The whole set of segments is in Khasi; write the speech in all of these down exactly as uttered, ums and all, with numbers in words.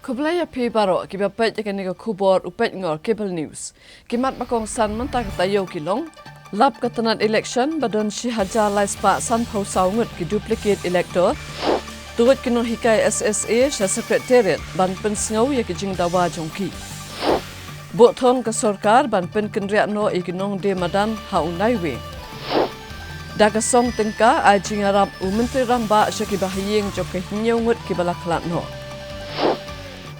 Khublei ïa phi baroh kiba peit ïa kane ka khubor u peit ngor Cable News. Ki mat ba kongsan mynta ka taïew ki long: Lap ka tnat election ba don shi hajar lai spah sanphew saw ngut ki duplicate elector. Tuid ki nonghikai S S A sha Secretariat ban pynsngew ïa ki jingdawa jong ki. Buh thong ka sorkar ban pynkynriah noh ïa ki nongdie madan ha u naiwei. Da ka song tyngka ai jingïarap u Myntri Rangbah sha kiba ha ïing jong ka hynñiew ngut kiba la khlad noh.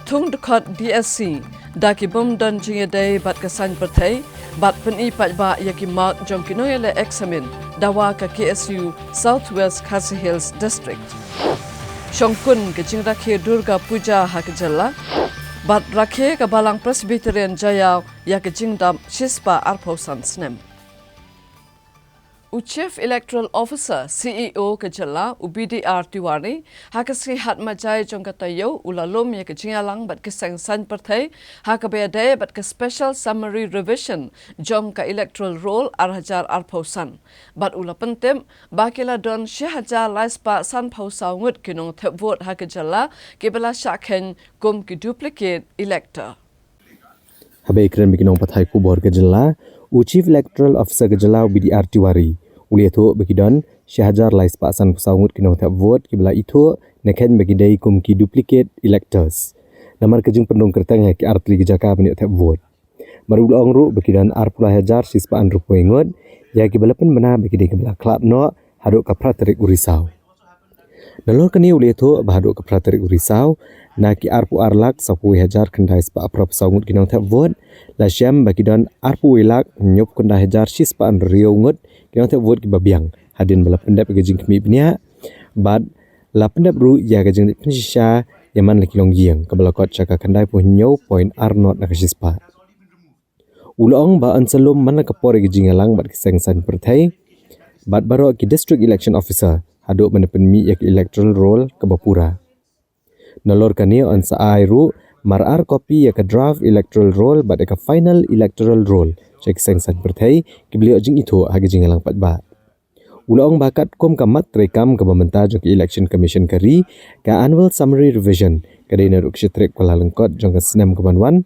Thung dkhot D S C da ki bym don jingïadei bad ka saiñ pyrthei bad pyni paidbah ïa ki mark jong ki nongïaleh eksamin, dawa ka K S U South West Khasi Hills District. Shongkun ka jingrakhe Durga Puja ha ka jylla bad rakhe ka Balang Presbyterian Jaïaw ïa ka jingdap shispah arphew san snem. U Chief Electoral Officer, C E O ka jylla, u B D R Tiwari, ha ka sngi Hatmajai jong ka taïew u la lum ïa ka jingïalang bad ki seng saiñ pyrthei ha kaba ïadei bad ka Special Summary Revision jong ka Electoral Roll ar hajar arphew san. Bad u la pyntip ba ki la don shi hajar lai spah sanphew saw ngut ki nongthep vote ha ka jylla kiba la shah kheiñ kum ki duplicate elector. Haba ïakren bad ki nongpathai khubor ka jylla, u Chief Electoral Officer ka jylla u B D R Tiwari u la ïathuh ba ki don shi hajar lai spah sanphew saw ngut ki nongthep vote kiba la ithuh ne kheiñ ba ki dei kum ki duplicate electors namar ka jingpynrung kyrteng ha ki artylli ki jaka ban ïoh thep vote. Bad u la ong ruh ba ki don arphew lai hajar shispah hynriewphew ngut ïa kiba la pynbna ba ki dei kiba la khlad noh haduh ka phra tarik u Risaw. Nalor kane u la ïathuh ba haduh ka phra tarik u Risaw, na ki arphew ar lak sawphew wei hajar khyndai spah arphew saw ngut ki nongthep vote, la shem ba ki don arphew wei lak hynñiewphew khyndai hajar shispah hynriew ngut ki nongthep vote kiba biang hadien ba la pyndep ïa ka jingkhmih bniah bad la pyndep ruh ïa ka jingleit pynshisha ïa man la ki longïing kaba la kot sha ka khyndaiphew hynñiew point ar not na ka shispah. U la ong ba yn sa lum man la ka por ïa ka jingïalang bad ki seng saiñ pyrthei bad baroh ki District Election Officer haduh ban pynmih ïa ka electoral roll kaba pura. Nalor kane yn sa ai ruh mar ar kopi ïa ka draft electoral roll bad ïa ka final electoral roll sha ki seng saiñ pyrthei kiba la ïoh jingithuh ha ka jingïalang paidbah. U la ong ba katkum ka mat treikam kaba mynta jong ka Election Commission ka ri, ka Annual Summary Revision ka dei naduh ka shi tarik Kyllalyngkot jong ka snem kaban wan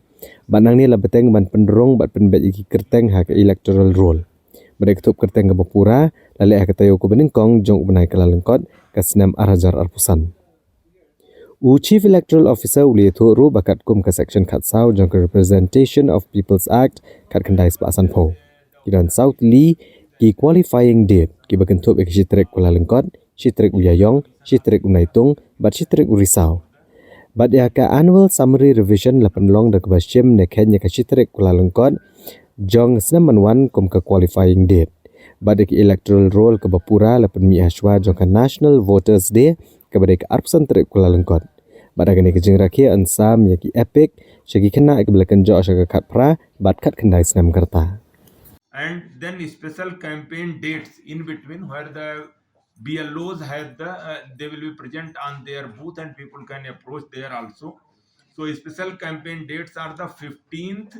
bad nangne la bteng ban pynrung bad pynbeit ïa ki kyrteng ha ka electoral roll. Bad ïa ka thup kyrteng kaba pura la leh ha ka taïew kaba nyngkong jong u bnai Kyllalyngkot ka snem ar hajar arphew san. U Chief Electoral Officer u la ïathuh ruh ba katkum ka Section khatsaw jong ka Representation of People's Act khatkhyndai spah sanphew, ki don saw tylli ki qualifying date kiba kynthup ïa ka shi tarik Kyllalyngkot, shi tarik u Ïaïong, shi tarik u Naitung bad shi tarik u Risaw. Bad ïa ka Annual Summary Revision la pynlong da kaba shim ne kheiñ ïa ka shi tarik Kyllalyngkot jong snem ban wan kum ka qualifying date. Bad ïa ka electoral roll kaba pura la pynmih hashwa jong ka National Voters Day kaba dei ka arphew san tarik Kyllalyngkot. Bad ha kane ka jingrakhe yn sam ïa ki EPIC sha ki khynnah kiba la kynjoh sha ka khatphra bad khatkhyndai snem ka rta. And then special campaign dates in between where the B L Os have the, uh, they will be present on their booth and people can approach there also. So special campaign dates are the fifteenth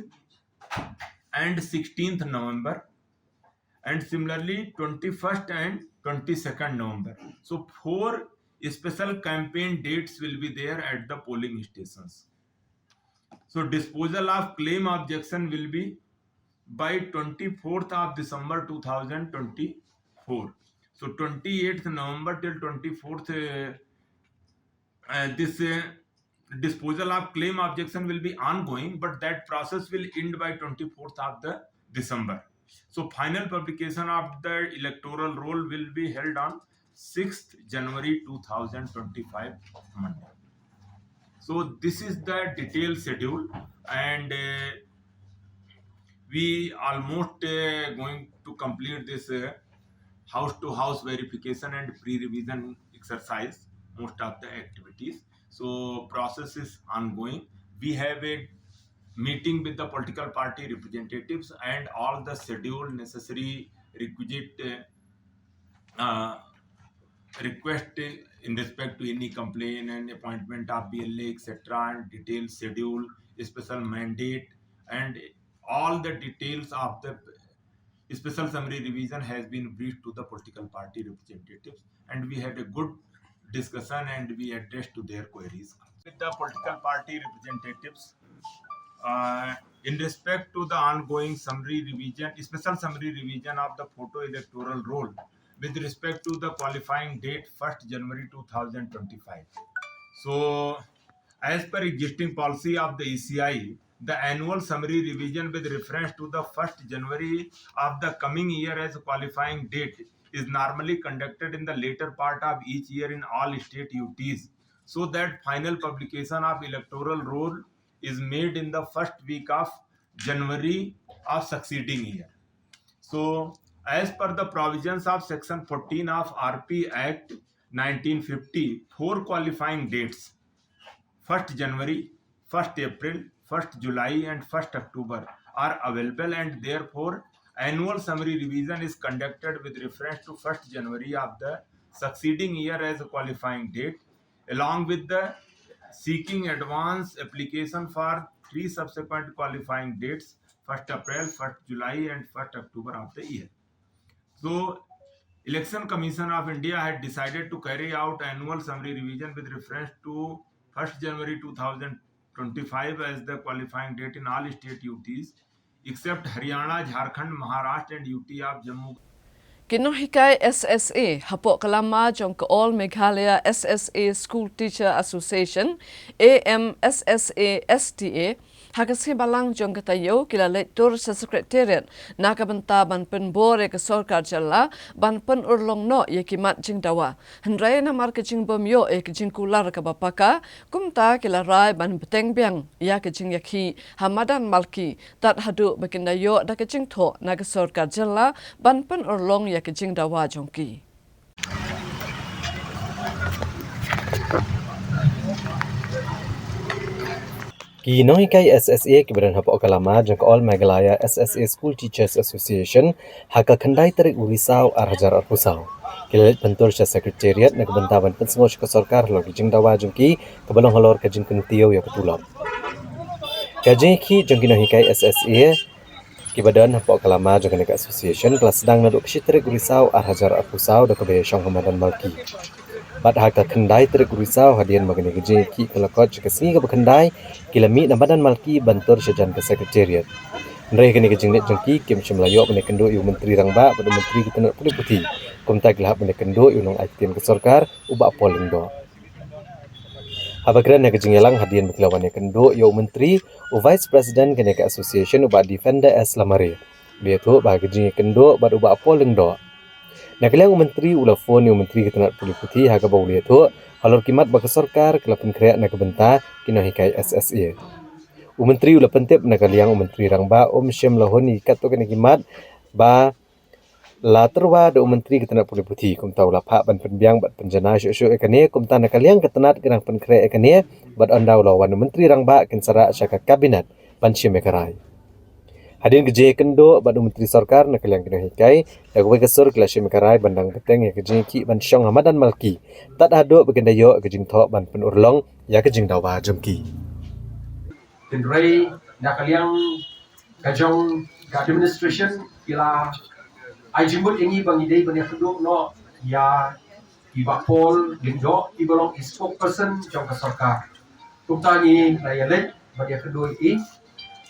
and sixteenth November, and similarly twenty-first and twenty-second November. So four special campaign dates will be there at the polling stations. So disposal of claim objection will be by twenty-fourth of December two thousand twenty-four. So twenty-eighth November till twenty-fourth, uh, uh, this, uh, disposal of claim objection will be ongoing, but that process will end by twenty-fourth of the December. So final publication of the electoral roll will be held on sixth January two thousand twenty-five, Monday. So this is the detailed schedule, and, uh, we almost, uh, going to complete this, uh, house to house verification and pre-revision exercise, most of the activities. So process is ongoing. We have a meeting with the political party representatives and all the schedule necessary requisite, uh, uh, request in respect to any complaint and appointment of B L A, et cetera, and detailed schedule, special mandate, and all the details of the special summary revision has been briefed to the political party representatives, and we had a good discussion and we addressed to their queries. with the political party representatives uh, in respect to the ongoing summary revision, special summary revision of the photo electoral roll with respect to the qualifying date first January two thousand twenty-five. So, as per existing policy of the E C I, the annual summary revision with reference to the first January of the coming year as qualifying date is normally conducted in the later part of each year in all state U Ts, so that final publication of electoral roll is made in the first week of January of succeeding year. So, as per the provisions of Section fourteen of R P Act nineteen fifty, four qualifying dates, first January, first April, first July, and first October, are available, and therefore annual summary revision is conducted with reference to first January of the succeeding year as a qualifying date, along with the seeking advance application for three subsequent qualifying dates, first April, first July, and first October of the year. So, Election Commission of India had decided to carry out annual summary revision with reference to first January two thousand twenty-five as the qualifying date in all state U Ts, except Haryana, Jharkhand, Maharashtra, and U T of Jammu. Ki nonghikai S S A hapoh ka lama jong ka All Meghalaya S S A School Teacher Association, A M S S A S T A, ha ka sngi Balang jong ka taïew ki la leit tur sha Secretariat na ka bynta ban pynbor ïa ka sorkar jylla ban pynurlong noh ïa ki mat jingdawa. Hynrei namar ka jingbym ïoh ïa ka jingkular kaba paka, kumta ki la rai ban bteng biang ïa ka jingïakhih ha madan Malki, tad haduh ba kin da ïoh da ka jingthoh na ka sorkar jylla ban pynurlong ïa ka jingdawa jong ki. Ki nonghikai S S A kiba don hapoh ka lama jong ka All Meghalaya S S A School Teachers Association ha ka khyndai tarik u Risaw ar hajar arphew saw ki la leit pyntur sha Secretariat na ka bynta ban pynsngew sha ka sorkar halor ka jingdawa jong ki kaba long halor ka jingkyntiew ïa ka tulop. Ka jingïakhih jong ki nonghikai S S A kiba don hapoh ka lama jong kane ka association ka la sdang naduh ka shi tarik u Risaw ar hajar arphew saw da kaba ïashong ha madan Malki. Bad ha ka khyndai tarik u Risaw hadien ba kane ka jingïakhih ka la kot sha ka sngi kaba khyndai, ki la mih na madan Malki ban tur sha jan ka Secretariat. Hynrei kane ka jingleit jong ki kim shym la ïoh ban ïakynduh ïa u Myntri Rangbah bad u Myntri ka tnat pule puthi. Kumta ki la hap ban ïakynduh ïa u nongai ktien ka sorkar, u Bah Paul Lyngdoh. Haba kren ha ka jingïalang hadien ba ki la wan ïakynduh ïa u Myntri, u Vice President kane ka association, u Bah Defender S Lamare, u la ïathuh ba ha ka jingïakynduh bad u Bah Paul Lyngdoh, na ka liang u Myntri u la phone ïa u Myntri ka tnat pule puthi ha kaba u la ïathuh halor ki mat ba ka sorkar ka la pynkhreh na ka bynta ki nonghikai S S A. U Myntri u la pyntip na ka liang u Myntri Rangbah um shym la hun ïa katto katne ki mat ba la tyrwa da u Myntri ka tnat pule puthi, kumta u la phah ban pynbiang bad pynjanai shuh shuh ïa kane, kumta na ka liang ka tnat ka dang pynkhreh ïa kane, bad ynda u la wan u Myntri Rangbah kin sa rah sha ka Cabinet ban shim ïa ka rai. Hadien ka jingïakynduh bad u Myntri Sorkar, na ka liang ki nonghikai da kawei ka sur ki la shim ïa ka rai ban dang bteng ïa ka jingïakhih ban shong ha madan Malki tad haduh ba kin da ïoh ka jingthoh ban pynurlong ïa ka jingdawa jong ki. Hynrei na ka liang ka jong ka administration ki la ai jingmut ïa ngi ba ngi dei ban ïakynduh noh ïa i Bah Paul Lyngdoh iba long i spokesperson jong ka sorkar. Kumta ngi la ïaleit ban ïakynduh ïa i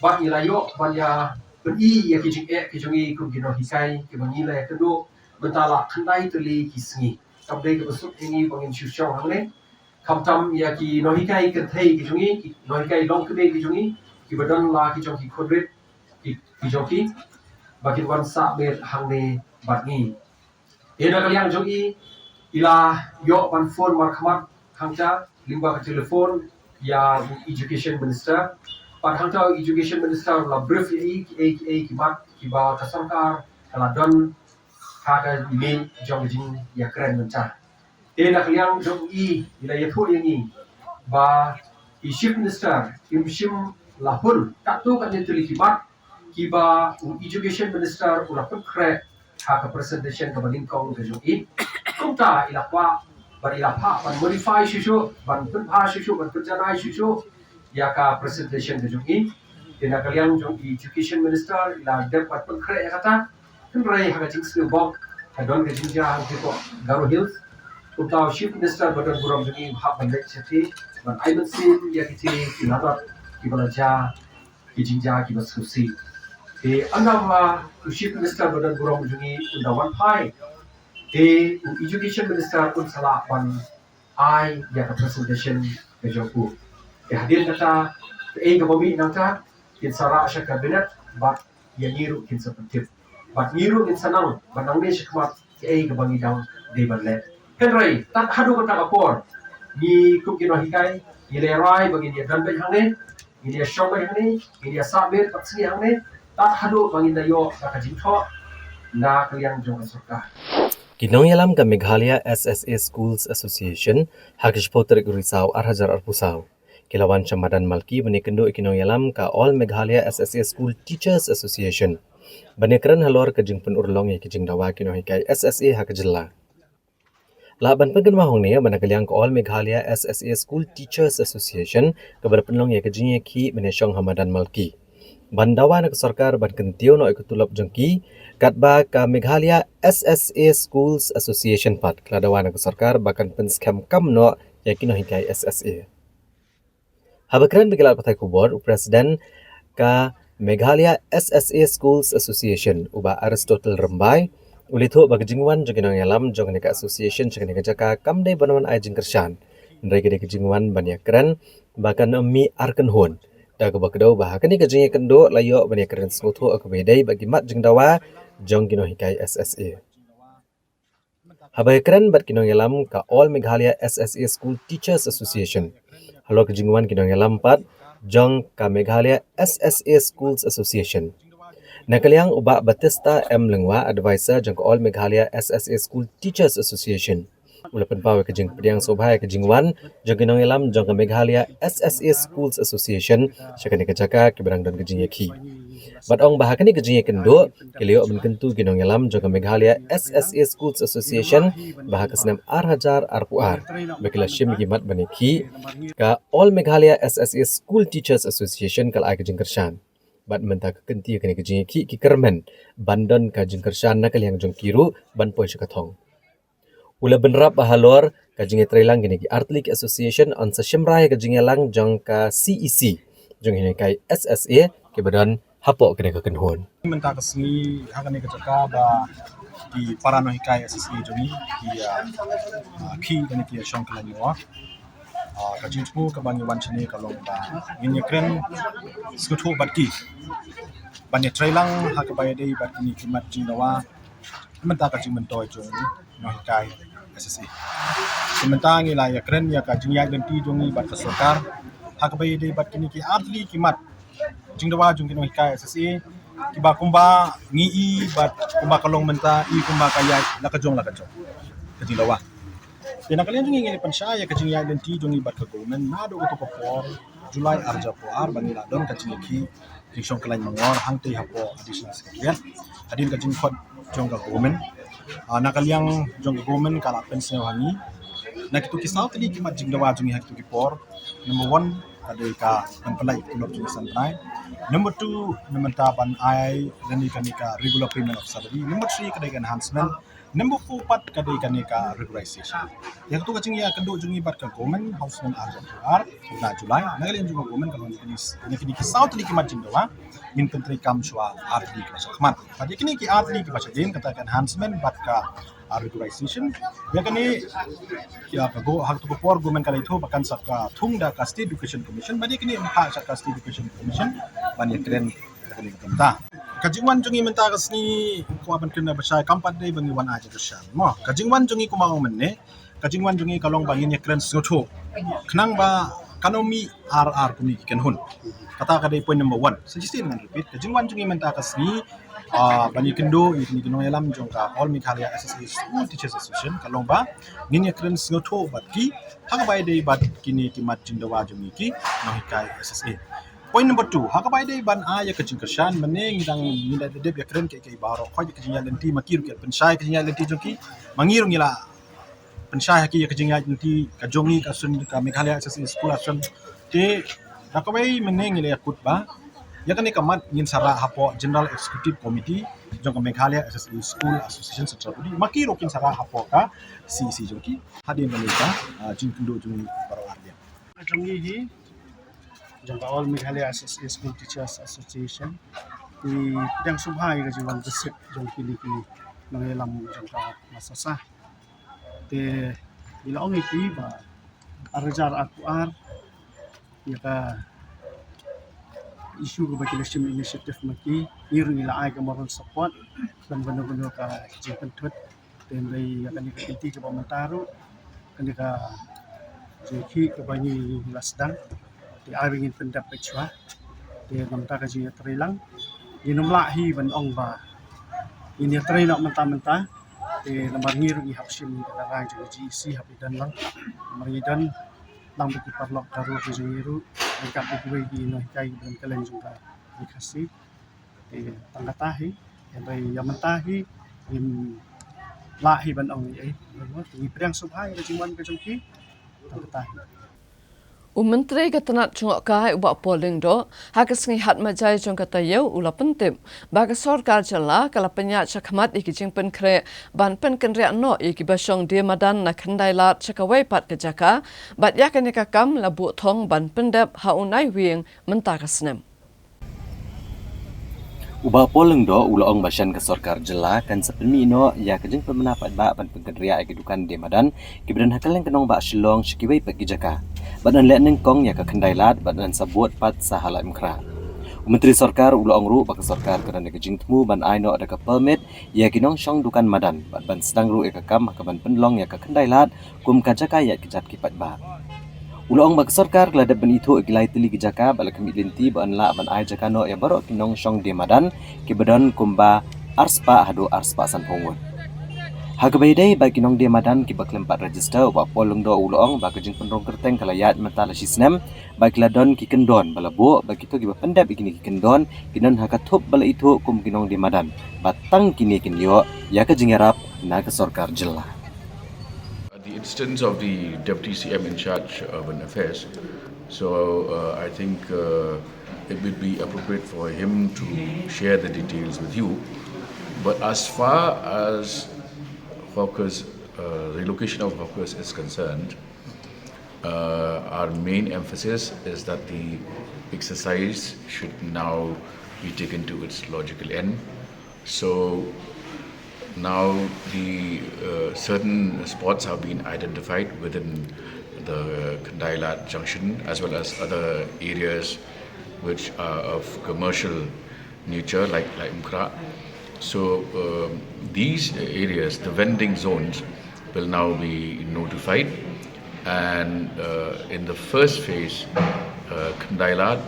bad ngi la ïoh ban ïa pyni ïa ki jingeh ki jong ngi kum ki nonghikai kiba ngi la ïakynduh mynta la khyndai tylli ki sngi. Kam dei kaba suk ïa ngi ba ngin shu shong hangne. Khamtam ïa ki nonghikai kynthei ki jong ngi, ki nonghikai longkmie ki jong ngi, kiba don la ki jong ki khun rit ki, ki jong ki, ba kin wan sah beit hangne bad ngi. Te na ka liang jong i, i la ïoh ban phone markhmat hangta lyngba ka telephone ïa u Education Minister. Bad hangta u Education Minister u la brief ïa i kiei kiei ki mat kiba ka sorkar ka la don ha ka miej jong ka jingïakren mynta. Te na ka liang jong i, i la ïathuh ïa ngi ba i Chief Minister im shym la hun katto katne tylli ki mat kiba u Education Minister u la pynkhreh ha ka presentation kaba nyngkong ka jong i. Kumta i la kwah bad i la phah ban modify shuh shuh, ban pynbha shuh shuh, ban pynjanai shuh shuh ïa ka presentation ka jong i. Te na ka liang jong i Education Minister i la dep ban pynkhreh ïa kata. Hynrei ha ka jingsngewbok ka don ka jingjia ha ki pok Garo Hills. Kumta u Chief Minister ba don burom jong i u hap ban leit shatei Ban ai mynsiem ïa kito ki lanot kiba la jia, ki jingjia kiba sngewsih. Te ynda ma u Chief Minister ba don burom jong ngi un da wan phai, te u Education Minister un sa lah ban ai ïa ka presentation ka jong u. Te hadien kata, kaei kaba mih nangta, kin sa rah sha cabinet bad ïa ngi ruh kin sa pyntip. Bad ngi ruh ngin sa nang, bad nangne shakhmat kaei kaba ngi dang dei ban leh. Hynrei tad haduh kata ka por, ngi kum ki nonghikai, ngi lehraiñ ba ngin ïa don beit hangne, ngin ïa shong beit hangne, ngin ïa sah miet bad sngi hangne, tad haduh ba ngin da ïoh da ka jingthoh na ka liang jong ka sorkar. Ki nongïalam ka Meghalaya S S A Schools Association ha ka shiphew tarik u Risaw ar hajar arphew saw ki la wan sha madan Malki ban ïakynduh ïa ki nongïalam ka All Meghalaya S S A School Teachers Association ban ïakren halor ka jingpynurlong ïa ki jingdawa ki nonghikai S S A ha ka jylla. Lah ban pynkynmaw hangne ba na ka liang ka All Meghalaya S S A School Teachers Association kaba da pynlong ïa ka jingïakhih ban ïashong ha madan Malki ban dawa na ka sorkar ban kyntiew noh ïa ka tulop jong ki, katba ka Meghalaya S S A Schools Association pat ka la dawa na ka sorkar ba kan pynskhem kam noh ïa ki nonghikai S S A. Haba kren bad ki lad pathai khubor, u President ka Meghalaya S S A Schools Association, u Bah Aristotle Rymbai, u la ïathuh ba ka jingwan jong ki nongïalam jong kane ka association sha kane ka jaka kam dei ban wan ai jingkyrshan, hynrei ka dei ka jingwan ban ïakren ba kan ym mih ar kynhun. Da kaba kdew ba ha kane ka jingïakynduh la ïoh ban ïakren sngewthuh ïa kaba ïadei bad ki mat jingdawa jong ki nonghikai S S A. Haba ïakren bad ki nongïalam ka All Meghalaya S S A School Teachers Association halor ka jingwan ki nongïalam pat jong ka Meghalaya S S A Schools Association, na ka liang u Bah Batista M Lyngwa, advisor jong ka All Meghalaya S S A School Teachers Association, u la pynpaw ïa ka jingpdiang sngewbha ïa ka jingwan jong ki nongïalam jong ka Meghalaya S S A Schools Association sha kane ka jaka kiba dang don ka jingïakhih. Bad ong ba ha kane ka jingïakynduh ki la ïoh ban kyntu ki nongïalam jong ka Meghalaya S S A Schools Association ba ha ka snem ar hajar arphew ar ba ki la shim ïa ki mat ban ïakhih, ka All Meghalaya S S A School Teachers Association ka la ai ka jingkyrshan. Bad mynta ka kynti ïa kane ka jingïakhih ki kyrmen ban don ka jingkyrshan na ka liang jong ki ruh ban poi sha ka thong. U la bynrap ba halor ka jingïatreilang kine ki artylli ki association yn sa shim rai ka jingïalang jong ka C E C jong ki nonghikai S S A kiba don hapoh kane ka kynhun. Mynta ka sngi ha kane ka jaka ba ki para nonghikai S S A jong ngi ki, ah, ah, ki kane ki shong kyllaiñ mo. Ah, ka jingthmu kaba ngi wan shane ka long ba ngin ïakren sngewthuh bad ki ban ïatreilang ha kaba ïadei bad kine ki mat jingdawa mynta ka jingmyntoi jong nonghikai S S A. Te mynta ngi la ïakren ïa ka jingïaid lynti jong ngi bad ka sorkar ha kaba ïadei bad kine ki artylli ki mat jingdawa jong ki nonghikai S S A kiba kumba ngi i bad kumba ka long mynta i kumba ka ïaid la ka jong la ka jong ka jingdawa. Te na ka liang jong ngi ngi pynshai ïa ka jingïaid lynti jong ngi bad ka government naduh kato ka por July ar hajar arphew ar ba ngi la don ka jingïakhih jingshong kyllaiñ mangor hangtei hapoh Additional Secretariat hadien ka jingkhot jong ka government. Ah, na ka liang jong ka government ka la pynsngew ha ngi na kito ki saw tylli ki mat jingdawa jong ngi ha kito ki por. Number one ka dei ka pynpynlait tulop jong ki san bnai. Number two na mynta ban ai lane kane ka regular payment of salary. Number three ka dei ka enhancement. Number four pat ka dei kane ka regularization. Ïa kato ka jingïakynduh jong ngi bad ka government ha u snem ar hajar arphew ar na July, na ka liang jong ka government ka long kine, kine ki saw tylli ki mat jingdawa ngin pyntreikam shuwa ar tylli kiba shakhmat. Bad ïa kine ki ar tylli kiba shadien kata ka enhancement bad ka, ah, regularization. Ïa kane ïa ka go ha kato ka por government ka la ïathuh ba kan sa ka thung da ka State Education Commission, bad ïa kane ym phah sha ka State Education Commission ban ïakren. Ka jingwan jong ngi mynta ka sngi, kwah ban kren ba shai kam pat dei ba ngi wan ai jingkyrshan mo. Ka jingwan jong ngi kumba ong mynne, ka jingwan jong ngi ka long ba ngin ïakren sngewthuh khnang ba kan ym mih ar ar kum ki kynhun. Kata ka dei point number one. Sa shisien ngan repeat, ka jingwan jong ngi mynta ka sngi, ah, ban ïakynduh ïa kine ki nongïalam jong ka All Meghalaya S S A School Teachers Association ka long ba ngin ïakren sngewthuh bad ki ha kaba ïadei bad kine ki mat jingdawa jong ngi ki nonghikai S S A. Point number two, ha kaba ïadei ban ai ïa ka jingkyrshan, mynne ngi dang, ngi la dep ïakren kiei kiei baroh, khot ïa ka jingïaid lynti, ma ki ruh ki pynshai ka jingïaid lynti jong ki, ma ngi ruh ngi la pynshai ha ki ïa ka jingïaid lynti ka jong ngi ka Association, ka Meghalaya S S A School Association. Te da kawei mynne ngi la ïakut ba ïa kane ka mat ngin sa rah hapoh General Executive Committee jong ka Meghalaya S S A School Association Central Body, ma ki ruh kin sa rah hapoh ka C E C jong ki. Hadien kane ka, ah, jingkynduh jong ngi baroh arliang. Jong ngi hi, jong ka All Meghalaya S S A School Teachers Association, ngi pdiang sngewbha ïa ka jingwan ka sep jong kine ki nongïalam jong ka MASASA. Te ngi la ong ïa ki ba ar hajar arphew ar ïa ka issue kaba ki la shim initiative ma ki, ngi ruh ngi la ai ka moral support, khlem kano kano ka jingpynthut. Te hynrei ïa kane ka kynti kaba mynta ruh, kane ka jingkhih kaba ngi la sdang, te ai ba ngin pyndep beit shuwa. Te namar ka jingïatrei lang, ngin ym lah hi ban ong ba ngin ïatrei noh mynta mynta. Te namar ngi ruh ngi hap shim ka rang jong ka G E C hap ïadon lang. Namar ngi don lang bad ki paralok Garo ki jong ngi ruh, ryngkat bad kiwei ki nonghikai kiba don kylleng jong ka Ri Khasi. Te tang kata hi, hynrei ïa mynta hi ngim lah hi ban ong ei ei. Te ngi pdiang sngewbha ïa ka jingwan ka jong ki. Tang kata hi. U Myntri ka tnat jngohkai u Bah Paul Lyngdoh ha ka sngi Hatmajai jong ka taïew u la pyntip ba ka sorkar jylla ka la pynïaid shakhmat ïa ki jingpynkhreh ban pynkynriah noh ïa kiba shong die madan na Khyndai Lad sha kawei pat ka jaka, bad ïa kane ka kam la buh thong ban pyndep ha u Naiwieng mynta ka snem. U Bah Paul Lyngdoh u la ong ba shen ka sorkar jylla kan sa pynmih noh ïa ka jingpynbna paidbah ban pynkynriah ïa ki dukan die madan kiba don ha kylleng ka nongbah Shillong sha kiwei pat ki jaka, bad yn leh nyngkong ïa ka Khyndai Lad bad yn sa bud pat sa ha Laitumkhrah. U Myntri Sorkar u la ong ruh ba ka sorkar ka don ïa ka jingthmu ban ai noh da ka permit ïa ki nongshong dukan madan bad ban sdang ruh ïa ka kam ha kaban pynlong ïa ka Khyndai Lad kum ka jaka ïaid kjat ki paidbah. U la ong ba ka sorkar ka la dep ban ithuh ïa ki lai tylli ki jaka bad la khmih lynti ba yn lah ban ai jaka noh ïa baroh ki nongshong die madan kiba don kumba arspah haduh arspah sanphew ngut. Ha kaba ïadei bad ki nongdie madan kiba khlem pat register, u Bah Paul Lyngdoh u la ong ba ka jingpynrung kyrteng ka la ïaid mynta la shi snem, ba ki la don ki kyndon ba la buh, ba kito kiba pyndep ïa kine ki kyndon ki don ha ka thup ba la ithuh kum ki nongdie madan, ba tang kine kin ïoh ïa ka jingïarap na ka sorkar jylla. At the instance of the Deputy C M in charge of Urban Affairs, so uh, I think uh, it would be appropriate for him to share the details with you. But as far as hawkers, uh, relocation of hawkers is concerned, uh, our main emphasis is that the exercise should now be taken to its logical end. So now the uh, certain spots have been identified within the Khyndai Lad junction as well as other areas which are of commercial nature like Laitumkhrah. So um, these areas, the vending zones, will now be notified, and uh, in the first phase, uh, Khyndai Lad,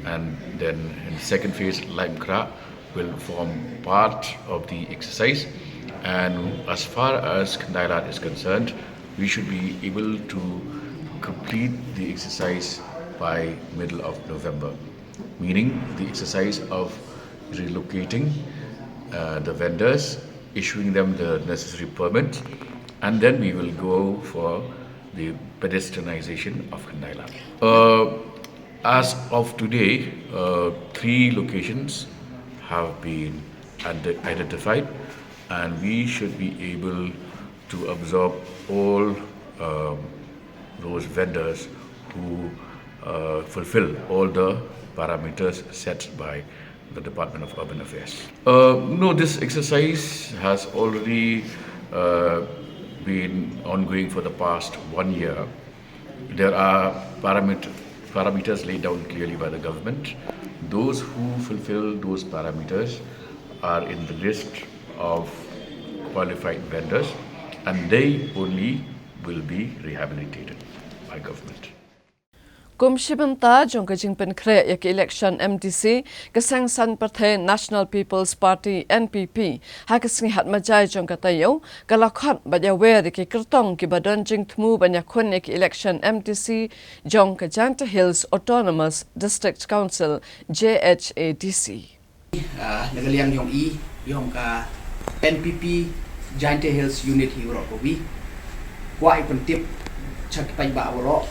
and then in the second phase, Laitumkhrah, will form part of the exercise. And as far as Khyndai Lad is concerned, we should be able to complete the exercise by middle of November, meaning the exercise of relocating uh, the vendors, issuing them the necessary permits, and then we will go for the pedestrianization of Khyndai Lad. Uh, as of today, uh, three locations have been identified, and we should be able to absorb all um, those vendors who uh, fulfill all the parameters set by the Department of Urban Affairs. Uh, no, this exercise has already uh, been ongoing for the past one year. There are paramet- parameters laid down clearly by the government. Those who fulfill those parameters are in the list of qualified vendors, and they only will be rehabilitated by government. Kum shi bynta jong ka jingpynkhreh ïa ka election M D C, ka seng saiñ pyrthei National People's Party, N P P, ha ka sngi Hatmajai jong ka taïew ka la khot bad ïawer ïa ki kyrtong kiba don jingthmu ban ïakhun ïa ka election M D C jong ka Jaintia Hills Autonomous District Council, J H A D C. Na ka liang yong i, yong ka N P P Jaintia Hills Unit hi waroh kawi, kwah i pyntip cha ki paidbah waroh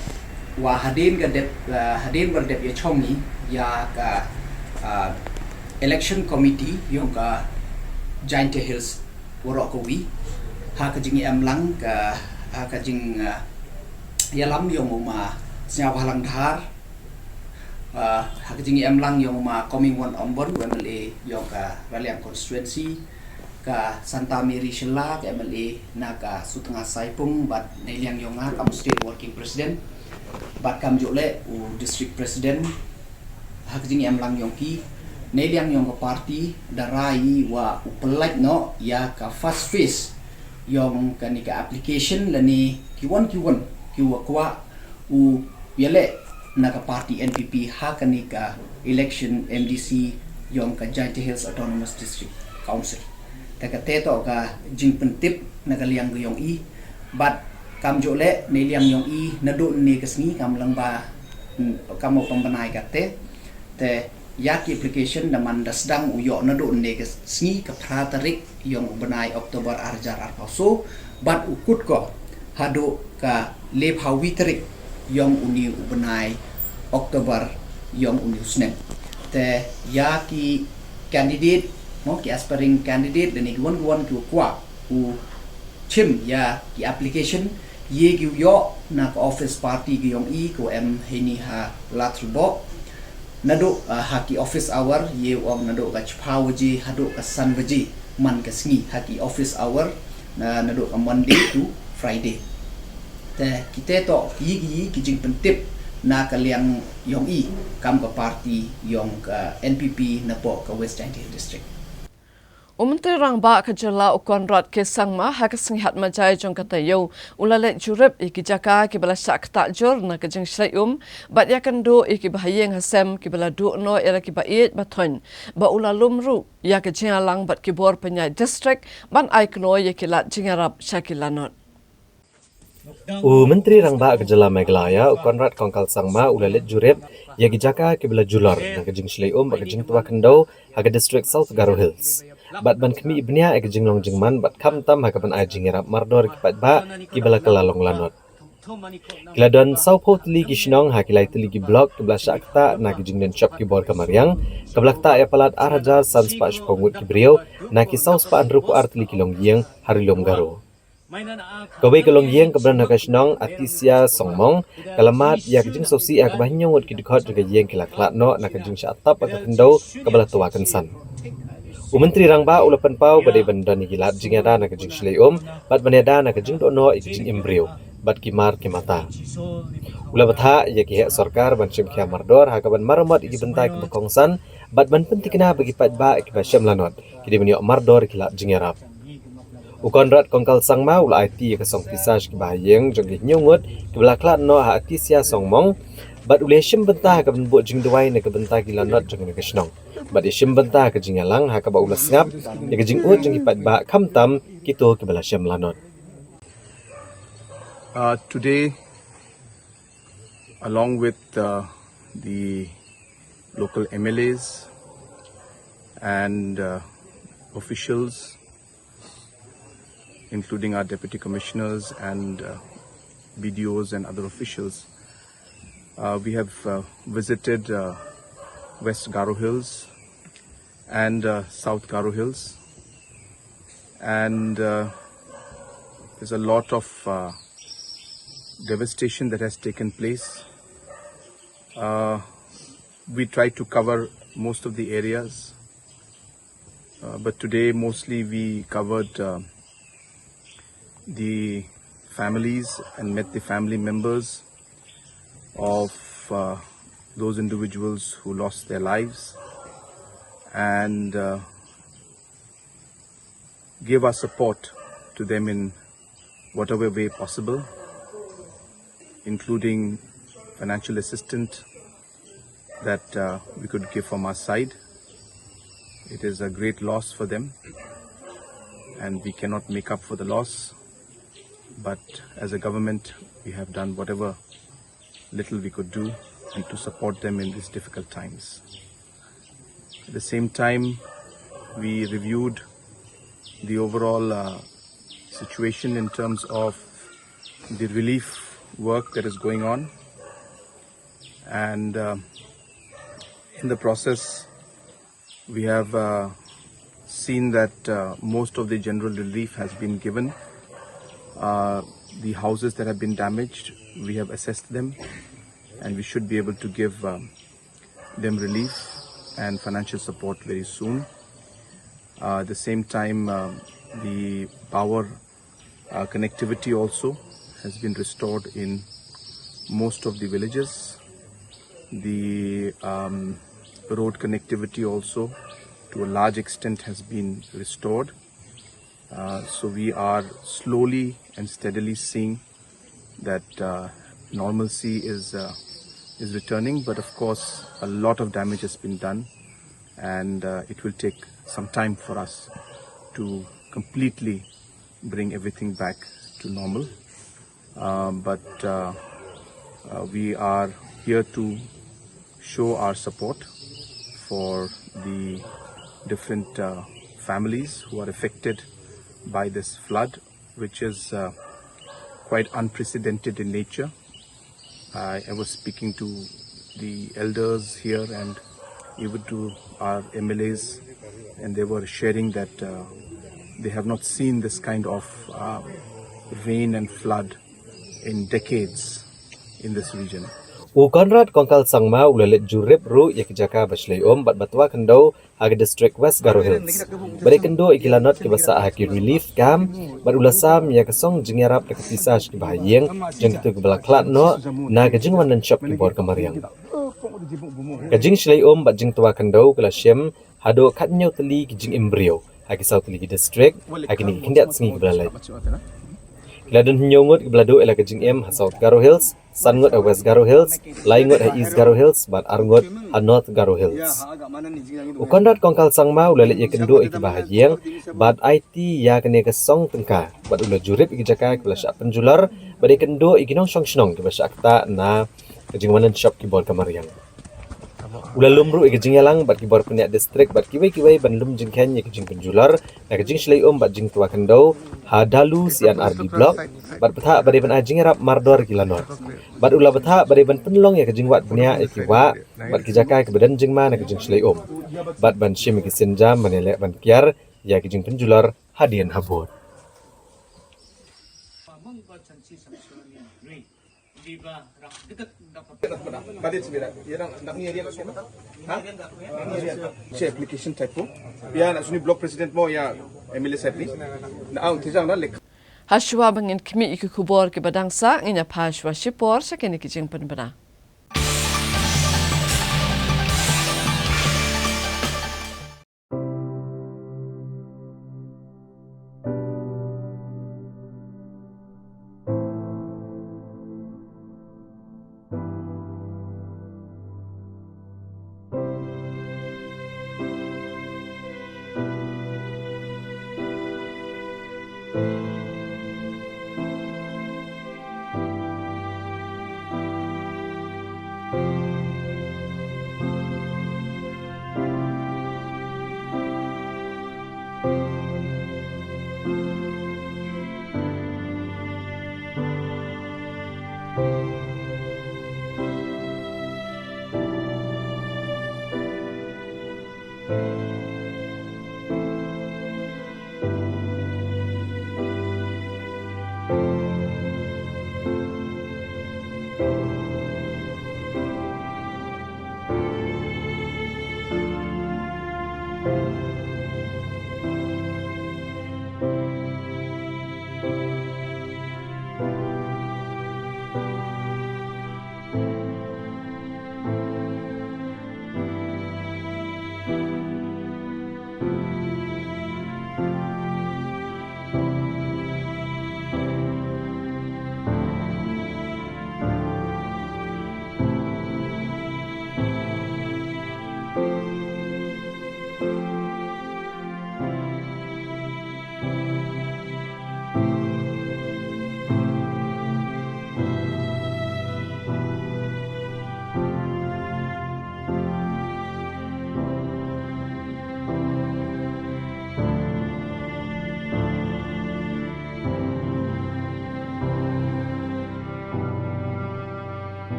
wa hadien ka dep, hadien ba la dep ïachong i ïa ka Election Committee yong ka Jaintia Hills waroh kawi, ha ka jingïalam lang ka, ha ka jingïalam yong u ma Sngewbha lang dhar, ah, ha ka jingïalam lang yong ma Comingone Ymbon, u M L A yong ka Raliang constituency, ka Santa Mary Shylla, ka M L A na ka Sutnga Saipung, bad neiliang yong nga kam state working president, bad kamjooh leh u district president, ha ka jingïalam lang yong ki, neiliang yong ka party, da rai wa u pynlait noh ïa ka first phase yong kane ka application lane kiwon kiwon kiwa kwah u ïaleh na ka party N P P ha kane ka election M D C yong ka Jaintia Hills Autonomous District Council. Te kata toh ka jingpyntip na ka liang ka yong i, bad kamjooh leh neiliang yong i naduh ne ka sngi kam lang ba, mm, kam u pynbna ïa kata. Te ïa ki application da man da sdang u ïoh naduh ne ka sngi ka phra tarik yong u bnai October ar hajar arphew saw, bad u kut ko haduh ka laiphew wi tarik yong une u bnai October yong une u snem. Te ïa ki candidate, mo, ki aspiring candidate lane kiwon kiwon kiwa kwah u shim ïa ki application, ïa ki u ïoh na ka office party ka yong i ka em heini ha Ladthadlaboh. Naduh, ah, ha ki office hour, ïa u ong naduh ka chiphew baje haduh ka san baje man ka sngi ha ki office hour, na, naduh ka Monday to Friday. Te kita toh ki, ki, ki jingpyntip na ka liang yong i kam ka party yong ka N P P napoh ka West Jaintia Hills District. U Myntri Rangbah ka jylla u Conrad K Sangma ha ka sngi Hatmajai jong ka taïew u la leit jurip ïa ki jaka kiba la shah ktah jur na ka jingshlei um bad ïakynduh ïa kiba ha ïing ha sem kiba la duh noh ïa la kiba ïeit ba thoiñ, ba u la lum ruh ïa ka jingïalang bad ki bor pynïaid district ban ai kynnoh ïa ki lad jingïarap sha ki lanot. U Myntri Rangbah ka jylla Meghalaya u Conrad Kongkal Sangma u la leit jurip ïa ki jaka kiba la julor na ka jingshlei um bad ka jingtwa khyndew ha ka district South Garo Hills, bad ban khmih bniah ïa ka jinglong jingman bad khamtam ha ka ban ai jingïarap mardor ïa ki paidbah kiba la kylla long lanot. Ki la don sawphew tylli ki shnong ha ki lai tylli ki block kiba la shah ktah na ki jingdon shop ki bor ka mariang, kaba la ktah ïa palat ar hajar san spah shiphew ngut ki briew na ki saw spah hynriewphew ar tylli ki longïing ha Ri Lum Garo. Kawei ka longïing kaba don ha ka shnong Atisia Songmong ka la mad ïa ka jingsngewsih ha kaba hynñiew ngut ki dkhot jong ka ïing ki la khlad noh na ka jingshah tap ha ka khyndew kaba la twa kynsan. U Myntri Rangbah u la pynpaw ba dei ban don ïa ki lad jingïada na ka jingshlei um bad ban ïada na ka jingduh noh ïa ka jingim briew bad ki mar ki mata. U la bthah ïa ki heh sorkar ban shim khia mardor ha ka ban maramot ïa ki bynta kiba kongsan bad ban pynthikna ba ki paidbah kiba shem lanot ki dei ban ïoh mardor ïa ki lad jingïarap. U Conrad Kongkal Sangma u la aiti ïa ka song pisa sha kiba ha ïing jong ki hynñiew ngut kiba la khlad noh ha Atisia Songmong, bad u la shim bynta ha ka ban buh jingduwai na ka bynta ki lanot jong kane ka shnong, bad ïa shim bynta ha ka jingïalang ha kaba u la sngap ïa ka jingud jong ki paidbah khamtam kito kiba la shem lanot. Uh, today, along with, uh, the local M L As and, uh, officials, including our deputy commissioners and, uh, B D Os and other officials, uh, we have, uh, visited, uh, West Garo Hills and, uh, South Garo Hills, and, uh, there's a lot of, uh, devastation that has taken place. Uh, we tried to cover most of the areas, uh, but today mostly we covered, uh, the families and met the family members of, uh, those individuals who lost their lives, and, uh, give our support to them in whatever way possible, including financial assistance that, uh, we could give from our side. It is a great loss for them, and we cannot make up for the loss. But as a government, we have done whatever little we could do and to support them in these difficult times. At the same time, we reviewed the overall, uh, situation in terms of the relief work that is going on. And, uh, in the process, we have, uh, seen that, uh, most of the general relief has been given. Uh, the houses that have been damaged, we have assessed them. and we should be able to give um, them relief and financial support very soon. Uh, at the same time, um, the power uh, connectivity also has been restored in most of the villages. The um, road connectivity also, to a large extent, has been restored. Uh, so we are slowly and steadily seeing that uh, normalcy is uh, is returning, but of course, a lot of damage has been done, and uh, it will take some time for us to completely bring everything back to normal. Um, but uh, uh, we are here to show our support for the different uh, families who are affected by this flood, which is uh, quite unprecedented in nature. I, I was speaking to the elders here and even to our M L As, and they were sharing that uh, they have not seen this kind of uh, rain and flood in decades in this region. U Conrad Kongkal Sangma u la leit jurip ruh ïa ki jaka ba shlei um bad ba twa khyndew ha ka district West Garo Hills. Bad ïa kynduh ïa ki lanot kiba sah ha ki relief camp bad u la sam ïa ka song jingïarap da ka pisa sha kiba ha ïing jong kito kiba la khlad noh na ka jingwan nang shop ki bor ka mariang. Ka jingshlei um bad jingtwa khyndew ka la shim haduh khathynñiew tylli ki jingim briew ha ki saw tylli ki district ha kine ki khyndiat sngi kiba la leit. Ki la don hynñiew ngut kiba la duh ïa la ka jingim ha South Garo Hills, san ngut ha West Garo Hills, lai ngut ha East Garo Hills bad ar ngut ha North Garo Hills. U Conrad Kongkal Sangma u la leit ïakynduh ïa kiba ha ïing bad aiti ïa kane ka song tyngka bad u la jurip ïa ki jaka kiba la shah pynjulor bad ïakynduh ïa ki nongshong shnong kiba shah ktah na ka jingwan nang shop ki bor ka mariang. U la lum ruh ïa ka jingïalang bad ki bor pynïaid district bad kiwei kiwei ban lum jingkheiñ ïa ka jingpynjulor na ka jingshlei um bad jingtwa khyndew ha Dalu C and R D block bad bthah ba dei ban ai jingïarap mardor ïa ki lanot. Bad u la bthah ba dei ban pynlong ïa ka jingwad bniah ïa ki wah bad ki jaka kiba don jingma na ka jingshlei um bad ban shim ïa ki sienjam ban ïaleh ban kiar ïa ka jingpynjulor hadien habud. Application type ko. Ïa na suni block president mo ïa M L A side ni. Na au tijang na lek. Hashwa ba ngin khmih ïa ki khubor kiba dang sah, ngin ïa phai shwa shipor sha kine ki jingpynbna.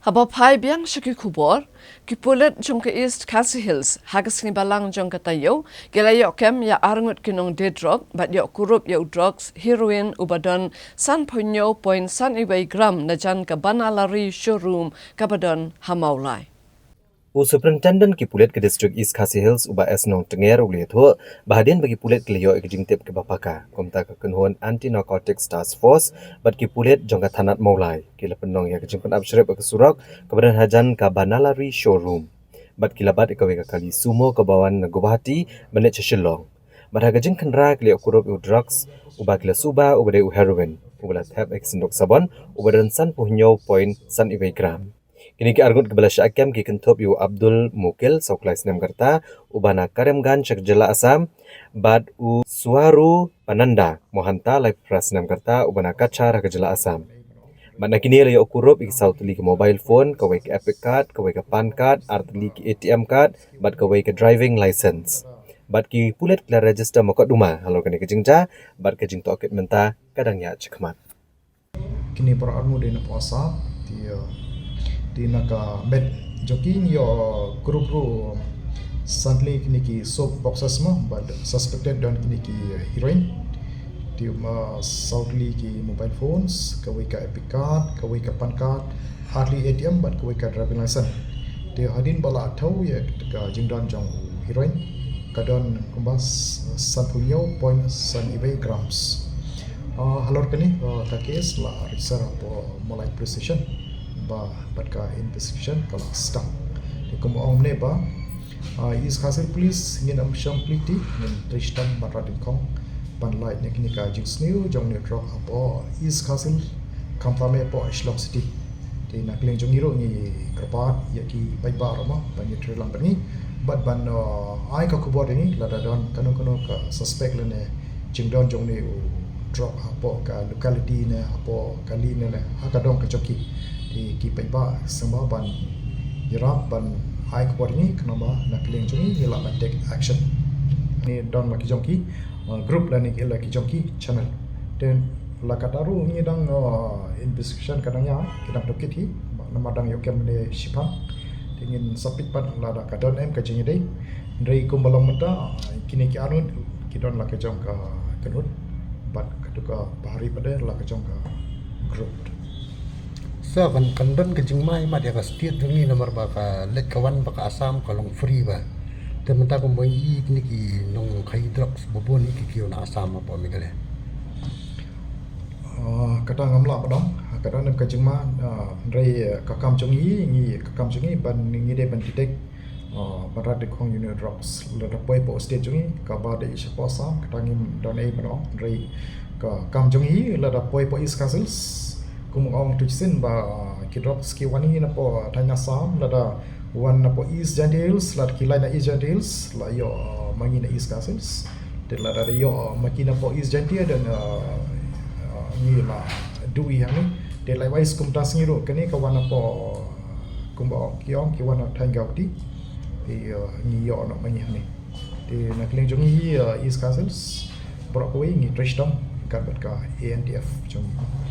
Haba phai biang sha ki khubor, ki pulit jong ka East Khasi Hills ha ka sngi Balang jong ka taïew ki la ïoh kem ïa arngut ki nongdie drok bad ïoh kurup ïa u drugs heroin uba don sanphew hynñiew point san wei gram na jan ka Banalari showroom kaba don ha Mawlai. U Superintendent ki pulit ka District East Khasi Hills, u Bah S Nongtnger, u la ïathuh ba hadien ba ki pulit ki la ïoh ïa ka jingtip kaba paka, kumta ka kynhun Anti Narcotics Task Force bad ki pulit jong ka thanat Mawlai ki la pynlong ïa ka jingpynap shrip ha ka surok kaba don hajan ka Banalari showroom. Bad ki la bat ïa kawei ka kali sumo kaba wan na Guwahati ban leit sha Shillong. Bad ha ka jingkhynra ki la ïoh kurup ïa u drugs uba ki la suba, uba dei u heroin uba la thep ha ka synduk sabon uba don sanphew hynñiew point san wei gram. Kine ki arngut kiba la shah kem ki kynthup ïa u Abdul Mukil, saw klai snem ka rta, uba na Karimganj ha ka jylla Assam, bad u Swaru Pananda Mohanta, laiphew phra snem ka rta, uba na Cachar ha ka jylla Assam. Bad na kine la ïoh kurup ïa ki saw tylli ki mobile phone, kawei ka EPIC card, kawei ka PAN card, ar tylli ki ATM card bad kawei ka driving license. Bad ki pulit ki la register mukotduma halor kane ka jingjia bad ka jingtohkit mynta ka dang ïaid shakhmat. Kine para arngut dei na poh Assam, te, uh, te na ka met jong ki ngi ïoh kurup ruh san tylli kine ki soap boxes mo, bad suspected don kine ki, uh, heroin. Te, um, uh, saw tylli ki mobile phones, kawei ka EPIC card, kawei ka PAN card, ar tylli ATM bad kawei ka driving license. Te hadien ba la thew ïa ka jingdon jong u heroin, ka don kumba s-, sanphew hynñiew point san wei grams. Ah, halor kane, ah, ka case la register hapoh Mawlai Police Station ba bad ka investigation ka la sdang. Te kumba ong mynne ba, ah, East Khasi Hills Police ngin ym shong plie te, ngin trei shitom ban rat dyngkhong ban lait na kine ka jingsniew jong une u drok hapoh East Khasi Hills, khamtam eh hapoh Shillong City. Te na ka liang jong ngi ruh ngi kyrpad ïa ki paidbah ruh mo ban ïatrei lang bad ngi bad ban, uh, ai ka khubor ïa ngi lada don kano kano ka suspect lane jingdon jong une u drok hapoh ka locality ne hapoh ka kali ne, ne ha ka dong ka jong ki. Te ki paidbah sngewbha ban ïarap ban ai khubor ïa ngi, khnang ba na ka liang jong ngi ngi lah ban take action. Ngi don la ki jong ki, uh, group lane ki la ki jong ki channel. Te la katta ruh ngi dang, uh, investigation ka dang ïaid, ki dang tohkit hi, namar dang ïoh kem ne shipang. Te ngin sa peit pat lada ka don em ka jingïadei. Hynrei kumba long mynta, uh, kine ki arngut ki don la ka jong ka kynhun bad kato ka Pahari pat de la ka jong ka group. Sa kan, kan don ka jingma imat ïa ka state jong ngi namar ba ka leit ka wan ba ka Assam ka long free ba. Te mynta kumba ngi ïohi kine ki nongkhaïi drugs ba bun hi ki kiew na Assam hapoh Meghalaya. Ah, kata ngam lah ban ong, ka don em ka jingma, ah, hynrei, eh, ka kam jong ngi, ngi ka kam jong ngi ban ngi dei ban detect, ah, ban rat dyngkhong ïa une u drugs lada poi hapoh state jong ngi, kaba dei shapoh Assam, kata ngim don ei ban ong, hynrei ka kam jong ngi lada poi hapoh East Khasi Hills, kum ong tu shisien ba, ah, ki drugs ki wan hi napoh thaiñ Assam, lada wan napoh East Jaintia Hills, lada ki lait na East Jaintia Hills, la ïoh, ah, ma ngi na East Khasi Hills. Te lada ïoh, ah, ma ki napoh East Jaintia, te, ah, ah, ngi la duh ïa hangne. Te likewise kumta sngi ruh kane ka wan napoh, kumba ki ong ki wan na thaiñ Guwahati. Te, ah, ngi ïoh noh ma ngi hangne. Te na ka liang jong ngi, ah, East Khasi Hills, baroh kawei ngi trei shitom ryngkat bad ka A N D F jong ngi.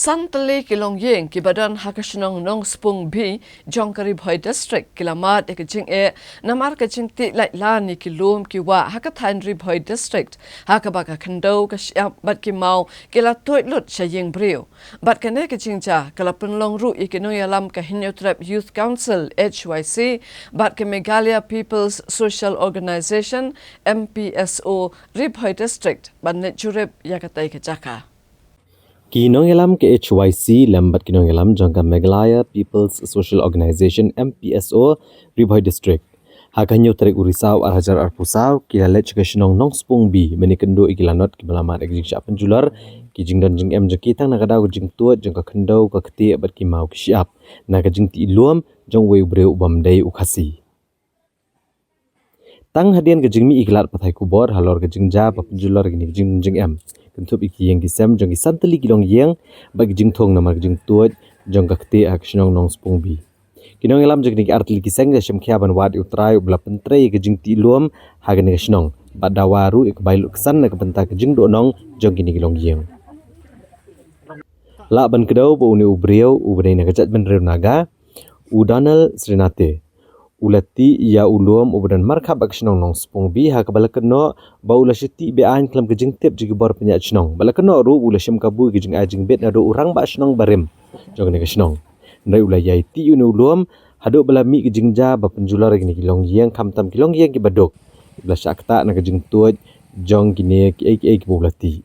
San tylli ki longïing kiba don ha ka shnong Nongspung B jong ka Ri Bhoi District ki la mad ïa ka jingeh namar ka jingtih lait lan ïa ki lum ki wah ha ka thaiñ Ri Bhoi District, ha kaba ka khyndew ka shyiap bad ki maw ki la tuid lut sha ïing briew. Bad kane ka jingjia ka la pynlong ruh ïa ki nongïalam ka Hynñiewtrep Youth Council, H Y C, bad ka Meghalaya People's Social Organisation, M P S O, Ri Bhoi District ban leit jurip ïa katei ka jaka. Ki nongïalam ka H Y C lem bad ki nongïalam jong ka Meghalaya People's Social Organisation, M P S O, Ri Bhoi District, ha ka hynñiew tarik u Risaw ar hajar arphew saw, ki la leit sha ka shnong Nongspung B ban ïakynduh ïa ki lanot kiba la mad ïa ka jingshah pynjulor ki jingdon jingem jong ki, tang na ka daw ka jingtuid jong ka khyndew, ka ktieh bad ki maw ki shyiap na ka jingtih lum jong uwei u briew u bym dei u Khasi. Tang hadien ka jingmih ïa ki lad pathai khubor halor ka jingjia ba pynjulor ïa kine ki jingdon jingem, kynthup ïa ki ïing ki sem jong ki san tylli ki longïing bad ki jingthung namar ka jingtuid jong ka ktieh ha ka shnong Nongspung B. Ki nongïalam jong kine ki ar tylli ki seng ki la shim khia ban wad ïa U Trai uba la pyntrei ïa ka jingtih lum ha kane ka shnong bad dawa ruh ïa ka bai lut ksan na ka bynta ka jingduhnong jong kine ki longïing. Lah ban kdew ba une u briew uba dei na ka jaitbynriew Naga, u Donald Srinath, u la tih ïa u lum uba don markhap bad ka shnong Nongspung B, ha kaba la kynnoh ba u la shu tih be-aiñ khlem ka jingtip jong ki bor pynïaid shnong. Bad la kynnoh ruh u la shim kabu ïa ka jingai jingbit naduh u rangbah shnong barim jong kane ka shnong. Hynrei u la ïai tih ïa une u lum haduh ba la mih ka jingjia ba pynjulor ïa kine ki longïing, khamtam ki longïing kiba duk, ba la shah ktah na ka jingtuid jong kine kiei kiei kiba u la tih.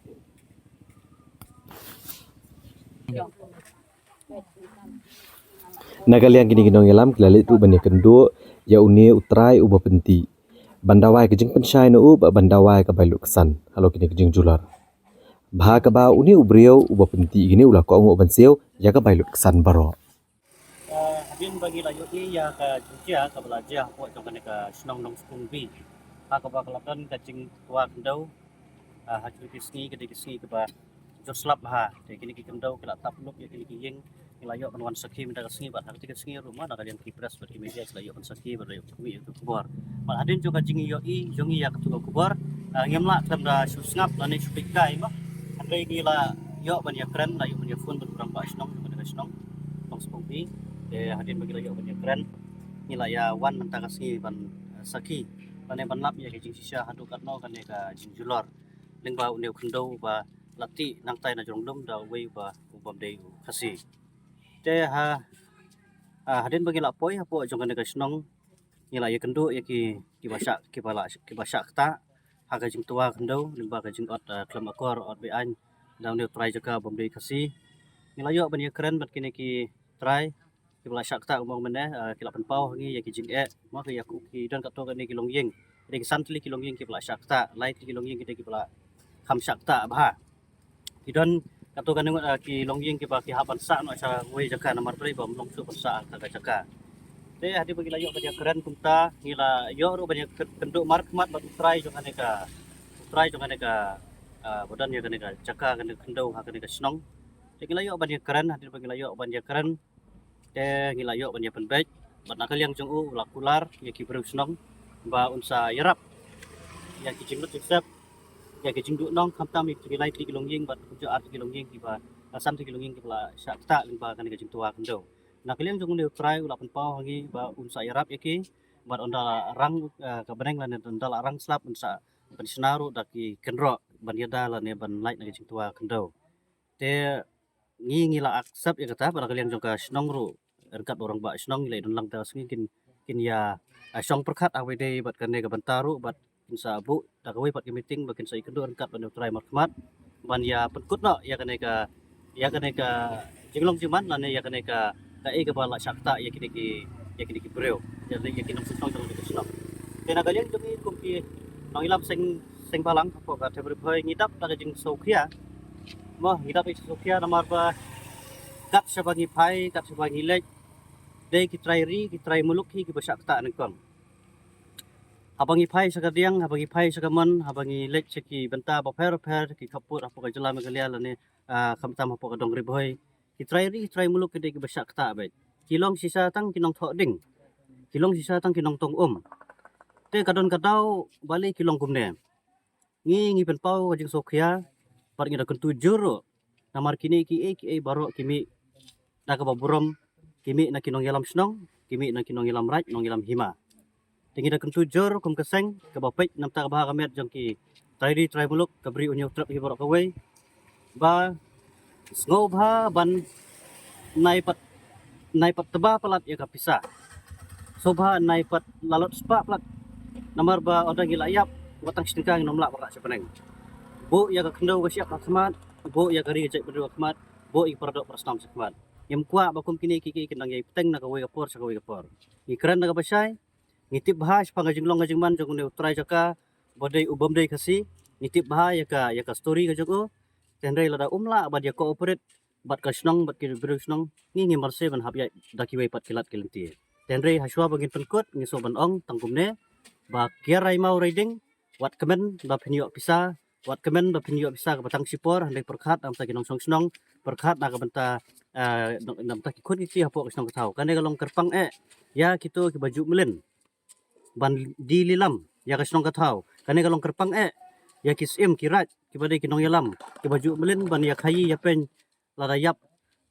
Na ka liang kine ki nongïalam ki la leit ruh ban ïakynduh ïa une u trai uba pyntih, ban dawa ïa ka jingpynshai na u bad ban dawa ïa ka bai lut ksan halor kine ki jingjulor. Bha kaba une u briew uba pyntih ïa kine u la kohnguh ban siew ïa ka bai lut ksan baroh. Ah, hadien ba ngi la ïohi ïa ka jingjia kaba la jia hapoh jong kane ka shnong Nongspung B, ha kaba ka la don ka jingtwa khyndew, ah, ha kine ki sngi, ka dei ki sngi kaba jot slap bha. Te kine ki khyndew ki la tap luk ïa kine ki ïing. Ngi la ïoh ban wan sakhi mynta ka sngi bad ha kata ka sngi ruh ma na ka liang ki press bad ki media ki la ïoh ban sakhi bad la ïoh ban ïohi ïa ka khubor. Bad hadien jong ka jingïohi jong ngi ïa katu ka khubor, ah, ngim lah khlem da shu sngap lane shu peit kai ma. Hynrei ngi la ïoh ban ïakren, la ïoh ban ïaphone bad u rangbah shnong jong kane ka shnong Nongspung B. Te hadien ba ngi la ïoh ban ïakren, ngi la ïa wan mynta ka sngi ban, eh, sakhi lane ban lap ïa ka jingshisha haduh katno kane ka jingjulor lyngba une u khyndew uba la tih nangtai na jrong lum da uwei uba u bym dei u Khasi. Te ha, ah, hadien ba ngi la poi hapoh jong kane ka shnong, ngi la ïakynduh ïa ki, kiba shah, kiba la, kiba shah ktah ha ka jingtwa khyndew lyngba ka jingot, ah, khlem akor, ot be-aiñ da une u trai jaka bym dei Khasi. Ngi la ïoh ban ïakren bad kine ki trai kiba la shah ktah, kumba mynne, ah, ki la pynpaw ha ngi ïa ki jingeh, ma, ki ïa ki don katto katne ki longïing. Dei ki san tylli ki longïing kiba la shah ktah, lai tylli ki longïing ki dei kiba la kham shah ktah bha. Ki don katto katne ngut, ah, ki longïing kiba ki hap ban sah noh sha kawei jaka namar balei ba ym long shuh ban sah ha kata ka jaka. Te hadien ba ngi la ïoh ban ïakren kumta, ngi la ïoh ruh ban ïakynduh markhmat bad u trai jong kane ka, u trai jong kane ka, ah, ba don ïa kane ka jaka, kane ka khyndew ha kane ka shnong. Te ngi la ïoh ban ïakren, hadien ba ngi la ïoh ban ïakren, te ngi la ïoh ban ïa pynbeit bad na ka liang jong u, u la kular ïa ki briew shnong ba un sa ïarap ïa ki jinglut jingsep, ïa ki jingduh nong, khamtam ïa ki lai tylli ki longïing bad kumjuh ar tylli ki longïing kiba, ah, san tylli ki longïing kiba la shah ktah lyngba kane ka jingtwa khyndew. Na ka liang jong une u trai u la pynpaw ha ngi ba un sa ïarap ïa ki bad ynda la rang, ah, ka bneng lane ynda la rang slap un sa pynshna ruh da ki kynroh ban ïada lane ban lait na ka jingtwa khyndew. Te ngi, ngi la accept ïa kata, bad na ka liang jong ka shnong ruh, ryngkat bad u rangbah shnong, ngi la ïadon lang da ka sngi, kin, kin ïa, ah, shong pyrkhat ha kaba ïadei bad kane ka bynta ruh, bad kin sa buh da kawei pat ka meeting ba kin sa ïakynduh ryngkat bad u trai markhmat ban ïa pynkut noh ïa kane ka, ïa kane ka jinglong jingman lane ïa kane ka, kaei kaba la shah ktah ïa kine ki, ïa kine ki briew, ïa kine, ïa ki nongshong shnong jong kane ka shnong. Te na ka liang jong ngi kum ki nongïalam seng, seng balang hapoh ka Thebri Bhoi, ngi dap da ka jingsngewkhia. Mo, ngi dap da ka jingsngewkhia namar ba kat shaba ngi phai, kat shaba ngi leit, dei ki trai ri, ki trai muluk hi kiba shah ktah nyngkong. Haba ngi phai sha ka diang, haba ngi phai sha ka mon, haba ngi leit sha ki bynta bapher bapher, ki khappud hapoh ka jylla Meghalaya lane, ah, khamtam hapoh ka dong Ri Bhoi, ki trai ri, ki trai muluk ki dei kiba shah ktah beit. Ki long shisha tang ki nongthoh ding, ki long shisha tang ki nongtong um. Te ka don ka daw balei ki long kumne. Ngi, ngi pynpaw ka jingsngewkhia bad ngi da kyntu jur ruh namar kine kiei kiei baroh ki mih da kaba burom, ki mih na ki nongïalam shnong, ki mih na ki nongïalam raid, nongïalam hima. Te ngi da kyntu jur kum ka seng kaba peit na ka bynta ka bha ka miat jong ki trai ri trai muluk, ka Bri U Hynñiewtrep hi baroh kawei, ba sngewbha ban nai pat, nai pat tba palat ïa ka pisa. Sngewbha nai pat lalot spah palat. Namar ba ynda ngi la ïap, wat tang shi tyngka ngin ym lah ban rah sha bneng. Buh ïa ka khyndew ka shyiap ha khmat, buh ïa ka ri ka jaitbynriew ha khmat, buh ïa ki paradoh parasnam sha khmat. Ngim kwah ba kum kine kiei kiei kin dang ïai bteng na kawei ka por sha kawei ka por. Ngi kren na kaba shai, ngi tip bha shaphang ka jinglong ka jingman jong une u trai jaka ba dei u bym dei Khasi, ngi tip bha ïa ka, ïa ka story ka jong u. Te hynrei lada um lah ban ïa cooperate bad ka shnong, bad ki briew shnong, ngi, ngim marse ban hap ïaid da kiwei pat ki lad ki lynti. Te hynrei hashwa ba ngin pynkut, ngi sngewbha ban ong tang kumne ba Kiar Raimau Riding, wat kmen ba phin ïoh pisa, wat kmen ba phin ïoh pisa kaba tang shipor, hynrei pyrkhat na ka bynta ki nongshong shnong, pyrkhat na ka bynta, eh, na ka bynta ki khun ki kti hapoh ka shnong ka thaw. Kane ka long kyrpang eh ïa kito kiba ju mlien ban die lilam ïa ka shnong ka thaw. Kane ka long kyrpang eh ïa ki syiem ki raid kiba dei ki nongïalam kiba ju mlien ban ïa khaïi ïa peiñ lada ïap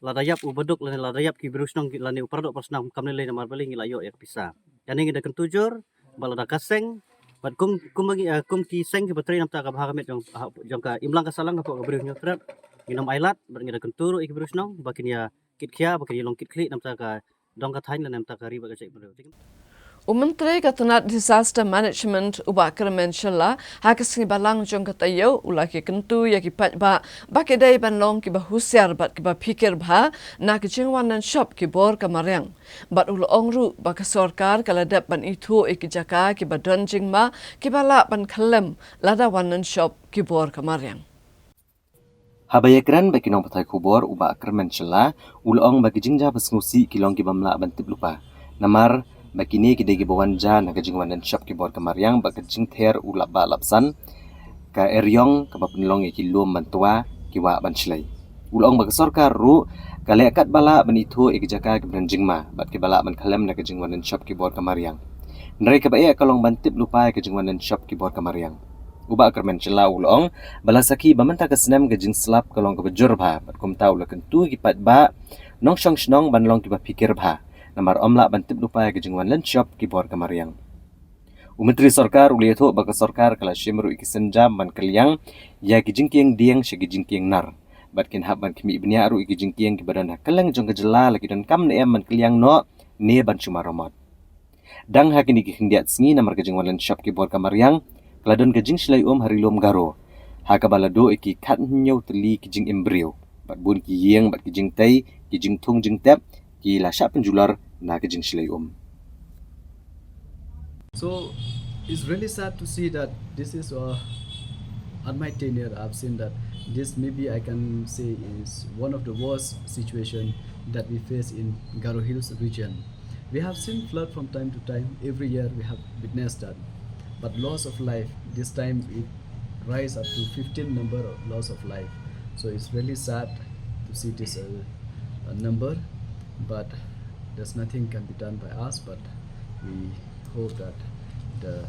lada ïap u baduk lane lada ïap ki briew shnong lane u paradoh parasnam kam lei lei namar balei ngi la ïoh ïa ka pisa. Ïa ne ngi da kyntu jur ba lada ka seng bad kum kum ba ngi, eh, kum ki seng kiba trei na bynta ka bha ka miat jong, ah, jong ka imlang ka sahlang hapoh ka Bri u Hynñiewtrep, ngin ym ailad bad ngi da kyntu ruh ïa ki briew shnong ba kin ïa kit khia ba kin ïa long kit khlieh na bynta ka dong ka thaiñ lane na bynta ka ri bad ka jaitbynriew. U Myntri ka tnat Disaster Management u Bah Kyrmen Shylla ha ka sngi Balang jong ka taïew u la kyntu ïa ki paidbah ba ki dei ban long kiba husiar bad kiba phikir bha na ka jingwan lynshop ki bor ka mariang. Bad u la ong ruh ba ka sorkar ka la dep ban ithuh ïa ki jaka kiba don jingma kiba lah ban khyllem lada wan lynshop ki bor ka mariang. Haba ïakren bad ki nongpathai khubor u Bah Kyrmen Shylla u la ong ba ki jingjia ba sngewsih ki long kibym lah ban tip lypa. Namar ba kine ki dei kiba wan jia na ka jingwan lynshop ki bor ka mariang bad ka jingther u lap bah lap san, ka eriong kaba pynlong ïa ki lum ban twa, ki wah ban shlei. U la ong ba ka sorkar ruh ka leh katba lah ban ithuh ïa ki jaka kiba don jingma bad kiba lah ban khyllem na ka jingwan lynshop ki bor ka mariang. Hynrei kaba eh ka long ban tip lypa ïa ka jingwan lynshop ki bor ka mariang. U Bah Kyrmen Shylla u la ong ba la sakhi ba mynta ka snem ka jingslap ka long kaba jur bha bad kumta u la kyntu ïa ki paidbah nongshong shnong ban long kiba phikir bha namar ym lah ban tip lypa ïa ka jingwan lynshop ki bor ka mariang. U Myntri Sorkar u la ïathuh ba ka sorkar ka la shim ruh ïa ki sienjam ban kylliang ïa ki jingkieng dieng sha ki jingkieng nar bad kin hap ban khmih bniah ruh ïa ki jingkieng kiba don ha kylleng jong ka jylla la ki donkam ne em ban kylliang noh ne ban shu maramot. Dang ha kine ki khyndiat sngi namar ka jingwan lynshop ki bor ka mariang ka la don ka jingshlei um ha Ri Lum Garo ha kaba la duh ïa ki khathynñiew tylli ki jingim briew bad bun ki ïing bad ki jingtei, ki jingthung jingtep ki la shah pynjulor na ka jingshlei um. So it's really sad to see that this is, uh, at my tenure, I've seen that this, maybe I can say, is one of the worst situation that we face in Garo Hills region. We have seen flood from time to time. Every year we have witnessed that. But loss of life, this time it rise up to fifteen number of loss of life. So it's really sad to see this, uh, uh, number. But there's nothing can be done by us. But we hope that the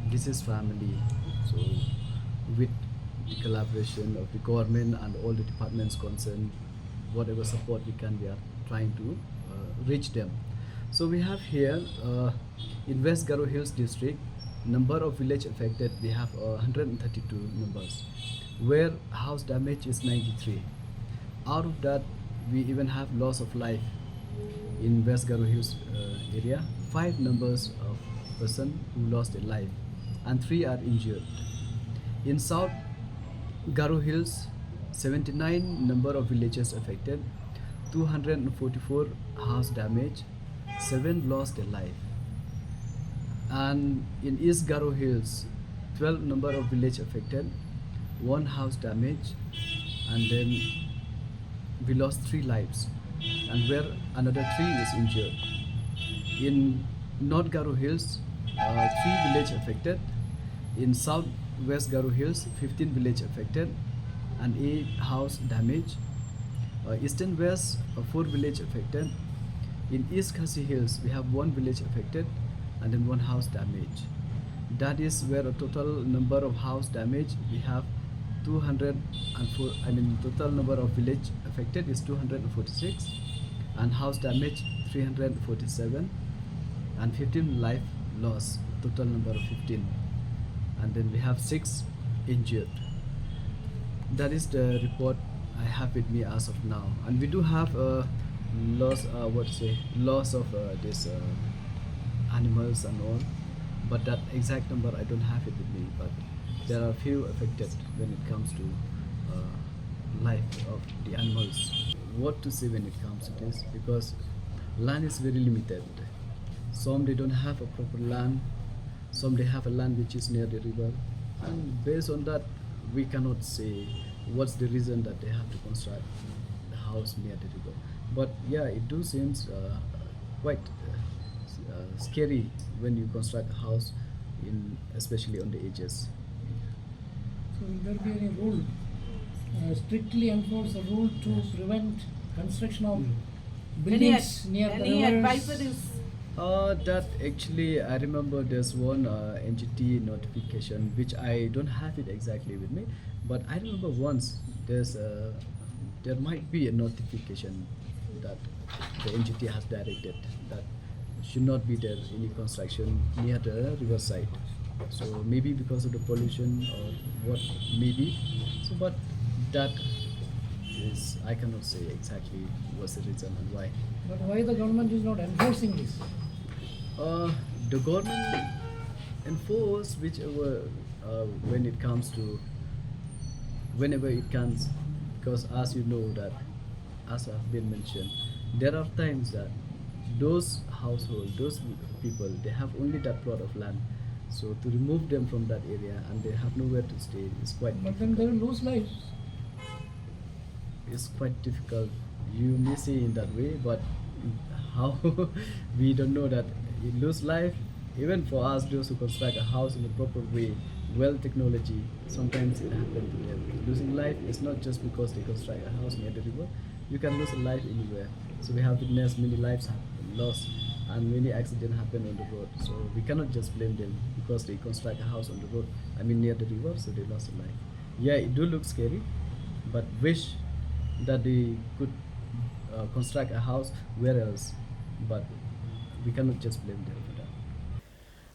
deceased family, so with the collaboration of the government and all the departments concerned, whatever support we can, we are trying to, uh, reach them. So we have here, uh, in West Garo Hills district, number of village affected, we have, uh, hundred and thirty-two numbers, where house damage is ninety-three. Out of that, we even have loss of life in West Garo Hills, uh, area. Five numbers of person who lost their life, and three are injured. In South Garo Hills, seventy-nine number of villages affected, two hundred and forty-four house damage, seven lost their life. And in East Garo Hills, twelve number of village affected, one house damage, and then we lost three lives, and where another three is injured. In North Garo Hills, uh, three village affected. In South West Garo Hills, fifteen village affected and eight house damage. Uh, Eastern West, uh, four village affected. In East Khasi Hills, we have one village affected and then one house damage. That is where a total number of house damage we have two hundred and four, I mean, total number of village affected is two hundred forty-six, and house damage three hundred forty-seven, and fifteen life loss, total number of fifteen. And then we have six injured. That is the report I have with me as of now. And we do have a loss, uh, what to say, loss of, uh, this, uh, animals and all. But that exact number, I don't have it with me. But there are few affected when it comes to, uh, life of the animals. What to say when it comes to this? Because land is very limited. Some, they don't have a proper land. Some, they have a land which is near the river. And based on that, we cannot say what's the reason that they have to construct the house near the river. But yeah, it do seems, uh, quite, uh, uh, scary when you construct a house in, especially on the edges. So will there be any rule, uh, strictly enforce a rule to prevent construction of buildings near the rivers? Uh, that actually, I remember there's one, uh, N G T notification, which I don't have it exactly with me, but I remember once there's a There might be a notification that the N G T has directed that should not be there any construction near the riverside. So maybe because of the pollution or what, maybe. So, but that is, I cannot say exactly what's the reason and why. But why the government is not enforcing this? Uh, the government enforce whichever, uh, when it comes to, whenever it comes, because as you know that, as have been mentioned, there are times that those household, those people, they have only that plot of land. So to remove them from that area and they have nowhere to stay is quite difficult. But then they will lose lives. It's quite difficult. You may say in that way, but how? We don't know that you lose life. Even for us, those who construct a house in a proper way, well technology, sometimes it happens to them. Losing life is not just because they construct a house near the river. You can lose a life anywhere. So we have witnessed many lives have been lost and many accidents happen on the road. So we cannot just blame them because they construct a house on the road, I mean near the river, so they lost a life. Yeah, it do look scary, but wish that they could, uh, construct a house where else. But we cannot just blame them for that.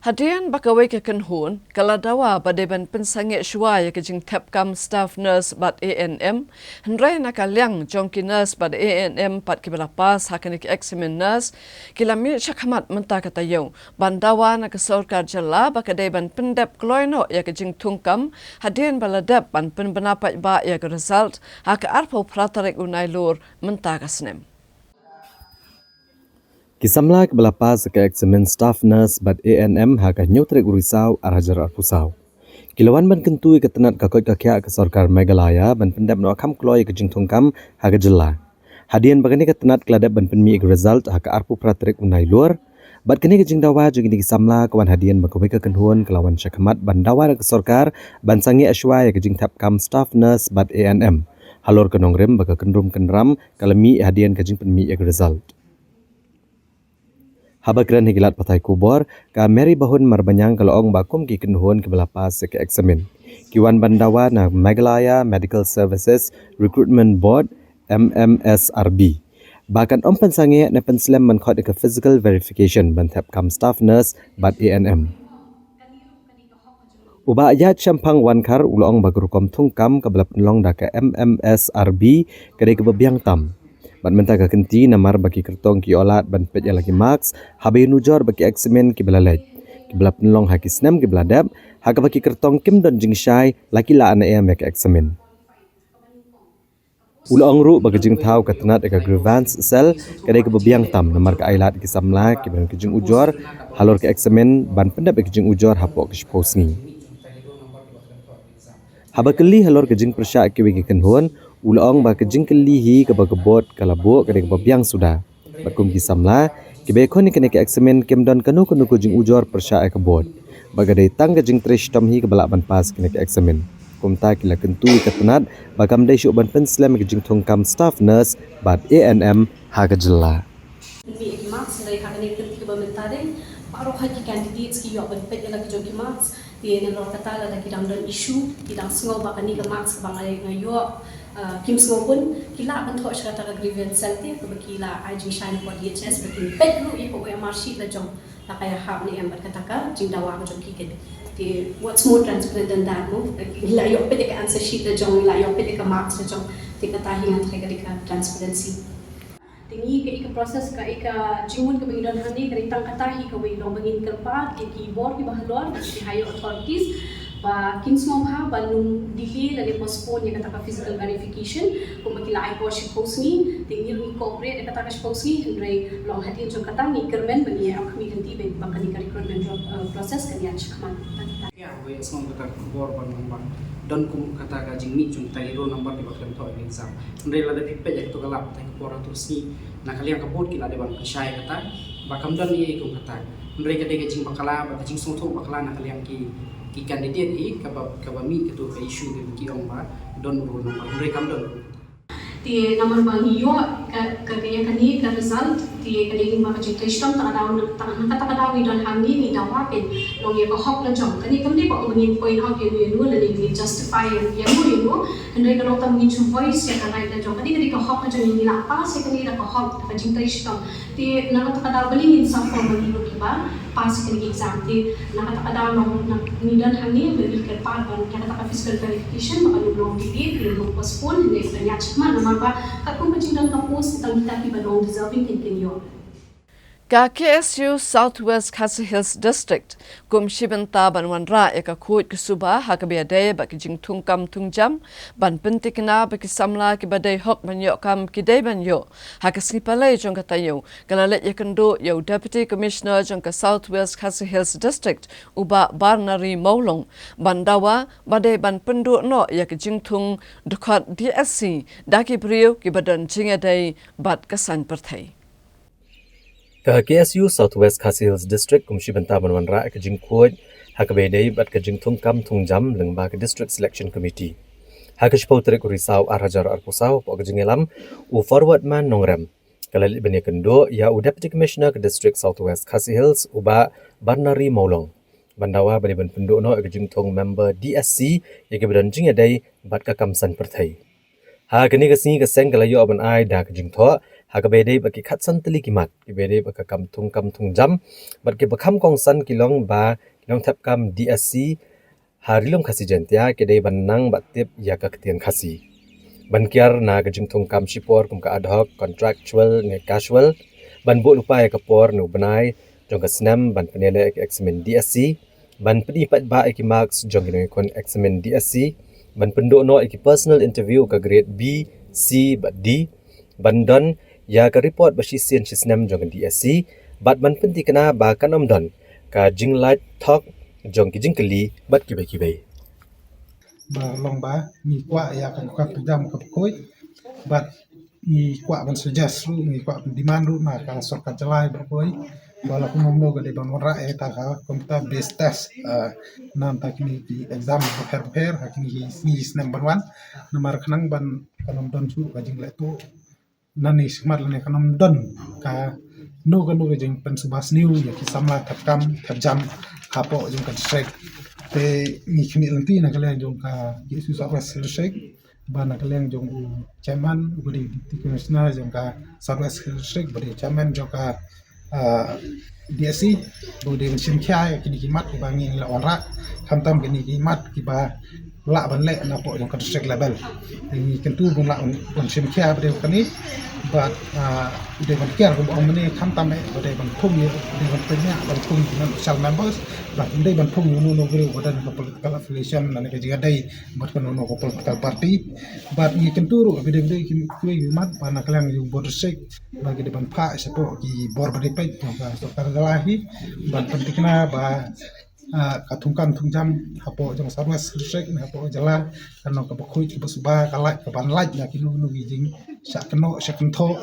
Hadien ba kawei ka kynhun ka la dawa ba dei ban pynsangeh shuwa ïa ka jingthep kam staff nurse bad A N M, hynrei na ka liang jong ki nurse bad A N M pat kiba la pass ha kane ka examen nurse, ki la mih shakhmat mynta ka taïew ban dawa na ka sorkar jylla ba ka dei ban pyndep kloi noh ïa ka jingthung kam hadien ba la dep ban pynbna paidbah ïa ka result ha ka arphew phra tarik u Nailur mynta ka snem. Ki samla kiba la pass ka examen staff nurse bad A N M ha ka hynñiew tarik u Risaw ar hajar arphew saw, ki la wan ban kyntu ïa ka tnat ka koit ka khiah ka sorkar Meghalaya ban pyndep noh kham kloi ïa ka jingthung kam ha ka jylla. Hadien ba kane ka tnat ka la dep ban pynmih ïa ka result ha ka arphew phra tarik u Nailur, bad kane ka jingdawa jong kine ki samla ka wan hadien ba kawei ka kynhun ka la wan shakhmat ban dawa na ka sorkar ban sangeh shuwa ïa ka jingthep kam staff nurse bad A N M halor ka nongrim ba ka kynrum kynram ka la mih hadien ka jingpynmih ïa ka result. Haba kren ha ki lad pathai khubor, ka Mary Bahun Marbaniang ka la ong ba kum ki kynhun kiba la pass ïa ka examen, ki wan ban dawa na Meghalaya Medical Services Recruitment Board, M M S R B, ba kan ym pynsangeh ne pynslem ban khot ïa ka physical verification ban thep kam staff nurse bad A N M. U Bah Ïaid Shemphang Wankhar u la ong ba ka rukom thung kam kaba la pynlong da ka M M S R B ka dei kaba biang tam. Bad mynta ka kynti namar ba ki kyrtong ki ïoh lad ban peit ïa la ki marks haba ïanujor bad ki examen kiba la leit, kiba la pynlong ha ki snem kiba la dep, ha kaba ki kyrtong kim don jingshai la ki lah ne em ïa ka examen. U la ong ruh ba ka jingthaw ka tnat ïa ka grievance cell ka dei kaba biang tam namar ka ailad ïa ki samla kiba don ka jingujor halor ka examen ban pyndep ïa ka jingujor hapoh ka shiphew sngi. Haba kylli halor ka jingpyrshah kiwei ki kynhun, u la ong ba ka jingkylli hi kaba ka board ka la buh ka dei kaba biang suda. Bad kum ki samla kiba ïakhun ïa kane ka examen kim don kano kano ka jingujor pyrshah ïa ka board, ba ka dei tang ka jingtrei shitom hi kaba lah ban pass kane ka examen. Kumta ki la kyntu ïa ka tnat ba kam dei shuh ban pynslem ïa ka jingthung kam staff nurse bad A N M ha ka jylla. Pynmih ïa ki marks, hynrei ha kane ka kynti kaba mynta dei baroh hi ki candidates ki ïoh ban peit ïa la ki jong ki marks. Te nalor kata lada ki dang don issue, ki dang sngew ba kane ka marks kaba nga ïoh, uh, kim sngewbha, ki lah ban thoh sha kata ka grievance cell te, kaba ki lah ai jingshai na ka D H S ba kin peit ruh ïa ka O M R sheet la jong, la ka ïahap ne em bad kata ka jingdawa ka jong ki. Te what's more transparent than that, no? Ki la ïoh peit ïa ka answer sheet la jong, la ïoh peit ïa ka marks la jong. Te kata hi nga tharai ka dei ka transparency. Te ngi ka, i ka process ka, i ka jingmut kaba ngi don hangne ka dei tang kata hi, kawei long ba ngin kyrpad ïa ki bor kiba halor, ki higher authorities, ba kin sngewbha ban ym delay lane postpone ïa kata ka physical verification, kumba ki la ai por shiphew sngi. Te ngi ruh ngi cooperate ïa kata ka shiphew sngi, hynrei long hadien jong kata ngi kyrmen ba ngi ïa ap khmih lynti ba kane ka recruitment, uh, process kan ïaid shakhmat. Tang kata. Ïa, wei sngew kata ka khubor ban long ba don kum kata ka jingmih jong kita ki roll number kiba khlem thoh ïa ka exam. Hynrei lada phi peit ïa kato ka lad pathai khubor ha kato ka sngi, na ka liang ka board ki la dei ban pynshai ïa kata ba kam don ei ei kum kata. Hynrei ka dei ka jingbakla bad ka jingsngewthuh bakla na ka liang ki, ki candidate hi kaba, kaba mih kato ka issue kaba ki ong ba don roll number, hynrei kam don. Te namar ba ngi ïoh ka, ka, ka ïa kane ka result, Te kane ka jingtrei shitom, tang na kata ka daw ngi don hangne, ngi dawa pynlong ïa ka hok la jong. Kane kam dei ba ngin point out ïa no ïa no lane ngin justify ïa no ïa no. Hynrei ka long tang ngin shu voice ïa ka right la jong. Kane ka dei ka hok la jong, ngi la pass ïa kane da ka hok, da ka jingtrei shitom. Te na kata ka daw balei ngin sa formally ruh kiba pass ïa kane ka exam. Te na kata ka daw long ngi don hangne ba ngi kyrpad ban ïa kata ka physical verification ba kan long delay, kan long postpone, hynrei kan ïaid shakhmat namar ba katkum ka jingdon ka post tang kita kiba long deserving kin kin ïoh. Ka K S U South West Khasi Hills District kum shi bynta ban wanrah ïa ka khuid ka suba ha kaba ïadei bad ka jingthung kam thung jam, ban pynthikna ba ki samla kiba dei hok ban ïoh kam ki dei ban ïoh. Ha ka sngi Palei jong ka taïew, ka la leit ïakynduh ïa u Deputy Commissioner jong ka South West Khasi Hills District, u Bah Barnari Mawlong, ban dawa ba dei ban pynduh noh ïa ka jingthung dkhot D S C da ki briew kiba don jingïadei bad ka saiñ pyrthei. Ka K S U South West Khasi Hills District kum shi bynta ban wanrah ka jingkhuid ha kaba ïadei bad ka jingthung kam thung jam lyngba ka District Selection Committee. Ha ka shiphew tarik u Risaw ar hajar arphew saw, hapoh ka jingïalam, u Forward Man Nongrem, ka la leit ban ïakynduh ïa u Deputy Commissioner ka District South West Khasi Hills, u Bah Barnari Mawlong, ban dawa ba dei ban pynduh noh ïa ka jingthung member D S C ïa kiba don jingïadei bad ka kam saiñ pyrthei. Ha kane ka sngi ka seng ka la ïoh ban ai da ka jingthoh ha kaba ïadei bad ki khatsan tylli ki mat kiba ïadei bad ka kam thung kam thung jam, bad kiba kham kongsan ki long ba ki nongthep kam D S C ha Ri Lum Khasi Jaiñtia ki dei ban nang bad tip ïa ka ktien Khasi. Ban kiar na ka jingthung kam shipor kum ka ad hoc, contractual ne casual. Ban buh lypa ïa ka por ne u bnai jong ka snem ban pynïaleh ïa ka eksamin D S C. Ban pyni paidbah ïa ki marks jong ki nongïakhun eksamin D S C. Ban pynduh noh ïa ki personal interview ka grade B, C bad D. Ban don ïa ka report ba shisien shisnem jong ka D S C, bad ban pynthikna ba kan ym don ka jinglait thok jong ki jingkylli bad kiwei kiwei. Ba long ba ngi kwah ïa ka kham jam ka khuid, bad ngi kwah ban suggest ruh, ngi kwah ban demand ruh na ka sorkar jylla ba khuid ba la kumno kumno ka dei ban wanrah ïa ka kumta base test, eh, na bynta kine ki exam bapher bapher ha kine ki sngi snem ban wan, namar khnang ban kan ym don shuh ka jingleh tuh. Nangne shakhmat lane kan ym don kano kano ka jingpynsuba sniew ïa ki samla thep kam thep jam hapoh jong ka district. Te ngi khmih lynti na ka liang jong ka K S U South West District, ba na ka liang jong u chairman uba dei Deputy Commissioner jong ka South West District, uba dei chairman jong ka, ah, D S C, ba u dei ban shim khia ïa kine ki mat kiba ngi la wanrah, khamtam kine ki mat kiba lah ban leh napoh jong ka district level. Te ngi kyntu ba un lah ban shim khia ba dei kane, bad, ah, u dei ban kiar kumba ong mynne, khamtam eh ba dei ban phone ïa, ba dei ban pynïaid ban phone ïa ki non official members, bad u dei ban phone ïa uno uno u briew uba don ka political affiliation lane ka jingïadei bad kano kano ka political party. Bad ngi kyntu ruh ba dei ba dei ki, kiwei ki mat ba na ka liang jong u bor district ba ki dei ban phah shapoh ki bor ba dei peit jong ka sorkar jylla hi, ban pynthikna ba, ah, ka thung kam thung jam hapoh jong South West District ne hapoh jylla kan long kaba khuid kaba suba, ka lait, kaban lait na kino kino ki jingshah kynnoh shah kynthoh.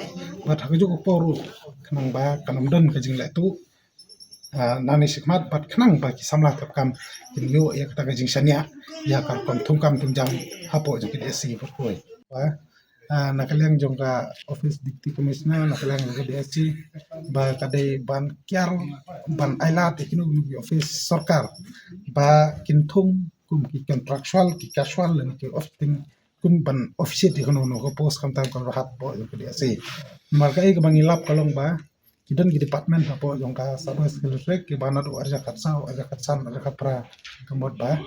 Bad ha kajuh ka por ruh khnang ba kan ym don ka jingleh tuh, ah, nangne shakhmat, bad khnang ba ki samla thep kam kin ïoh ïa kata ka jingshaniah ïa ka rukom thung kam thung jam hapoh jong ka D S C ba khuid. Ba, ah, na ka liang jong ka office Deputy Commissioner, na ka liang jong ka D S C, ba ka dei ban kiar, ban ailad ïa kino kino ki office sorkar ba kin thung kum ki contractual, ki casual lane ki off thing, kum ban officiate ïa kano kano ka post, khamtam kano ka hap hapoh jong ka D S C. Namar kaei kaba ngi lap ka long ba ki don ki department hapoh jong ka South West District kiba naduh ar hajar khatsaw, ar hajar khatsan, ar hajar khatphra, ka mut ba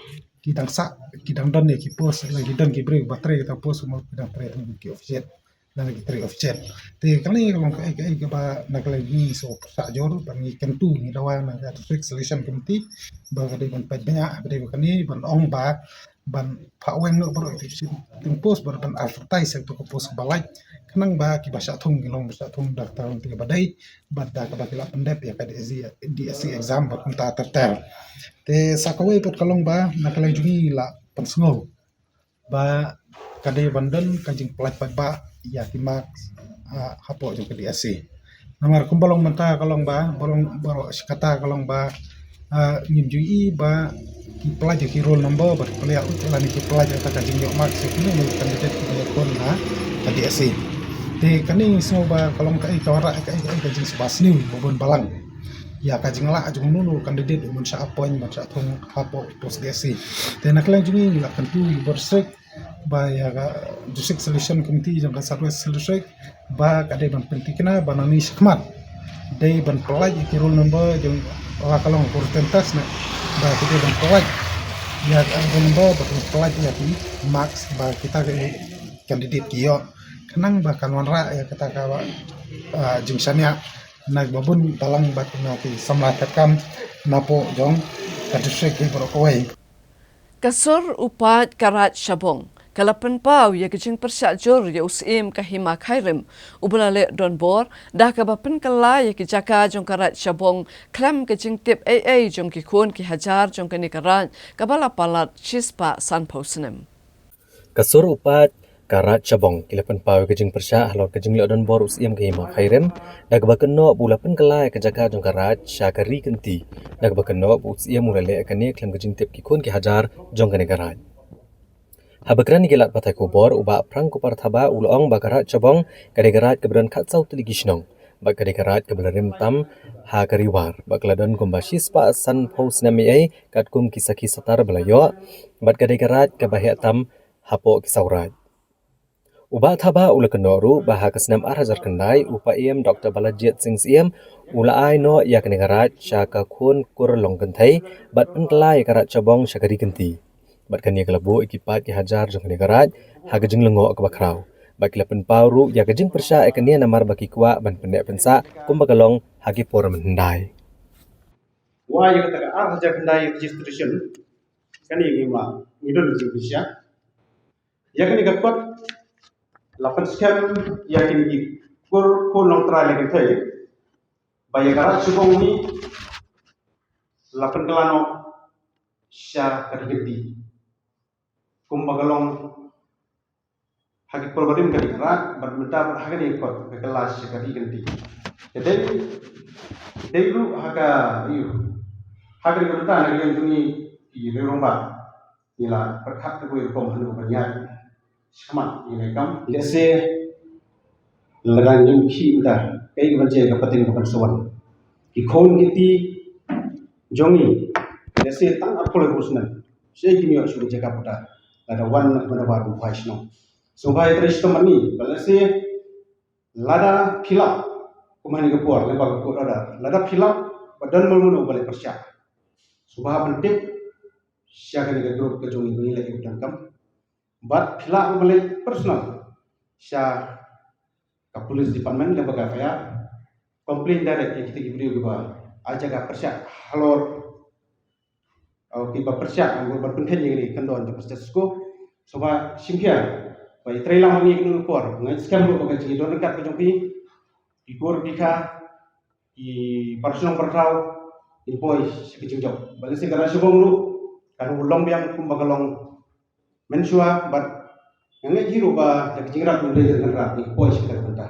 ki dang sah, ki dang don ïa ki post, lane ki don ki briew ba trei kita post, ka mut ki dang trei tang ki officiate lane ki trei officiate. Te kane ka long kaei kaei kaba na ka liang jong ngi sngewpyrshah jur, ba ngi kyntu, ngi dawa na ka District Selection Committee ba ka dei ban peit bniah, ka dei ba kane ban ong ba ban phah weng noh baroh ki shooting post, ban, ban advertise ïa ka post kaba lait, khnang ba kiba shah thung kin long ba shah thung da ka tang kaba dei, bad da kaba ki lah pyndep ïa ka D S C, D S C exam bad kumta ter ter. Te sa kawei pat ka long ba na ka liang jong ngi la pynsngew ba ka dei ban don ka jingpynlait paidbah ïa ki marks, ah, hapoh jong ka D S C. Namar kumba long mynta ka long ba, ba long, ba long shi katta ka long ba, ah, ngim ju ïohi ba ki pynlait ïa ki roll number bad ki pynlait ïa, lane ki pynlait ïa kata ka jingïoh marks ïa kino kino ki candidate kiba ïakhun ha ka D S C. Te kane ngi sngew ba ka long kaei ka wanrah kaei kaei ka jingsngewsih ba bun balang ïa ka jinglah jong uno uno u candidate u ban shah appoint ban shah thung hapoh post D S C. Te na ka liang jong ngi ngi la kyntu ïa u Bah Sek ba ïa ka District Selection Committee jong ka South West District ba ka dei ban pynthikna ba nangne shakhmat dei ban pyllait ïa ki roll number jong, la ka long ka written test ne, ba ki dei ban pyllait ïa ka roll number, ba ki pyllait ïa ki marks ba kita ki candidate ki ïoh, khnang ba kan wanrah ïa kata ka, ah, jingshaniah na ki ba bun balang bad na ki samla treikam napoh jong ka district hi baroh kawei. Ka sur u paid ka Raid Shabong ka la pynpaw ïa ka jingpyrshah jur ïa u Syiem ka Hima Khyrim uba la leh donbor, da kaba pynkylla ïa ki jaka jong ka Raid Shabong khlem ka jingtip ei ei jong ki khun ki hajar jong kane ka raid kaba la palat shispah sanphew snem. Ka sur u paid ka Raid Shabong ki la pynpaw ïa ka jingpyrshah halor ka jingleh donbor u Syiem ka Hima Khyrim, da kaba kynnoh ba u la pynkylla ïa ka jaka jong ka raid sha ka ri kynti, da kaba kynnoh ba u Syiem u la leh ïa kane khlem ka jingtip ki khun ki hajar jong kane ka raid. Haba kren ïa ki lad pathai khubor, u Bah Prang Kupar Thabah u la ong ba ka Raid Shabong ka dei ka raid kaba don khatsaw tylli ki shnong bad ka dei ka raid kaba la rim tam ha ka Ri War bad ka la don kumba shispah sanphew snem ei ei katkum ki sakhi satar ba la ïoh, bad ka dei ka raid kaba heh tam hapoh ki saw raid. U Bah Thabah u la kynnoh ruh ba ha ka snem ar hajar khyndai u Paiem Doktor Balajied Singh Syiem u la ai noh ïa kane ka raid sha ka khun kur long kynthei bad pynkylla ïa ka Raid Shabong sha ka ri kynti. Bad kane ka la buh ïa ki paid ki hajar jong kane ka raid ha ka jinglyngngoh kaba khraw. Bad ki la pynpaw ruh ïa ka jingpyrshah ïa kane namar ba ki kwah ban pynneh pynsah kumba ka long ha ki por mynhyndai. Wai ïa kata ka ar hajar khyndai registration, kane ngi ma ngi don jingpyrshah. Ïa kane ka kot la pynskhem ïa kine ki kur khun nongtrai leh kynthei ba ïa ka Raid Shabong hi la pynkylla noh sha ka ri kynti. Kumba ka long ha ki por ba rim ka dei ka raid bad mynta bad ha kane ka kot ka kylla sha ka ri kynti. Te dei dei ruh ha ka, ïoh, ha kane ka bynta na ka liang jong ngi ki rangbah ngi la pyrkhat kawei rukom hynriew ban ïaid shakhmat ïa kane ka kam. Lehse lada ngim khih mynta, kaei kaban jia ka pateng kaban sa wan? Ki khun ki kti jong ngi lehse tang arphew laiphew snem, shaei kin ïoh shuh ka jaka puta lada wan na ka bynta ba u phai shnong? Sngewbha ïa trei shitom ma ngi ba lehse lada phi lap, kum ha kane ka por lyngba ka court order, lada phi lap ba don mano mano ba leh pyrshah, sngewbha ban tip sha kane ka group ka jong ngi ba ngi leh ïa ka bynta kam. Bad phi lah ban leit personal sha ka police department lyngba ka F I R, complain direct ïa kita ki briew kiba ai jaka pyrshah halor, uh, kiba pyrshah, uh, ban pynkheiñ ïa kane ka kyndon jong ka status quo. Sngewbha shim khia ba ïatrei lang ma ngi ha kane ka por, nga ngeit skhem ruh ba ka jingïadon ryngkat ka jong phi, ki kur ki kha, ki para shnong para thaw kin poi sha ka jingjop. Bad lehse ka Raid Shabong ruh kan long biang kumba ka long mynshuwa, bad nga ngeit hi ruh ba da ka jingïarap u Blei kan rat ngi poi sha kata ka bynta.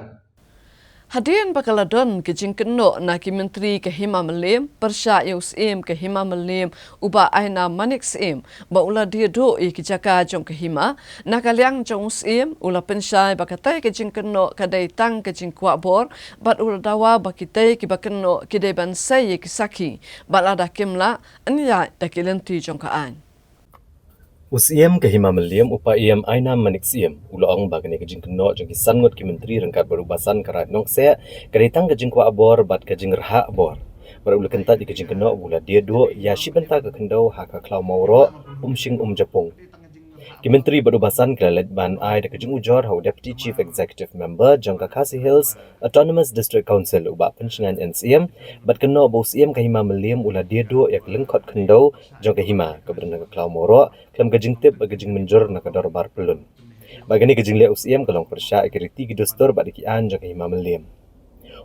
Hadien ba ka la don ka jingkynnoh na ki myntri ka Hima Mylliem pyrshah ïa u Syiem ka Hima Mylliem u Bah Ainam Manik Syiem ba u la die duh ïa ki jaka jong ka hima, na ka liang jong u Syiem u la pynshai ba katei ka jingkynnoh ka dei tang ka jingkwah bor bad u la dawa ba kitei kiba kynnoh ki dei ban sei ïa ki sakhi bad lada kim lah, yn ïaid da ki lynti jong ka aiñ. U Syiem ka Hima Mylliem u Paiem Ainam Manik Syiem u la ong ba kane ka jingkynnoh jong ki san ngut ki myntri ryngkat bad u Basan ka Raid Nongkseh ka dei tang ka jingkwah bor bad ka jingrhah bor. Bad u la kyntait ïa ka jingkynnoh ba u la die duh ïa shi bynta ka khyndew ha ka khlaw Mawroh, Umshing Umjapung. Ki myntri bad u Basan ki la leit ban ai da ka jingujor ha u Deputy Chief Executive Member jong ka Khasi Hills Autonomous District Council u Bah Pynshngaiñ N Syiem, bad kynnoh ba u Syiem ka Hima Mylliem u la die duh ïa ka lyngkhot khyndew jong ka hima kaba don ha ka khlaw Mawroh khlem ka jingtip bad ka jingmynjur na ka dorbar pyllun. Bad kane ka jingleh u Syiem ka long pyrshah ïa ki riti ki dustur bad ïa ki aiñ jong ka Hima Mylliem.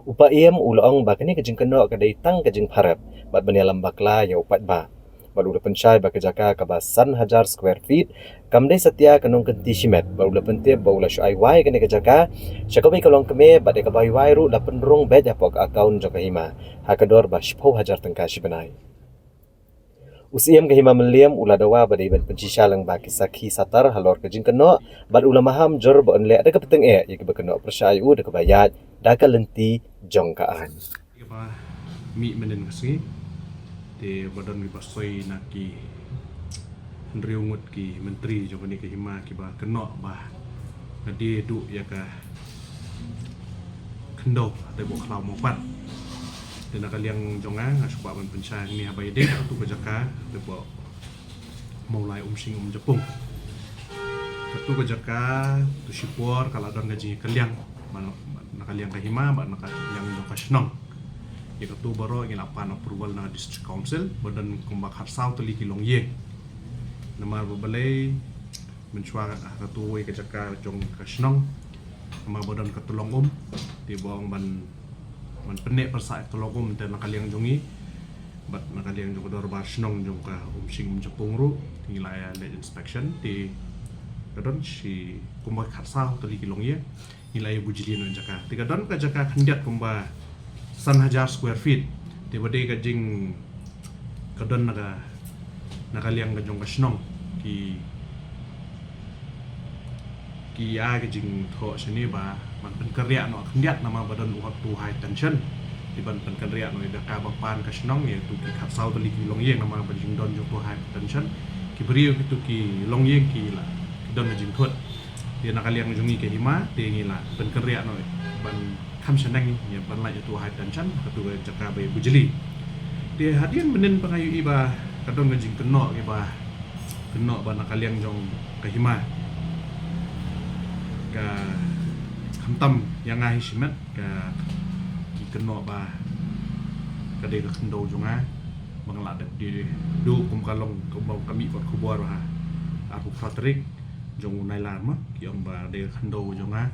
U Paiem u la ong ba kane ka jingkynnoh ka dei tang ka jingpharep bad ban ïalam bakla ïa u paidbah. Bad u la pynshai ba ka jaka kaba san hajar square feet kam dei satia ka nongkynti shimet, bad u la pyntip ba u la shu ai wai kane ka jaka sha kawei ka longkmie bad ïa kaba ai wai ruh la pynrung beit hapoh ka account jong ka hima ha ka dor ba shiphew hajar tyngka shi bnai. U Siem ka Hima Mylliem u la dawa ba dei ban pynshisha lyngba ki sakhi satar halor ka jingkynnoh bad u la maham jur ba un leh da ka bteng eh ïa kiba kynnoh pyrshah ïa u da kaba ïaid da ka lynti jong ka aiñ. Kaba mih mynnin ka sngi te ba don kiba soi na ki hynriew ngut ki myntri jong kane ka hima kiba kynnoh ba nga die duh ïa ka khyndew te bok khlaw mo pat. Te na ka liang jong nga nga shu kwah ban pynshai ngi haba ïadei ka tu ka jaka te bok Mawlai Umshing Umjapung. Ka tu ka jaka tu shipor ka la don ka jingkylliang na ka liang ka hima bad na ka liang jong ka shnong. Ïa ka tu baroh ngi la pan approval na ka District Council ba don kumba khatsaw tylli ki longïing. Namar ba balei mynshwa ka tu wei ka jaka jong ka shnong namar ba don ka tlong um te ba ong ban ban pyneh pyrshah tlong um te na ka liang jong ngi bad na ka liang jong ka dorbar shnong jong ka Umshing Umjapung ruh ngi la ïa leh inspection te ka don shi kumba khatsaw tylli ki longïing ngi la ïa bujli na jaka te ka don ka jaka khyndiat kumba san hajar square feet te ba dei ka jing ka don na ka na ka liang ka jong ka shnong ki ki ïa ka jingthoh shane ba ban pynkynriah noh khyndiat namar ba don u hap tu high tension. Te ban pynkynriah noh ïa ka ba pan ka shnong ïa tu ki khatsaw tylli ki longïing namar ba jingdon jong tu high tension. Ki briew ki tu ki longïing ki la ki don ka jingthut. Te na ka liang jong ngi ka hima te ngi la pynkynriah noh ban kham shaneng ïa ban lait ïa tu high tension ka tu ka jaka ba ïa bujli. Te hadien mynnin ba nga ïohi ba ka don ka jingkynnoh ïa ba kynnoh ba na ka liang jong ka hima ka khamtam ïa nga hi shimet ka ki kynnoh ba ka dei ka khyndew jong nga ba nga la dep die duh kum ka long kum ka mih kot khubor ha arphew phra tarik jong u Nailar ma ki ong ba dei ka khyndew jong nga.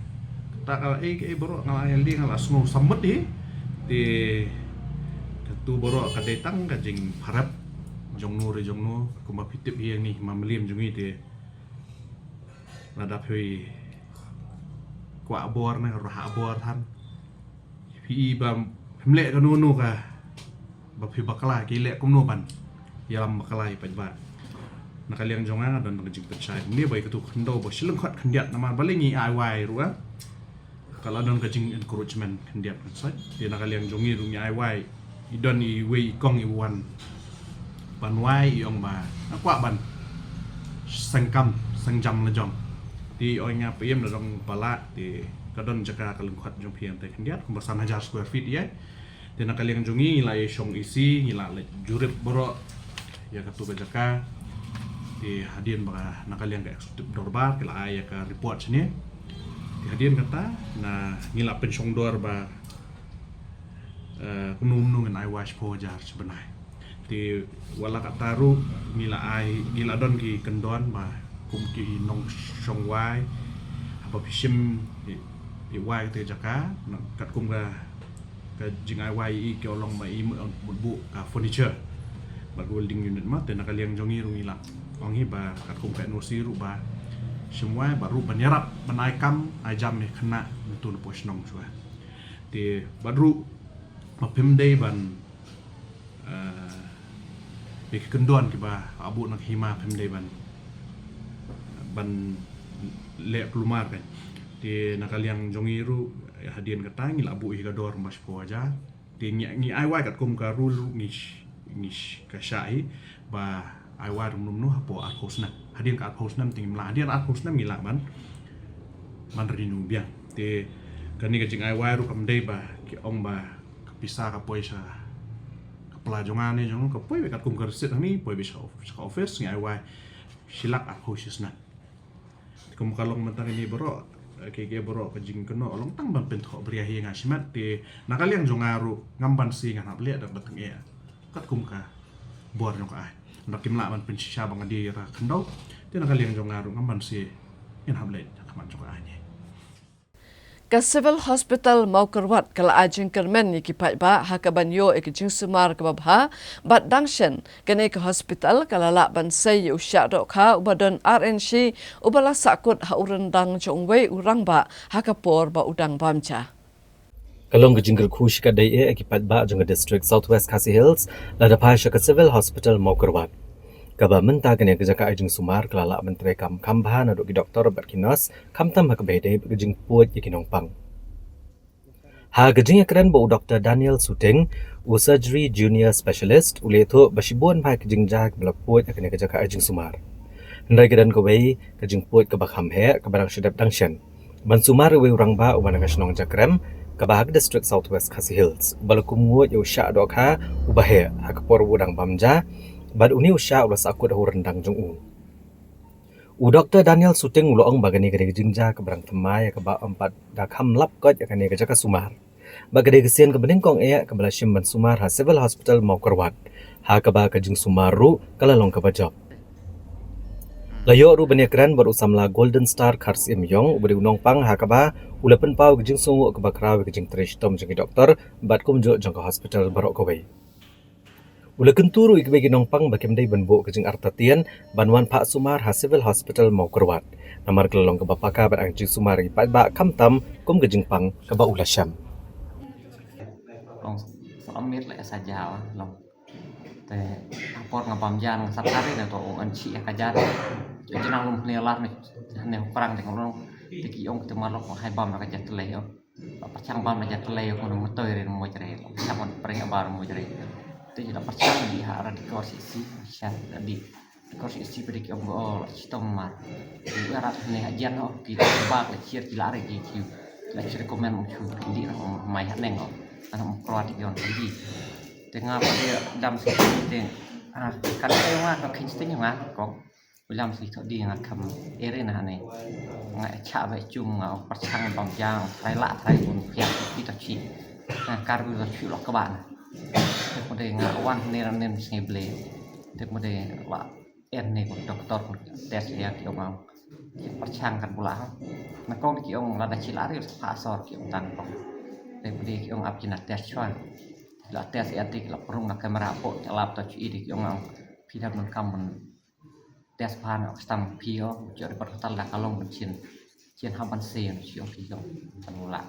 Ta ka ei ka ei baroh nga la ïa li nga la sngew samut hi te ka tu baroh ka dei tang ka jingpharap jong nu re jong nu kumba phi tip hi ngi ma mlim jong ngi te lada phi kwah bor ne ruh ha bor than phi i ba phim leh ka nu nu ka ba phi bakla ki leh kumno ban ïalam bakla i paidbah. Na ka liang jong nga don ka jingpynshai ne bai ka tu khyndew ba shileng khot khyndiat namar ba leng i ai wai ruh ka la don ka jing encouragement khyndiat kan soi. Te na ka liang jong i ruh i ai wai i don i wei i kong i wan ban wai i ong ba nga kwah ban sengkam sengjam la jong. Te oi nga piem la dong pala te ka don jaka ka lengkhot jong phi te khyndiat kumba san hajar square feet ïa. Te na ka liang jong ngi la ïa shong isi ngi la la jurip baroh ïa ka tu ka jaka. Te hadien ba na ka liang ka executive dorbar ki la ai ïa ka report shane. Te hadien kata na ngi la pynshong dor ba eh, kumno kumno ngan ai wai shiphew hajar shi bnai. Te wat la katta ruh ngi la ai ngi la don ki kyndon ba kum ki nongshong wai haba phi shim i wai kata jaka katkum ka ka jingai wai i ki long ba i mut buh ka furniture bad welding unit ma te na ka liang jong i ruh ngi la ong hi ba katkum ka N O C ruh ba shim wai ba ruh ban ïarap ban ai kam ai jam ïa khynnah ntu na poi shnong shuwa. Te bad ruh ma phim dei ban eh, ïa ki kyndon kiba abu na ka hima phim dei ban ban leh plumar kan. Te na ka liang jong i ruh hadien kata ngi la buh hi ka dor ba shiphew hajar. Te ngi ngi ai wai katkum ka rule ruh ngi ngi ka sha hi ba ai wai rum rum nu hapoh arphew snem. Hadien ka arphew snem te ngim lah hadien arphew snem ngi lah ban ban renew biang. Te kane ka jingai wai ruh kam dei ba ki ong ba ka pisa ka poi sha ka pla jong nga ne jong ka poi be katkum ka receipt hangne poi be sha of- sha ka office ngi ai wai shi lak arphew shi snem. Te kum ka long mynta kine baroh ke ke baroh ka jingkynnoh long tang ban pynthoh bria hi nga shimet te na ka liang jong nga ruh ngam ban si ngan hap leh da ba tang eh katkum ka bor jong ka ai. Nda kim lah ban pynshisha ba nga die ra khyndew te na ka liang jong nga ruh ngam ban si ngan hap leh da khmat jong ka ai ne. Ka Civil Hospital Mawkyrwat ka la ai jingkyrmen ïa ki paidbah ha ka ban ïoh ïa ka jingsumar kaba bha bad dang shen kane ka hospital ka la lah ban sei ïa u shah dohkha uba don ar inshi uba la sahkut ha u ryndang jong uwei u rangbah ha ka por ba u dang bam ja. Ka long ka jingkyrkhu shikatdei eh ïa ki paidbah jong ka District South West Khasi Hills lada phai sha ka Civil Hospital Mawkyrwat. Kaba mynta kane ka jaka ai jingsumar ka la lah ban treikam kham bha naduh ki doktor bad ki nurse, khamtam ha kaba ïadei bad ka jingpuid ïa ki nongpang. Ha ka jingïakren bad u Doktor Daniel Suting, u surgery junior specialist, u la ïathuh ba shibun bha ki jingjia kiba la puid ha kane ka jaka ai jingsumar. Hynrei ka don kawei ka jingpuid kaba kham heh kaba dang shu dep dang shen ban sumar ïa uwei u rangbah uba na ka shnong Jakrem, kaba ha ka district South West Khasi Hills, uba la kum nguid ïa u shiah dohkha uba heh ha ka por ba u dang bam ja, bad une u shiah u la sahkut ha u ryndang jong u. U Doktor Daniel Suting u la ong ba kane ka dei ka jingjia kaba dang thymmai ïa kaba ym pat da kham lap koit ïa kane ka jaka sumar. Ba ka dei ka sien kaba nyngkong eh kaba la shim ban sumar ha Civil Hospital Mawkyrwat, ha kaba ka jingsumar ruh ka la long kaba jop. La ïoh ruh ban ïakren bad u samla Golden Star Kharsiem Ïong, uba dei u nongpang, ha kaba u la pynpaw ka jingsngewnguh kaba khraw ïa ka jingtrei shitom jong ki doktor bad kumjuh jong ka hospital baroh kawei. U la kyntu ruh ïa kiwei ki nongpang ba kim dei ban buh ka jingartatien ban wan phah sumar ha Civil Hospital Mawkyrwat, namar ka la long kaba paka ban ai jingsumar ïa ki paidbah khamtam kum ka jingpang kaba u la shem. Long sa lam miet la sa jaw long. Te ha por nga bam ja nga sa tari ne to ong an chi ka ja. Jina lum ne lar ne ne prang te long. Te ki ong te malok hai bam ka ja te le yo. Ba pyrshang bam na ja tlei ko na mutoi re mo jre. Pyrshang ban pyrshang ba mo jre. Te ji da pyrshang di ha ra di kor si si. Shan di kor si si pedi ki ong ko la chitom mar. Di ra ne ha jan ho ki bak la chier ki la re ki ki. La chier komen mo chu di na mai ha neng ho. Ana mo kro di yon di. Te nga pa dia dam si te. Ah, kan te nga ka kin sting nga ko. Ulam si thok di nga kham ere na ne. Nga cha ba chung nga pyrshang bam jang trai la trai un piang pi ta chi. Nga kar bi ta chi lok ka ba na. Te mo de nga wan ne ran ne sngi ble. Te mo de la en ne ko doktor ko test ya ki ong. Ki pyrshang kan bula. Na kong ki ong la da chi la ri pa sor ki ong tang kong. Te mo de ki ong ap ki na test chwa. La test ya ti la prung na kamera po ki lap ta chi di ki ong ang. Pi da mun kam mun Test phan ok stam phi o, jor pat hotel da kalong ban chin. Chin ha ban se, chi ong phi o, kan ula.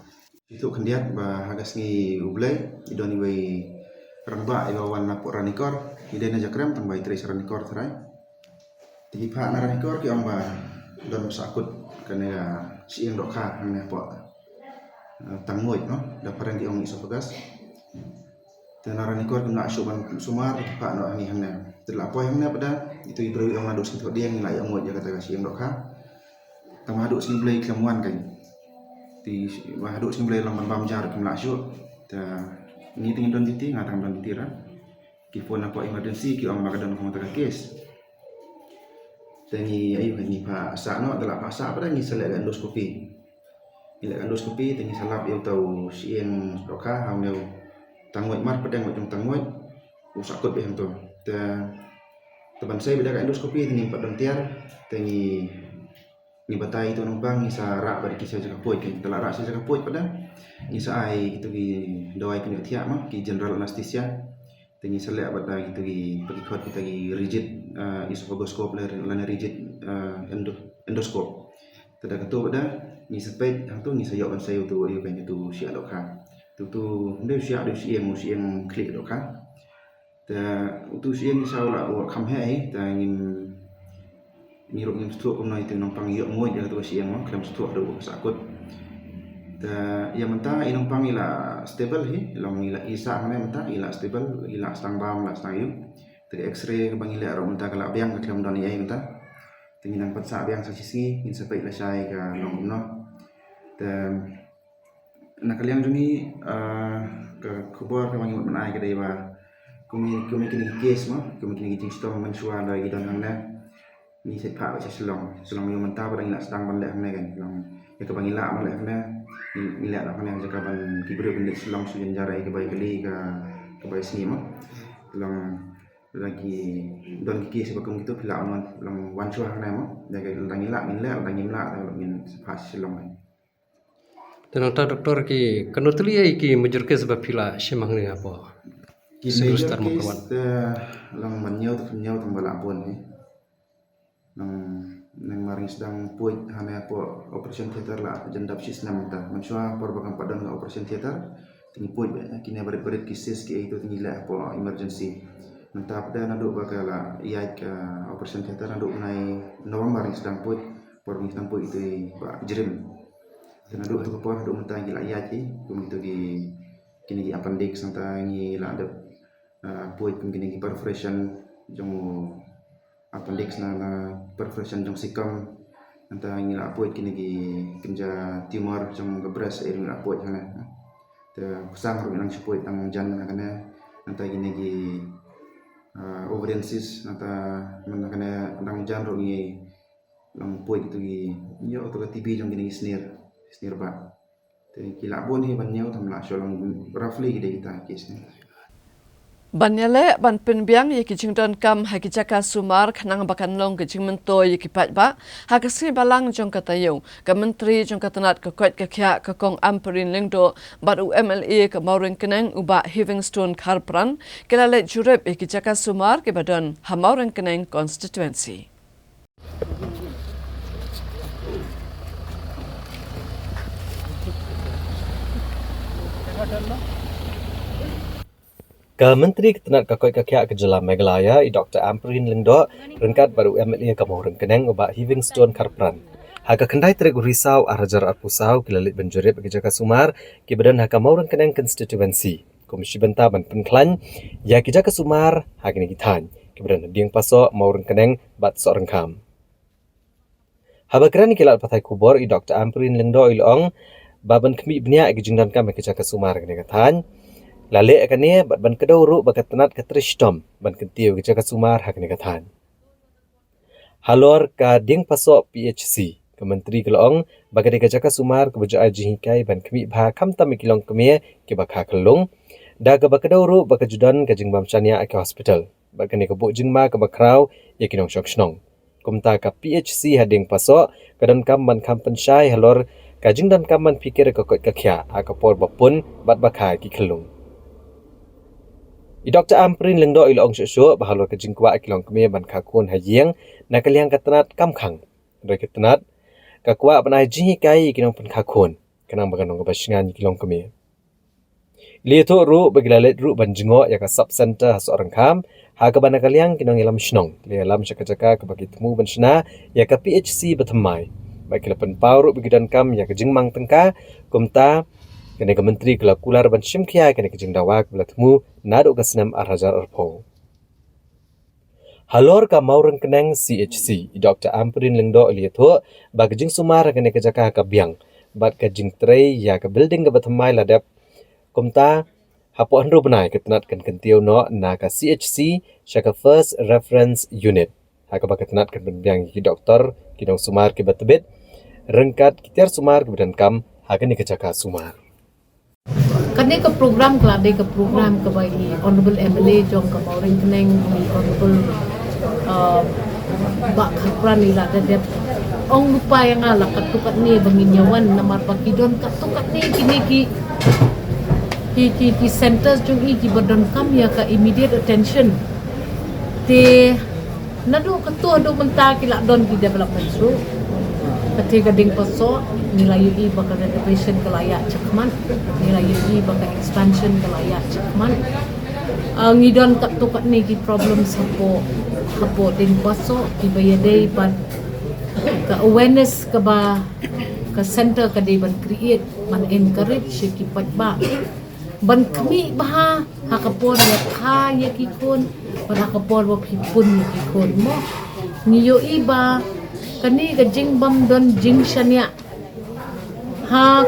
Itu khyndiat ba ha ka sngi U Blei, i don iwei rangbah iba wan na pok Ranikor, i dei na Jakrem tang ba i trei sha Ranikor trai. Te ki phah na Ranikor ki ong ba don ba sahkut kane ka shyieng dohkha hangne pok, eh, tang nguid no, da phareng ki ong esophagus. Te na Ranikor kim lah shuh ban sumar, te phah noh hangne hangne. Te la poi hangne pat da, itu i briew i ong naduh sngi Thohdieng ngi la ïoh nguid ïa kata ka shyieng dohkha. Tang ba haduh sngi Blei khlem wan kein. Te ba haduh sngi Blei long ban bam ja ruh kim lah shuh. Te ngi te ngi don duty, nga tang don duty ra. Ki phone na pok emergency ki ong ba ka don kum kata ka case. Te ngi ayu ngi phah sah noh, te la phah sah pat da ngi sa leh ka endoscopy. Ngi leh ka endoscopy te ngi sa lap ïa uta u shyieng dohkha ha une u tang nguid mar pdeng wat jong tang nguid u sahkut beit hangto. Te, te ban sei beit da ka endoscopy te ngim pat don tiar te ngi, ngi batai ïa uta u nongpang ngi sa rah bad ki sha jaka puid, te la rah sha jaka puid pat da ngi sa ai kito ki dawai pynïoh thiah ma ki general anesthesia. Te ngi sa leh bad da kito ki, ba ki khot kita ki rigid, eh, esophagoscope lane rigid, eh, endo-, endoscope. Te da kato pat da ngi sa peit hangto ngi sa ïoh ban sei uto u ïoh kan uto u shiah dohkha. Te uto u dei u shiah, dei u shyieng, u shyieng khlieh dohkha. Te uto u shyieng ngi sa u la u kham heh hi, te ngim Ngi ruh ngim sngewthuh kumno ïa uto u nongpang ïoh nguid ïa kato ka shyieng mo, khlem sngewthuh haduh ba sahkut. Te ïa mynta i nongpang i la stable hi, long i la i sah hangne mynta, i la stable, i la sdang bam, la sdang ïuh. Te ka X-ray kaba ngi leh ruh mynta ka la biang, ka khlem don ei ei mynta. Te ngi nang pynsah biang sa shisngi, ngin sa peit lashai ka long kumno. Te Na ka liang jong ngi, ah, ka khubor kaba ngi mut ban ai ka dei ba kum, kum kine ki case mo, kum kine ki jingshitom mynshuwa da ki don hangne. Ngi sa phah beit sha Shillong. Shillong ïa mynta ba dang ngi la sdang ban leh hangne kan. Shillong ïa kaba ngi lah ban leh hangne. Ngi, ngi leh hangne jaka ban ki briew ban leit Shillong shu jynjar ïa kaba ïa kali ka, kaba ïa sngi mo. Shillong da ki don ki case ba kum kito phi lah ban wan, Shillong wan shuwa hangne mo. Da ka da ngi lah ngin leh, da ngim lah da ngin sa phah sha Shillong kan. Te nangta doktor ki kano tylli ïa ki major case ba phi la shim hangne hapoh Civil Hospital Mawkyrwat? Te long ban ñiew te khynñiew tang ba la bun hi. Nang, nang mar ngi sdang puid hangne hapoh operation theater la jan dap shisnem ta. Mynshuwa por ba kam pat don operation theater te ngi puid kine barit barit ki cyst ki ei to te ngi leh hapoh emergency. Nangta pat naduh ba ka la ïaid ka operation theater naduh bnai November ngi sdang puid, por ngi sdang puid ito i Bah Jrim. Te naduh ha ka por haduh mynta ngi la ïaid ki, kum ito ki, kine ki appendix nangta ngi la dep, ah, puid kum kine ki perforation jong appendix na, na perforation jong cecum. Nangta ngi la puid kine ki kynja tumor jong ka breast, eh, ngi la puid hangne. Te psang ruh ngi nang shu puid tang jan na kane. Nangta kine ki, ah, ovarian cyst, nangta man na kane nang jan ruh ngi nang puid ito ki, ïoh ito ka T B jong kine ki snier, snier bah. Te ki la bun hi ban ñiew, tam la shu long roughly ki dei kita ki snier. Ban ïaleh ban pynbiang ïa ki jingdonkam ha ki jaka sumar khnang ba kan long ka jingmyntoi ïa ki paidbah, ha ka sngi Balang jong ka taïew, ka Myntri jong ka tnat ka koit ka khiah, ka Kong Ampareen Lyngdoh, bad u M L A ka Mawryngkneng, u Bah Heavingstone Kharpran, ki la leit jurip ïa ki jaka sumar kiba don ha Mawryngkneng constituency. Ka Myntri ka tnat ka koit ka khiah ka jylla Meghalaya, i Doktor Ampareen Lyngdoh, ryngkat bad u M L A ka Mawryngkneng, u Bah Heavingstone Kharpran, ha ka khyndai tarik u Risaw ar hajar arphew saw, ki la leit ban jurip ïa ki jaka sumar kiba don ha ka Mawryngkneng constituency, kum shi bynta ban pynkhlaiñ ïa ki jaka sumar ha kine ki thaiñ kiba don ha Diengpasoh, Mawryngkneng bad Sohryngkham. Haba kren ïa ki lad pathai khubor, i Doktor Ampareen Lyngdoh i la ong ba ban khmih bniah ïa ki jingdonkam ïa ki jaka sumar ha kane ka thaiñ, la leh ïa kane bad ban kdew ruh ba ka tnat ka trei shitom ban kyntiew ïa ki jaka sumar ha kane ka thaiñ. Halor ka Diengpasoh P H C, ka Myntri ka la ong ba ka dei ka jaka sumar kaba ju ai jinghikai ban khmih bha khamtam ïa ki longkmie kiba kha khyllung, da kaba kdew ruh ba ka ju don ka jingbym shaniah ha ki hospital, bad kane ka buh jingma kaba khraw ïa ki nongshong shnong. Kumta ka P H C ha Diengpasoh ka donkam ban kham pynshai halor ka jingdonkam ban phikir ïa ka koit ka khiah ha ka por ba pun bad ba kha ïa ki khyllung. I Doktor Ampareen Lyngdoh i la ong shuh shuh ba halor ka jingkwah ïa ki longkmie ban kha khun ha ïing, na ka liang ka tnat kam khang, hynrei ka tnat ka kwah ban ai jinghikai ïa ki nongpynkha khun khnang ba kan long kaba shngaiñ ïa ki longkmie. I la ïathuh ruh ba ki la leit ruh ban jngoh ïa ka sub center ha Sohryngkham, ha kaba na ka liang ki nongïalam shnong ki la ïalam sha ka jaka kaba ki thmu ban shna ïa ka P H C ba thymmai, bad ki la pynpaw ruh ba ki donkam ïa ka jingmang tyngka. Kumta kane ka Myntri ka la kular ban shim khia ïa kane ka jingdawa kaba la thmu naduh ka snem ar hajar arphew. Halor ka Mawryngkneng C H C, i Doktor Ampareen Lyngdoh i la ïathuh ba ka jingsumar ha kane ka jaka ha ka biang bad ka jingtrei ïa ka building kaba thymmai la dep. Kumta hapoh hynriew bnai ka tnat kan kyntiew noh na ka C H C sha ka First Reference Unit, ha kaba ka tnat kan pynbiang ïa ki doktor, ki nongsumar kiba tbit, ryngkat ki tiar sumar kiba donkam ha kane ka jaka sumar. Kane ka program ka la dei ka program kaba i Honorable M L A jong ka Mawryngkneng, i Honorable, uh, Bah Kharpran i la dep ong lypa ïa nga la katto katne ba ngin ïa wan, namar ba ki don katto katne kine ki, ki, ki, ki centers jong i kiba donkam ïa ka immediate attention. Te naduh katto haduh mynta ki la don ki development ruh. Kata ka Diengpasoh, ngi la ïohi ba ka renovation ka la ïaid shakhmat, ngi la ïohi ba ka expansion ka la ïaid shakhmat. Ah, ngi don katto katne ki problems hapoh, hapoh Diengpasoh, kiba ïadei bad ka awareness kaba ka center ka dei ban create, ban encourage ïa ki paidbah ban khmih bha ha ka por ïa kha ïa ki khun, bad ha ka por ba phi pun ïa ki khun mo. Ngi ïohi ba kane ka jingbym don jingshaniah ha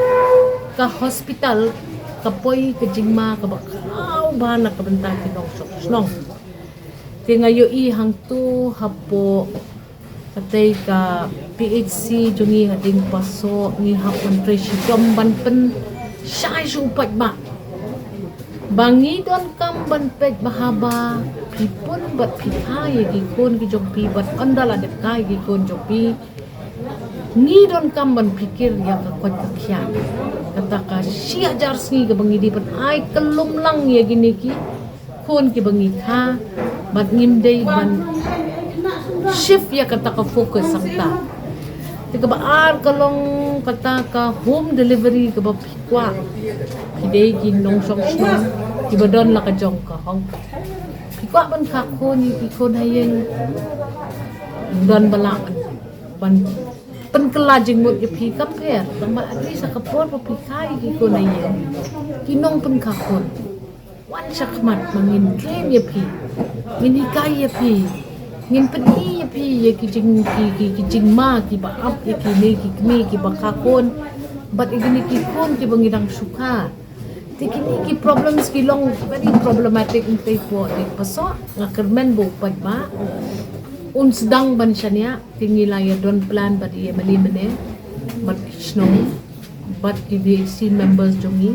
ka hospital ka poi ka jingma kaba khraw bha na ka bynta ki nongshong shnong. Te nga ïohi hangto hapoh katei ka P H C jong ngi ha Diengpasoh, ngi hap ban trei shitom ban pynshai sha u paidbah ba ngi donkam ban peit bha ba phi pun bad phi kha ïa ki khun ki jong phi, bad ynda la dep kha ïa ki khun jong phi, ngi donkam ban pyrkhat ïa ka koit ka khiah. Kata ka shi hajar sngi kaba ngi dei ban ai kyllum lang ïa kine ki khun kiba ngi kha, bad ngim dei ban shift ïa kata ka focus hangta. Te kaba ar ka long kata ka home delivery kaba phi kwah. Phi dei ki nongshong shnong kiba don la ka jong ka hong. Ki kwah ban kha khun ïa ki khun ha ïing, don ba lah ban pynkylla jingmut ïa phi kam pher, tang ba at least ha ka por ba phi kha ïa ki khun ha ïing, ki nongpynkha khun, wan sha khmat ba ngin train ïa phi, ngin hikai ïa phi, ngin pyni ïa phi ïa ki jing ki ki ki jingma kiba ap ïa kine ki kmie kiba kha khun, bad ïa kine ki khun kiba ngi dang shu kha. Te kine ki problems ki long very problematic, ngi tei po de paso nga kyrmen ba u paidbah un sdang ban shaniah. Te ngi la ïa don plan bad ïa mali mane bad ki shnong bad ki V H C members jong ngi,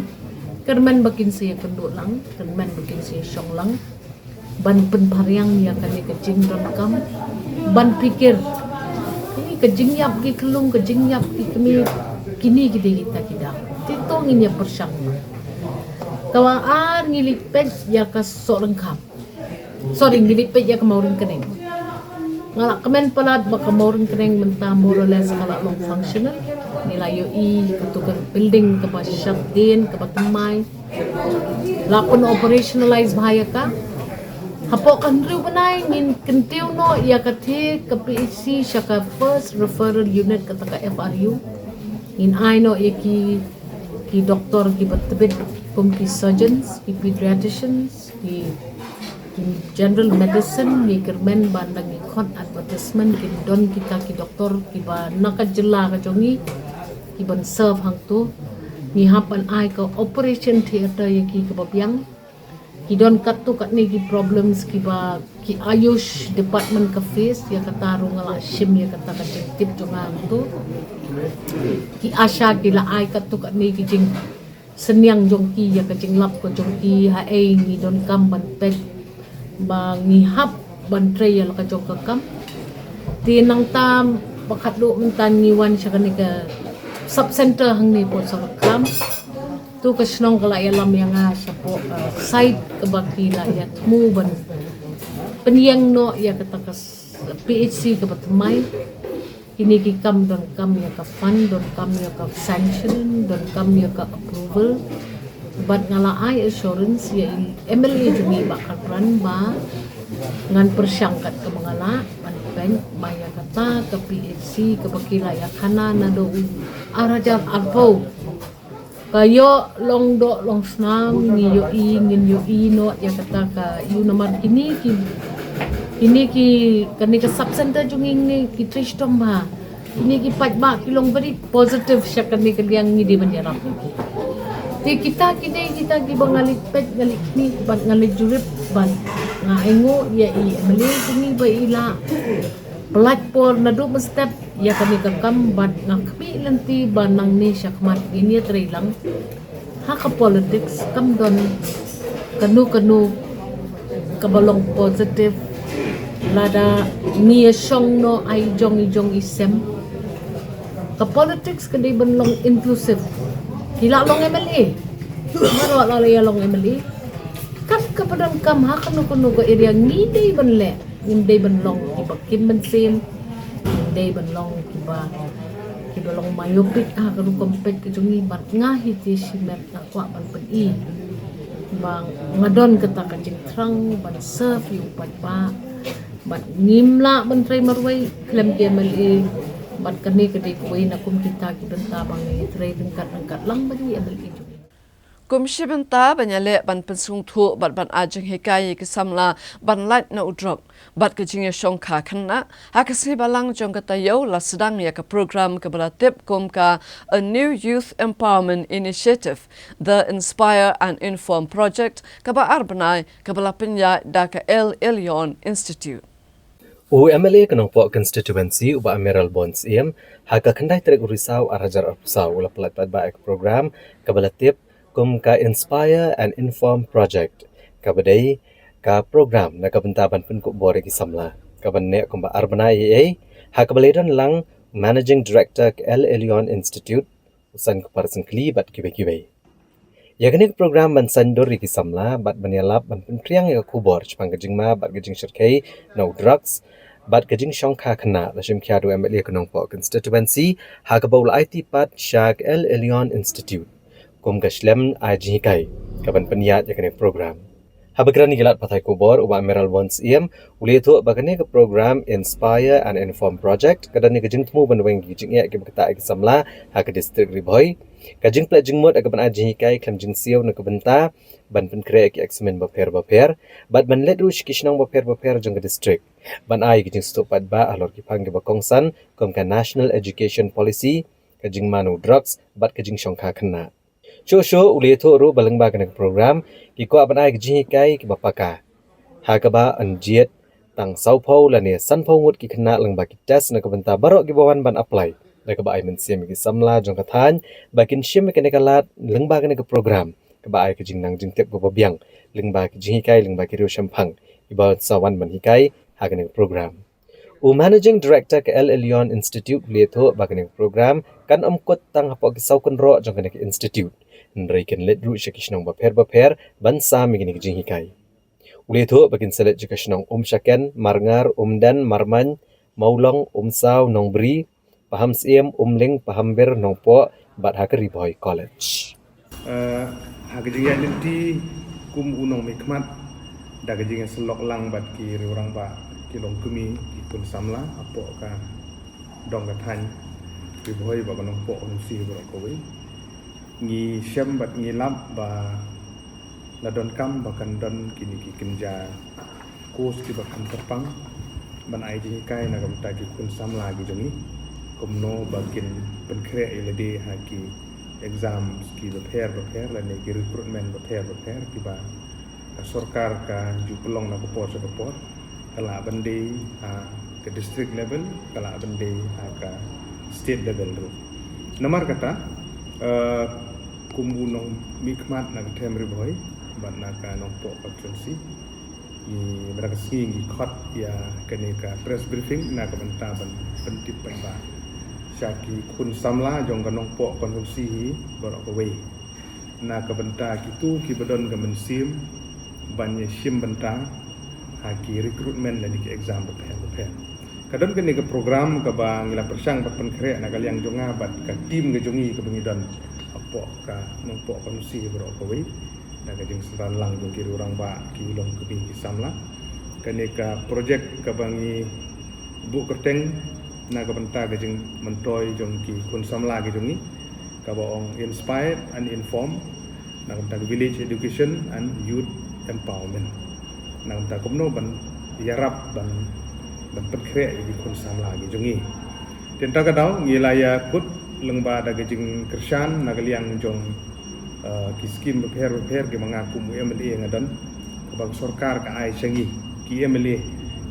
kyrmen ba kin sa ïa kynduh lang, kyrmen ba kin sa ïa shong lang ban pynphariang ïa kane ka jingdonkam, ban pyrkhat kine ka jingïap ki khyllung, ka jingïap ki kmie, kine ki dei kita ki daw. Te to ngin ïa pyrshang. Kaba ar, ngi leit peit ïa ka Sohryngkham. Sorry, ngi leit peit ïa ka Mawryngkneng. Nga la kmen palat ba ka Mawryngkneng mynta more or less ka la long functional. Ngi la ïohi katu ka building kaba shadien, kaba thymmai, la pyn operationalize bha ïa ka. Hapoh ka hynriew bnai ngin kyntiew noh ïa ka thie ka P H C sha ka first referral unit, kata ka F R U. Ngin ai noh ïa ki ki doktor kiba tbit kum ki surgeons, ki pediatricians, ki ki general medicine. Ngi kyrmen ban da ngi khot advertisement, kin don kita ki doktor kiba na ka jylla ka jong ngi kiban serve hangtu. Ngi hap ban ai ka operation theatre ïa ki kaba biang. Ki don katto katne ki problems kiba ki Ayush department ka face, ïa kata ruh nga la shim ïa kata ka jingtip jong nga hangtu. Ki ASHA ki la ai katto katne ki jing synñiang jong ki ïa ka jinglap ka jong ki, haei ngi donkam ban peit ba ngi hap ban trei ïa la ka jong ka kam. Te nangta ba khatduh mynta ngi wan sha kane ka sub center hangne Port Sohryngkham. Tu ka shnong ka la ïalam ïa nga shapoh, uh, site kaba ki la ïa thmu ban pynïeng noh ïa kata ka s-, P H C kaba thymmai. Kine ki kam donkam ïa ka fund, donkam ïa ka sanction, donkam ïa ka approval. Bad nga la ai assurance ïa i M L A jong ngi Bah Kharpran ba ngan pyrshang kat kaba nga lah ban peit ba ïa kata ka P H C kaba ki la ïa khana naduh u ar hajar arphew. Ka ïoh long doh long snam, ngi ïohi, ngin ïohi noh ïa kata ka ïu namar kine ki, kine ki, kane ka sub center jong ngi ngi ki trei shitom bha. Kine ki paidbah ki long very positive sha kane ka liang, ngi dei ban ïarap ïa ki. Te kita ki dei kita kiba nga leit peit, nga leit khmih bad nga leit jurip bad nga ainguh ïa i M L A jong ngi ba i la pynlait por naduh mynstep ïa kane ka kam bad nga khmih lynti ba nangne shakhmat ngin ïatrei lang ha ka politics. Kam don kano kano kaba long positive lada ngi ïa shong noh ai jong i jong i sem. Ka politics ka dei ban long inclusive. Ki la long M L A, mano la ïa long M L A. Kat kaba donkam ha kano kano ka area ngi dei ban leh. Ngim dei ban long kiba kim mynsiem, ngim dei ban long kiba, kiba long myopic ha ka rukom peit ka jong ngi. Bad nga hi te shimet nga kwah ban pyni ba nga don kata ka jingthrang ban serve ïa u paidbah. Bad ngim lah ban trei marwei khlem ki M L A. Bad kane ka dei kawei na kum kita ki bynta ba ngi trei ryngkat ryngkat lang bad ki M L A jong ngi. Kum shi bynta ban ïaleh ban pynsngewthuh bad ban ai jinghikai ïa ki samla ban lait na u drok bad ka jingïashongkha khynnah, ha ka sngi Balang jong ka taïew la sdang ïa ka program kaba la tip kum ka A New Youth Empowerment Initiative, The Inspire and Inform Project, kaba ar bnai, kaba la pynïaid da ka El Elyon Institute. U M L A ka Nongpoh Constituency, u Bah Mayralborn Syiem, ha ka khyndai tarik u Risaw ar hajar arphew saw u la pynlait paidbah ïa ka program kaba la tip kum ka Inspire and Inform Project, kaba dei ka program na ka bynta ban pynkup bor ïa ki samla, kaban neh kumba ar bnai ei ei, ha kaba la ïadon lang Managing Director ka El Elyon Institute, u Sainkupar Syngkli bad kiwei kiwei. Ïa kane ka program ban saiñdur ïa ki samla bad ban ïalap ban pynphriang ïa ka khubor shaphang ka jingma bad ka jingshyrkhei na u drugs bad ka jingshongkha khynnah la shim khia da u M L A ka Nongpoh Constituency, ha kaba u la aiti pat sha ka El Elyon Institute kum ka shlem ai jinghikai kaban pynïaid ïa kane ka program. Haba kren ïa ki lad pathai khubor, u Bah Mayralborn Syiem u la ïathuh ba kane ka program Inspire and Inform Project ka don ïa ka jingthmu ban weng ïa ki jingeh kiba ktah ïa ki samla ha ka district Ri Bhoi, ka jingpynleit jingmut ha kaban ai jinghikai khlem jingsiew na ka bynta ban pynkhreh ïa ki eksamin bapher bapher bad ban leit ruh sha ki shnong bapher bapher jong ka district ban ai ïa ka jingsngewthuh paidbah halor ki phang kiba kongsan kum ka National Education Policy, ka jingman u drugs bad ka jingshongkha khynnah. Shuh shuh u la ïathuh ruh ba lyngba kane ka program ki kwah ban ai ka jinghikai kiba paka, ha kaba yn jied tang sawphew lane sanphew ngut ki khynnah lyngba ki test na ka bynta baroh kiba wan ban apply, da kaba ai mynsiem ïa ki samla jong ka thaiñ ba kin shim ïa kane ka lad lyngba kane ka program kaba ai ka jingnang jingtip kaba biang lyngba ki jinghikai lyngba ki riewshemphang kiba sa wan ban hikai ha kane ka program. U Managing Director ka L. Elyon Institute u la ïathuh ba kane ka program kan ym kut tang hapoh ki saw kynroh jong kane ka institute, hynrei kin leit ruh sha ki shnong bapher bapher ban sam ïa kine ki jinghikai. U la ïathuh ba kin sa leit sha ka shnong Umshaken, Marngar, Umden, Marmain, Mawlong, Umsaw, Nongbri, Pahamsyiem, Umling, Pahambir, Nongpoh bad ha ka Ri Bhoi College. Eh, ha ka jingïaid lynti kum u nongmihkhmat, da ka jingïasyllok lang bad ki riewrangbah, ki longkmie, ki khun samla hapoh ka dong ka thaiñ Ri Bhoi bad ka Nongpoh Constituency baroh kawei, ngi shem bad ngi lap ba la donkam ba kan don kine ki kynja course kiba kham kyrpang ban ai jinghikai na ka bynta ki khun samla ki jong ngi, kumno ba kin pynkhreh ïa lade ha ki exams kiba pher bapher lane ki recruitment bapher bapher kiba ka sorkar ka ju pynlong na ka por sha ka por, ka lah ban dei ha ka district level, ka lah ban dei ha ka state level ruh. Namar kata, eh, kum u nongmihkhmat na ka them Ri Bhoi bad na ka Nongpoh Constituency, ngi mynta ka sngi ngi khot ïa kane ka press briefing na ka bynta ban pyntip paidbah sha ki khun samla jong ka Nongpoh Constituency hi baroh kawei, na ka bynta kito kiba don ka mynsiem ban ïa shim bynta ha ki recruitment lane ki exam bapher bapher. Ka don kane ka program kaba ngi la pyrshang bad pynkhreh na ka liang jong nga bad ka team ka jong ngi kaba ngi don hapoh ka Nongpoh Constituency baroh kawei, na ka jingsynran lang jong ki riewrangbah, ki longkmie, ki samla. Kane ka project kaba ngi buh kyrteng na ka bynta ka jingmyntoi jong ki khun samla ki jong ngi, kaba ong Inspired and Informed, na ka bynta ka Village Education and Youth Empowerment, na ka bynta kumno ban ïarap ban, ban pynkhreh ïa ki khun samla ki jong ngi. Te mynta ka daw ngi la ïa kut lyngba da ka jingkyrshan na ka liang jong, eh, ki skim bapher bapher kiba nga kum u M L A nga don, kaba ka sorkar ka ai sha ngi ki M L A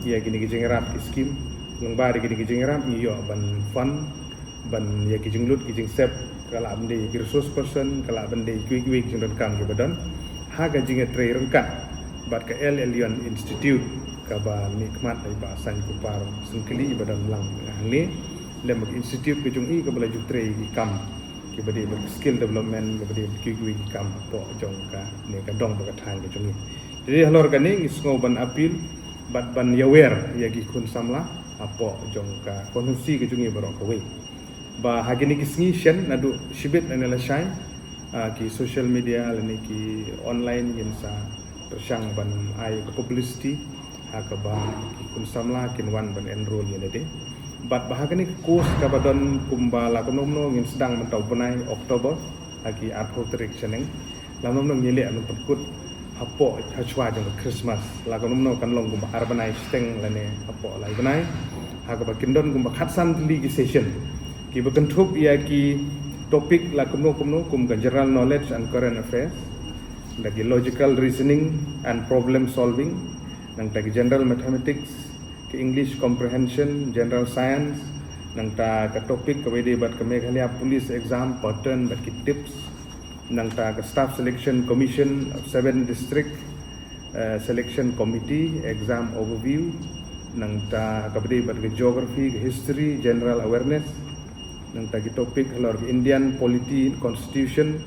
ïa kine ki jingïarap ki skim. Lyngba da kine ki jingïarap ngi ïoh ban fund ban ïa ki jinglut ki jingsep, ka lah ban dei ki resource person, ka lah ban dei kiwei kiwei ki jingdonkam kiba don ha ka jingïatrei ryngkat bad ka L. Elyon Institute kaba mihkhmat da i Bah Saiñ Kupar Syngkli iba don lang hangne, lem bad ka institute ka jong i kaba la ju trei ki kam kiba dei bad skill development, kaba dei bad kiwei kiwei ki kam hapoh jong kane ka dong bad ka thaiñ ka jong i. Te dei halor kane ngi sngew ban appeal bad ban ïawer ïa ki khun samla hapoh jong ka constituency ka jong i baroh kawei, ba ha kine ki sngi shen naduh shibit lane lashai, ah, ki social media lane ki online ngin sa pyrshang ban ai ka publicity ha kaba ki khun samla kin wan ban enroll ïa lade. Bad ba ha kane ka course kaba don kumba la kumno kumno ngin sdang mynta u bnai October ha ki arphew tarik shaneng. La kumno kumno ngi leh ban pynkut hapoh hashwa jong ka Christmas. La kumno kumno kan long kumba ar bnai shiteng lane hapoh lai bnai, ha kaba kin don kumba khatsan tylli ki session kiba kynthup ïa ki topic la kumno kumno kum ka general knowledge and current affairs, da ki logical reasoning and problem solving, nangta ki general mathematics, ki English comprehension, general science, nangta ka topic kaba ïadei bad ka Meghalaya Police Exam pattern bad ki tips, nangta ka Staff Selection Commission of seven District, eh, Selection Committee, exam overview, nangta kaba ïadei bad ka geography, ka history, general awareness, nangta ki topic halor ka Indian polity constitution,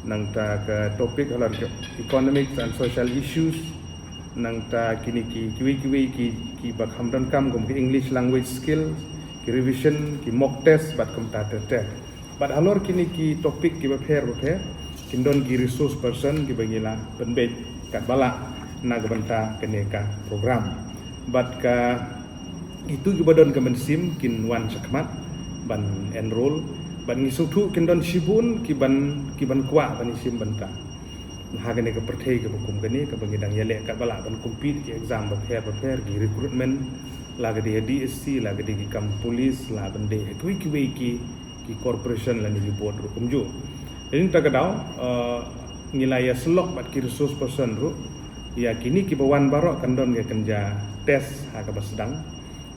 nangta ka topic halor ka economics and social issues, nangta kine ki kiwei kiwei ki, kiba kham donkam kum ka English language skills, ki revision, ki mock test bad kumta ter ter. Bad halor kine ki topic kiba pher bapher kin don ki resource person kiba ngi la pynbeit Ba lah na ka bynta kane ka program. Bad ka itu kiba don ka mynsiem kin wan shakhmat ban enroll. Bad ngi sngewthuh kin don shibun kiban, kiban kwah ban ïashim bynta ha kane ka pyrthei kaba kum kane, kaba ngi dang ïaleh katba lah ban compete ki exam bapher bapher, ki recruitment, la ka dei ha D S C, la ka dei ki kam police, la ban dei ha kiwei kiwei ki ki corporation lane ki board ruh kumjuh. Te nangta ka daw, eh, ngi la ïa sylloh bad ki resource person ruh ïa kine kiba wan baroh, kan don ka kynja test ha kaba sdang,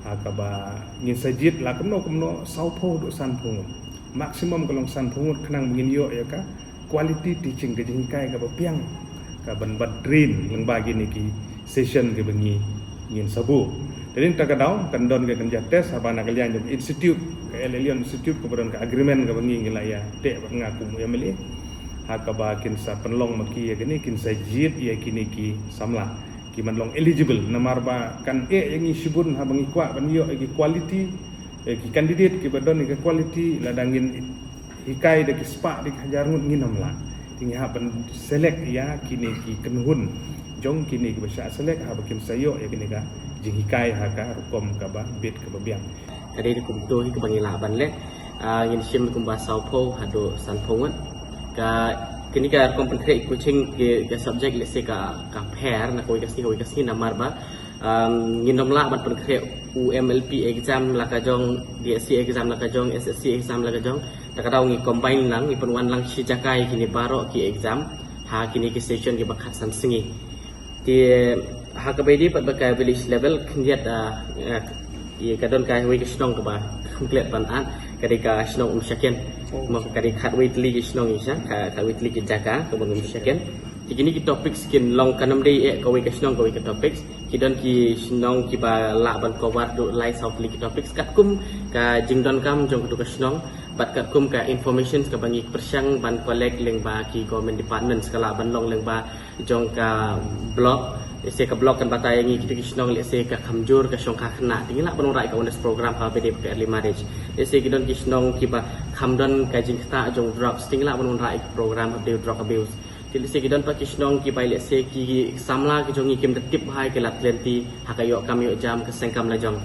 ha kaba ngin sa jied la kumno kumno sawphew haduh sanphew ngut. Maximum ka long sanphew ngut, khnang ba ngin ïoh ïa ka quality teaching, ka jinghikai kaba biang, kaban ban train lyngba kine ki session kiba ngi, ngin sa buh. Te nangta ka daw kan don ka kynja test haba na ka liang jong institute, ka El Elyon Institute, kaba don ka agreement kaba ngi, ngi la ïa teh bad nga kum u M L A, ha kaba kin sa pynlong ma ki ïa kine, kin sa jied ïa kine ki samla kiban long eligible, namar ba kan eh ïa ngi shibun haba ngi kwah ban ïoh ïa ki quality, eh, ki candidate kiba don ïa ka quality, lada ngin hikai da ki spah da ki hajar ngut ngin ym lah. Te ngi hap ban select ïa kine ki kynhun jong kine kiba shah select, haba kin sa ïoh ïa kine ka jinghikai ha ka rukom kaba bit kaba biang. Ka dei kumto hi kaba ngi lah ban leh. Ah, ngin shim kumba sawphew haduh sanphew ngut. Ka, kine ka rukom pynkhreh coaching ki, ki subject, let's say ka, ka pher na kawei ka sngi, kawei ka sngi, namar ba um, ngin ym lah ban pynkhreh u M L P exam la ka jong, D S C exam la ka jong, S S C exam la ka jong. Te ka daw ngi combine lang, ngi pynwan lang shi jaka ïa kine baroh ki exam ha kine ki session kiba khatsan sngi. Te ha kaba ïadei pat bad ka village level, khyndiat, ah, ah, ïa ka don kawei ka shnong kaba kham klet ban at, ka dei ka shnong Umshaken. Oh. Mo, ka dei khatwei tylli ki shnong, ïa sha, ka, khatwei tylli ki jaka kaba Umshaken. Te kine ki topics kin long, kan ym dei eh kawei ka shnong kawei ka topics. Ki don ki shnong kiba lah ban cover haduh lai saw tylli ki topics katkum ka jingdonkam jong katu ka shnong, bad katkum ka information kaba ngi pyrshang ban collect lyngba ki government departments, ka lah ban long lyngba jong ka block. Let's say ka block kan batai ïa ngi kitu ki shnong, let's say ka Khamjur, ka Shongkha Khynnah, te ngi lah ban wanrah ïa ka awareness program ha kaba ïadei bad ka early marriage. Let's say ki don ki shnong kiba kham don ka jingktah jong drugs, te ngi lah ban wanrah ïa ka program ha kaba ïadei bad drug abuse. Te let's say ki don pat ki shnong kiba, let's say ki samla ki jong ngi kim da tip bha ïa ki lad ki lynti ha ka ïoh kam ïoh jam, ka seng kam lajong,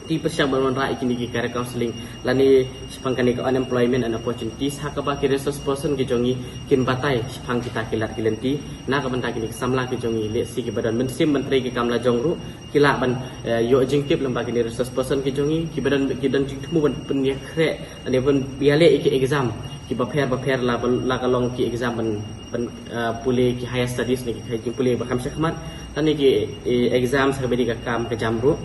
te pyrshang ban wanrah ïa kine ki career counselling, lane shaphang kane ka unemployment and opportunities, ha kaba ki resource person ki jong ngi kin batai shaphang kita ki lad ki lynti. Na ka bynta kine ki samla ki jong ngi, let's say kiba don mynsiem ban trei ki kam lajong ruh, ki lah ban, eh, ïoh jingtip lyngba kine resource person ki jong ngi, kiba don, ki don jingthmu ban pynïakhreh lane ban ïaleh ïa ki exam kiba pher bapher, la, la ka long ki exam ban, ban, eh, pule ki higher studies ne ki, ki jingpule ba kham shakhmat, lane ki, eh, exam ha kaba ïadei ka kam ka jam ruh.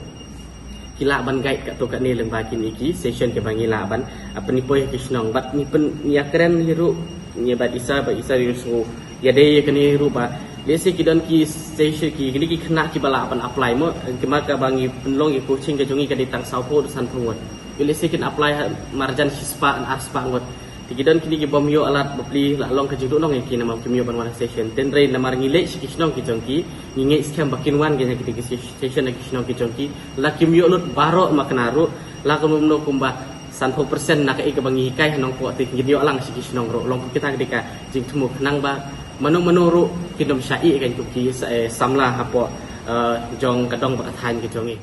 Ki lah ban guide katto katne lyngba kine ki session kiba ngi lah ban, ah, pynpoi ha ki shnong. Bad ngi pyn, ngi ïakren hi ruh, ngi bad isa, bad isa ri sngew ïadei ïa kane ruh ba, let's say ki don ki session, ki, kine ki khynnah kiba lah ban apply mo, ki, ma kaba ngi pynlong ïa coaching ka jong ngi ka dei tang sawphew haduh sanphew ngut. Let's say kin apply ha marjan shispah, arspah ngut. Te ki don kine ki bym ïoh lad bapli, la long ka jingduhnong ïa ki namar kim ïoh ban wan ha session. Hynrei namar ngi leit sha ki shnong ki jong ki, ngi ngeit skhem ba kin wan ki ha kine ki session ha ki shnong ki jong ki, la kim ïoh lut baroh makna ruh, la kumno kumba sanphew percent na kaei kaba ngi hikai ha Nongpoh te kin ïoh lang sha ki shnong ruh. Long kita ka dei ka jingthmu khnang ba mano mano ruh kin ym shah ïeh, kan, kum ki sa, eh, samla hapoh, eh, jong ka dong bad ka thaiñ ka jong ngi.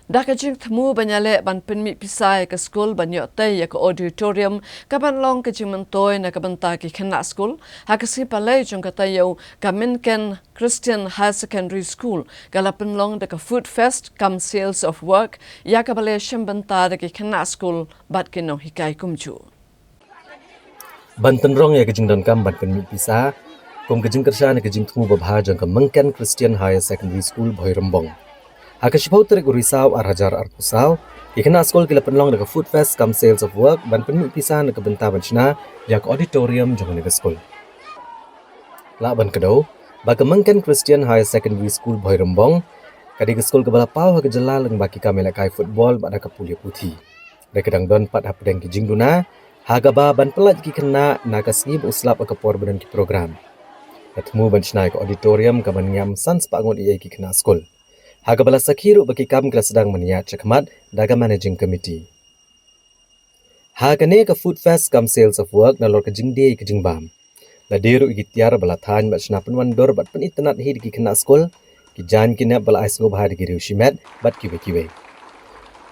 Da ka jingthmu ban ïaleh ban pynmih pisa ïa ka skul ban ïoh tei ïa ka auditorium kaban long ka jingmyntoi na ka bynta ki khynnah skul, ha ka sngi Palei jong ka taïew, ka Mynken Christian Higher Secondary School ka la pynlong da ka Food Fest cum Sales of Work, ïa kaba la ïashim bynta da ki khynnah skul bad ki nonghikai kumjuh. Ban tynrong ïa ka jingdonkam ban pynmih pisa kum ka jingkyrshan ïa ka jingthmu babha jong ka Mynken Christian Higher Secondary School, Bhoirymbong. Ha ka shiphew tarik u Risaw ar hajar arphew saw, ki khynnah skul ki la pynlong da ka Food Fest cum Sales of Work ban pynmih pisa na ka bynta ban shna ïa ka auditorium jong kane ka skul. Lah ban kdew ba ka Mynken Christian Higher Secondary School, Bhoirymbong ka dei ka skul kaba la paw ha ka jylla lyngba ki kam ïalehkai football bad ha ka pule puthi. Dei ka dang don pat hapdeng ki jingduna ha kaba ban pyllait ki khynnah na ka sngi ba u slap ha ka por ba don ki program. Ka thmu ban shna ïa ka auditorium kaban ïam san spah ngut ïa ki khynnah skul, ha kaba la sakhi ruh ba ki kam ki la sdang ban ïaid shakhmat da ka managing committee. Ha kane ka Food Fest cum Sales of Work, nalor ka jingdie ïa ka jingbam, La dei ruh ïa ki tiar ba la thaiñ bad shna pynwandur bad pynitynnad hi da ki khynnah skul, ki jaiñ ki nep ba la ai sngewbha da ki riew shimet bad kiwei kiwei.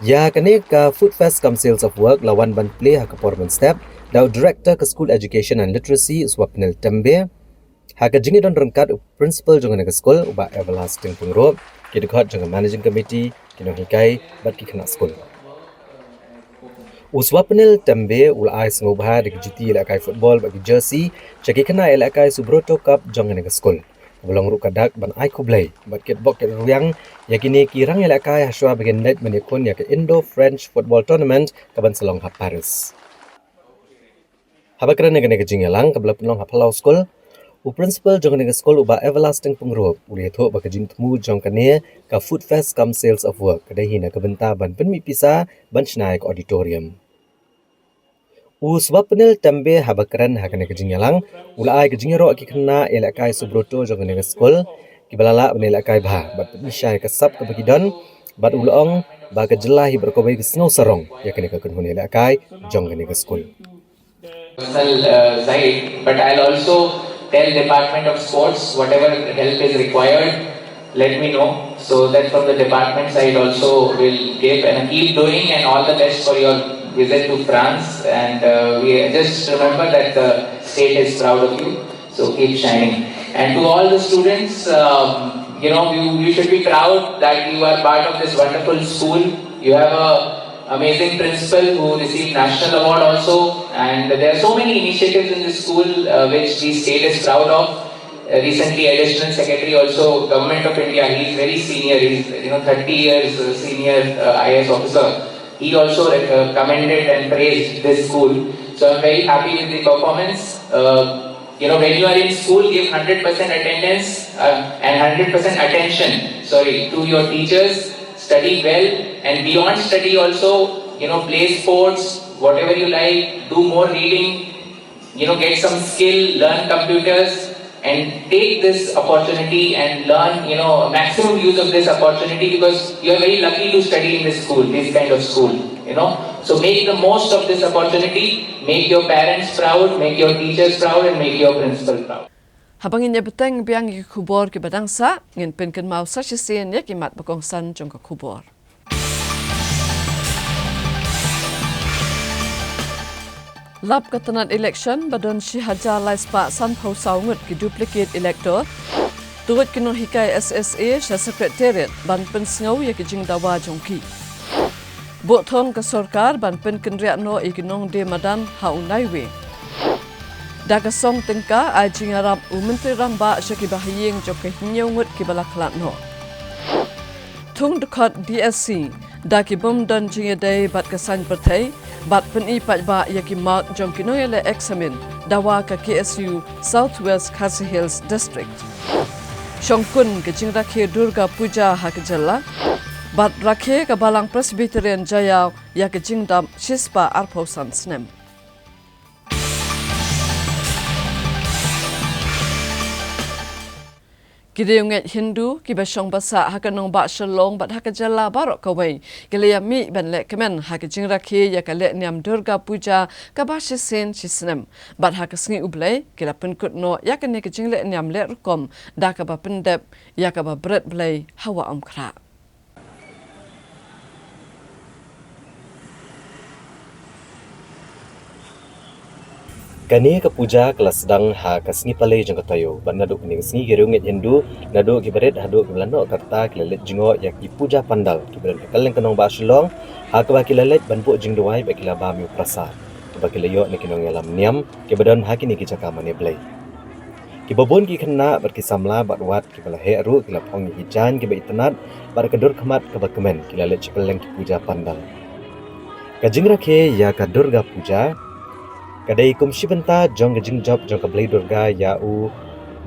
Ïa kane ka Food Fest cum Sales of Work la wan ban plie ha ka por mynstep da u Director ka School Education and Literacy, u Swapnil Tembe. Ha ka jingïadon ryngkat u Principal jong kane ka skul, u Bah Everlasting Pyngrope, ki dkhot jong ka Managing Committee, ki nonghikai bad ki khynnah skul. U Swapnil Tembe u la ai sngewbha da ki juti ïalehkai football bad ki jersey sha ki khynnah ïalehkai Subroto Cup jong kane ka skul, kaba long ruh ka dak ban ai khublei bad kitbok kitrwiang ïa kine ki rangïalehkai hashwa ba kin leit ban ïakhun ïa ka Indo-French Football Tournament kaban sa long ha Paris. Haba kren ha kane ka jingïalang kaba la pynlong ha phyllaw skul, u Principal jong kane ka skul, u Bah Everlasting Pyngrope, u la ïathuh ba ka jingthmu jong kane ka Food Fest cum Sales of Work ka dei hi na ka bynta ban pynmih pisa ban shna ïa ka auditorium. U Swapnil Tembe, haba kren ha kane ka jingïalang, u la ai ka jingïaroh ïa ki khynnah ïalehkai Subroto jong kane ka skul kiba la lah ban ïalehkai bha bad pynshai ïa ka sap kaba ki don, bad u la ong ba ka jylla hi baroh kawei ka sngew sarong ïa kane ka kynhun ïalehkai jong kane ka skul. Personal uh, side, but I'll also tell Department of Sports whatever help is required, let me know, so that from the department side also will give and keep doing, and all the best for your visit to France. And uh, we just remember that the state is proud of you, so keep shining. And to all the students, um, you know, you, you should be proud that you are part of this wonderful school. You have a amazing principal who received national award also, and there are so many initiatives in the school uh, which the state is proud of. Uh, recently, additional secretary also, Government of India, he is very senior, he is, you know, thirty years uh, senior uh, I A S officer. He also uh, commended and praised this school. So I'm very happy with the performance. Uh, you know, when you are in school, give hundred percent attendance uh, and hundred percent attention, sorry, to your teachers. Study well, and beyond study also, you know, play sports, whatever you like, do more reading, you know, get some skill, learn computers, and take this opportunity and learn, you know, maximum use of this opportunity, because you are very lucky to study in this school, this kind of school, you know. So make the most of this opportunity, make your parents proud, make your teachers proud, and make your principal proud. Haba ngin ïa bteng biang ïa ki khubor kiba dang sah, ngin pynkynmaw sa shisien ïa ki mat ba kongsan jong ka khubor. Lap ka tnat election ba don shi hajar lai spah sanphew saw ngut ki duplicate elector. Tuid ki nonghikai S S A sha Secretariat ban pynsngew ïa ki jingdawa jong ki. Buh thong ka sorkar ban pynkynriah noh ïa ki nongdie madan ha u naiwi. Da ka song tyngka ai jingïarap u Myntri Rangbah sha ki bahaïing jong ka hynñiew ngut kiba la khlad noh. Thung dkhot D S C da ki bym don jingïadei bad ka saiñ pyrthei bad pyni paidbah ïa ki mark jong ki nongïaleh eksamin dawa ka K S U South West Khasi Hills District. Shongkun ka jingrakhe Durga Puja ha ka jylla bad rakhe ka Balang Presbyterian Jaïaw ïa ka jingdap shispah arphew san snem. Ki riewngeit Hindu kiba shong ba sah ha ka nongbah Shillong bad ha ka jylla baroh kawei ki la ïa mih ban leh kmen ha ka jingrakhe ïa ka lehniam Durga Puja kaba shisien shisnem bad ha ka sngi U Blei ki la pynkut noh ïa kane ka jinglehniam leh rukom da kaba pyndep ïa kaba bret Blei ha Wah Umkhrah. Kane ka puja ka la sdang ha ka sngi Palei jong ka taïew bad naduh kane ka sngi ki riewngeit Hindu naduh kiba rit haduh kiba la noh ka rta ki la leit jngoh ïa ki puja pandal kiba don ha kylleng ka nongbah Shillong ha kaba ki la leit ban buh jingduwai bad ki la bam ïa u prasad kaba ki la ïoh na ki nongïalam niam kiba don ha kine ki jaka mane Blei. Kiba bun ki khynnah bad ki samla bad wat kiba la heh ruh ki la phong ïa ki jaiñ kiba itynnad bad ka dur khmat kaba kmen ki la leit sha kylleng ki puja pandal. Ka jingrakhe ïa ka Durga Puja ka dei kum shi bynta jong ka jingjop jong ka Blei Durga ïa u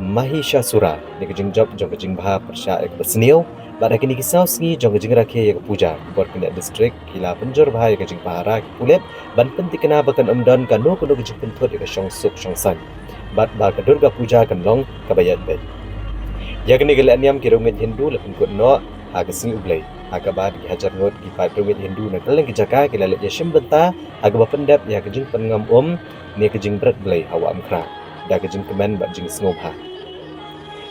Mahishasura, ne ka jingjop jong ka jingbha pyrshah ïa kaba sniew. Bad ha kine ki saw sngi jong ka jingrakhe ïa ka puja, ki bor kane district ki la pynjur bha ïa ka jingpahara ki pulit ban pyntikna ba kan ym don kano kano ka jingpynthut ïa ka shongsuk shongsaiñ bad ba ka Durga Puja kan long kaba ïaid beit. Ïa kane ka lehniam ki riewngeit Hindu la pynkut noh ha ka sngi U Blei ha kaba da ki hajar ngut ki paid riewngeit Hindu na kylleng ki jaka ki la leit ïashim bynta ha kaba pyndep ïa ka jingpynngam um ne ka jingbret Blei ha Wah Umkhrah. da ka jingkmen bad jingsngewbha.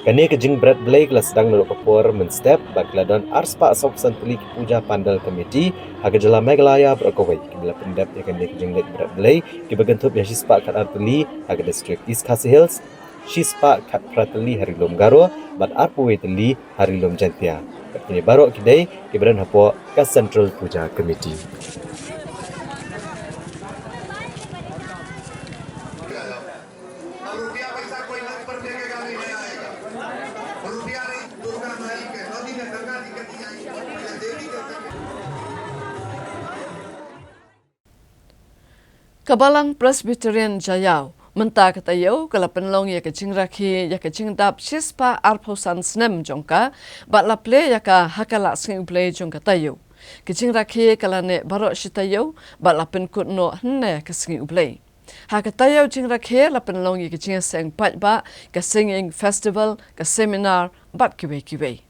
Kane ka jingbret blei ka la sdang naduh ka por mynstep bad ka la don arspah sawphew san tylli ki puja pandal committee ha ka jylla Meghalaya baroh kawei, kiba la pyndep ïa kane ka jingleit bret blei, kiba kynthup ïa shispah khatar tylli ha ka district East Khasi Hills, shispah khatphra tylli ha Ri Lum Garo bad arphew wei tylli ha Ri Lum Jaiñtia. Bad kine baroh ki dei kiba don hapoh ka Central Puja Committee. Ka Balang Presbyterian Jaiaw mynta ka taïew ka la pynlong ïa ka jingrakhe ïa ka jingdap shispah arphew san snem jong ka, bad la plie ïa ka ha ka Lah Sngi U Blei jong ka taïew. Ka jingrakhe ka la neh baroh shi taïew bad la pynkut noh hynne ka Sngi U Blei. Ha ka taïew jingrakhe la pynlong ïa ka jingïaseng paidbah, ka singing festival, ka seminar bad kiwei kiwei.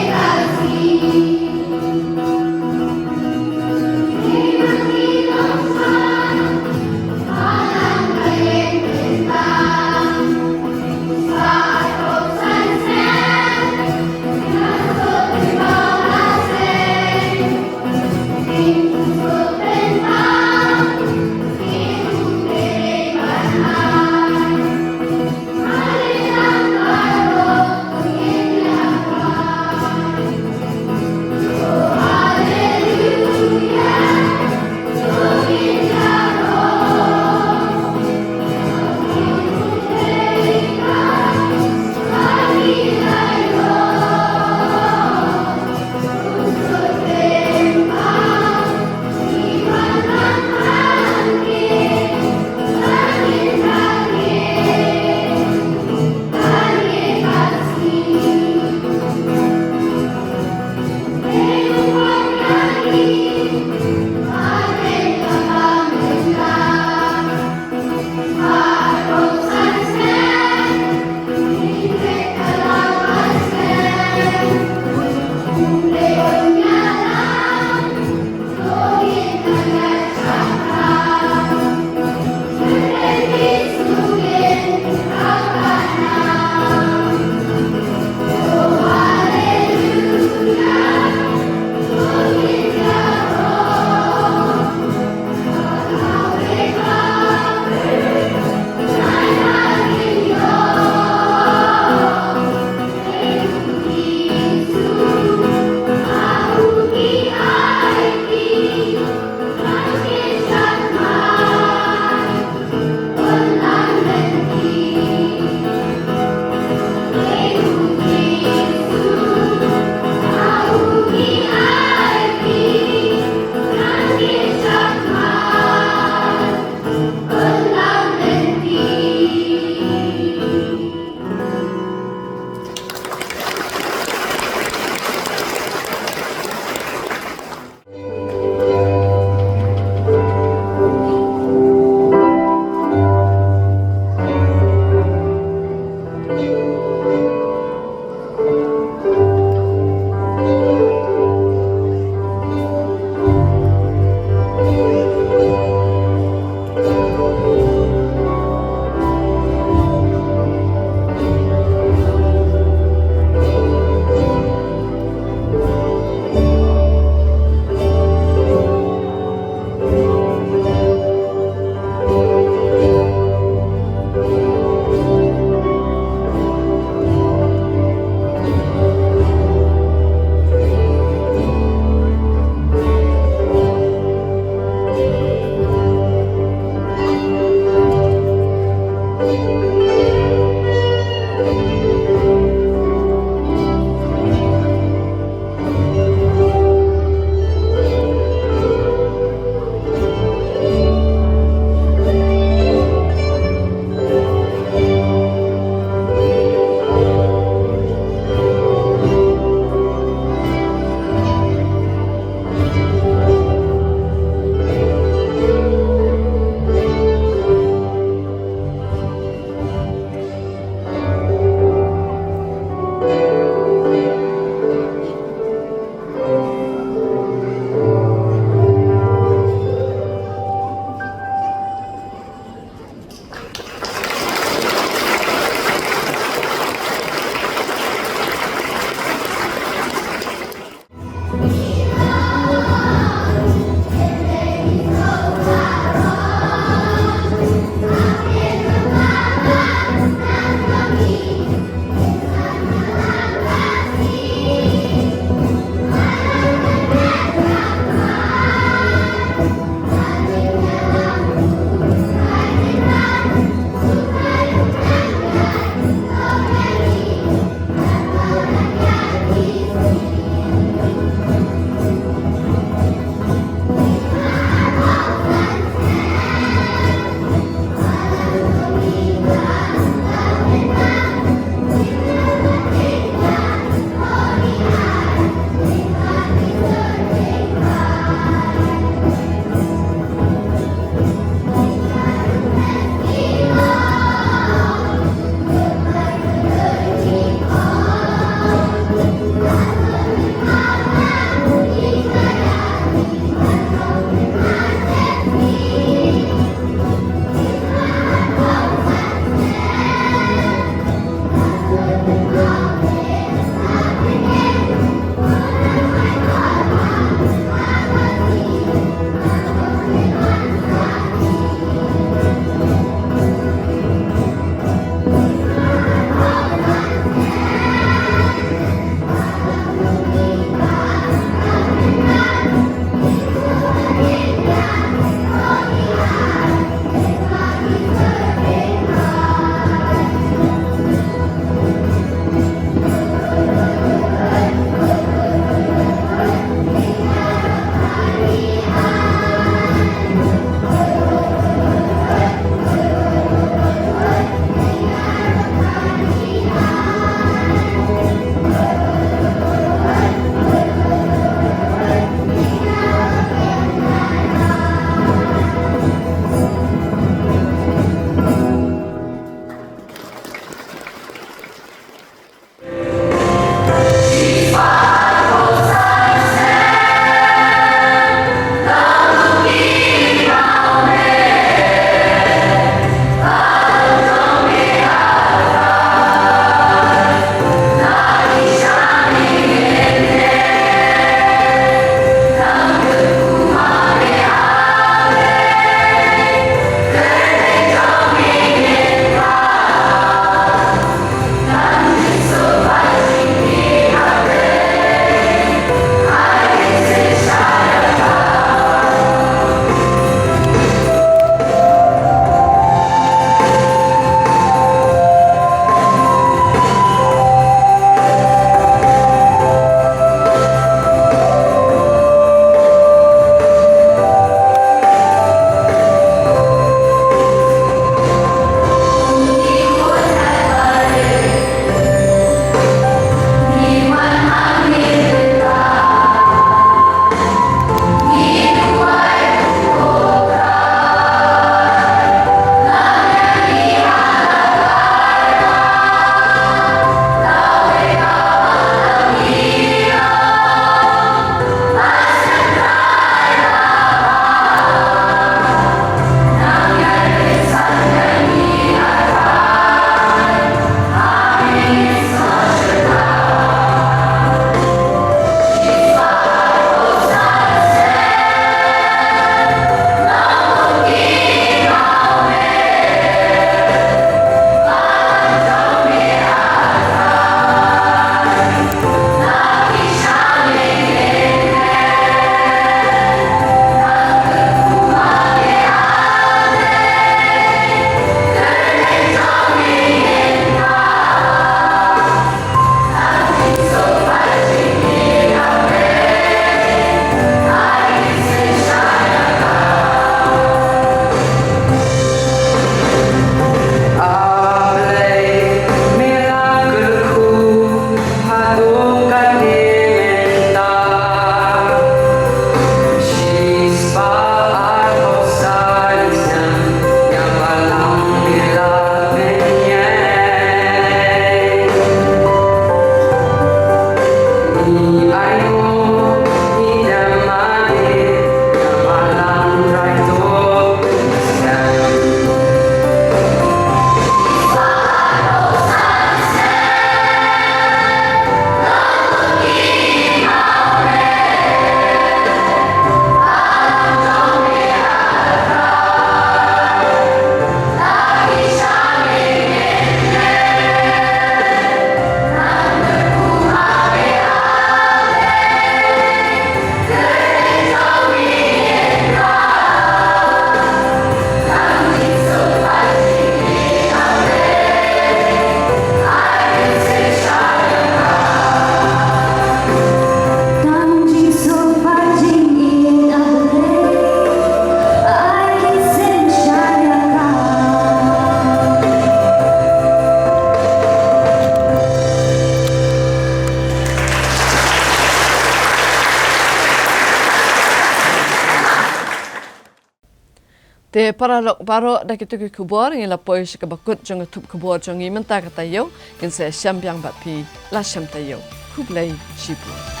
Te paralok baroh, da kito ki khubor ngi la poi sha kaba kut jong ka thup khubor jong ngi mynta ka taïew. Ngin sa shem biang bad phi la shem taïew. Khublei shibun.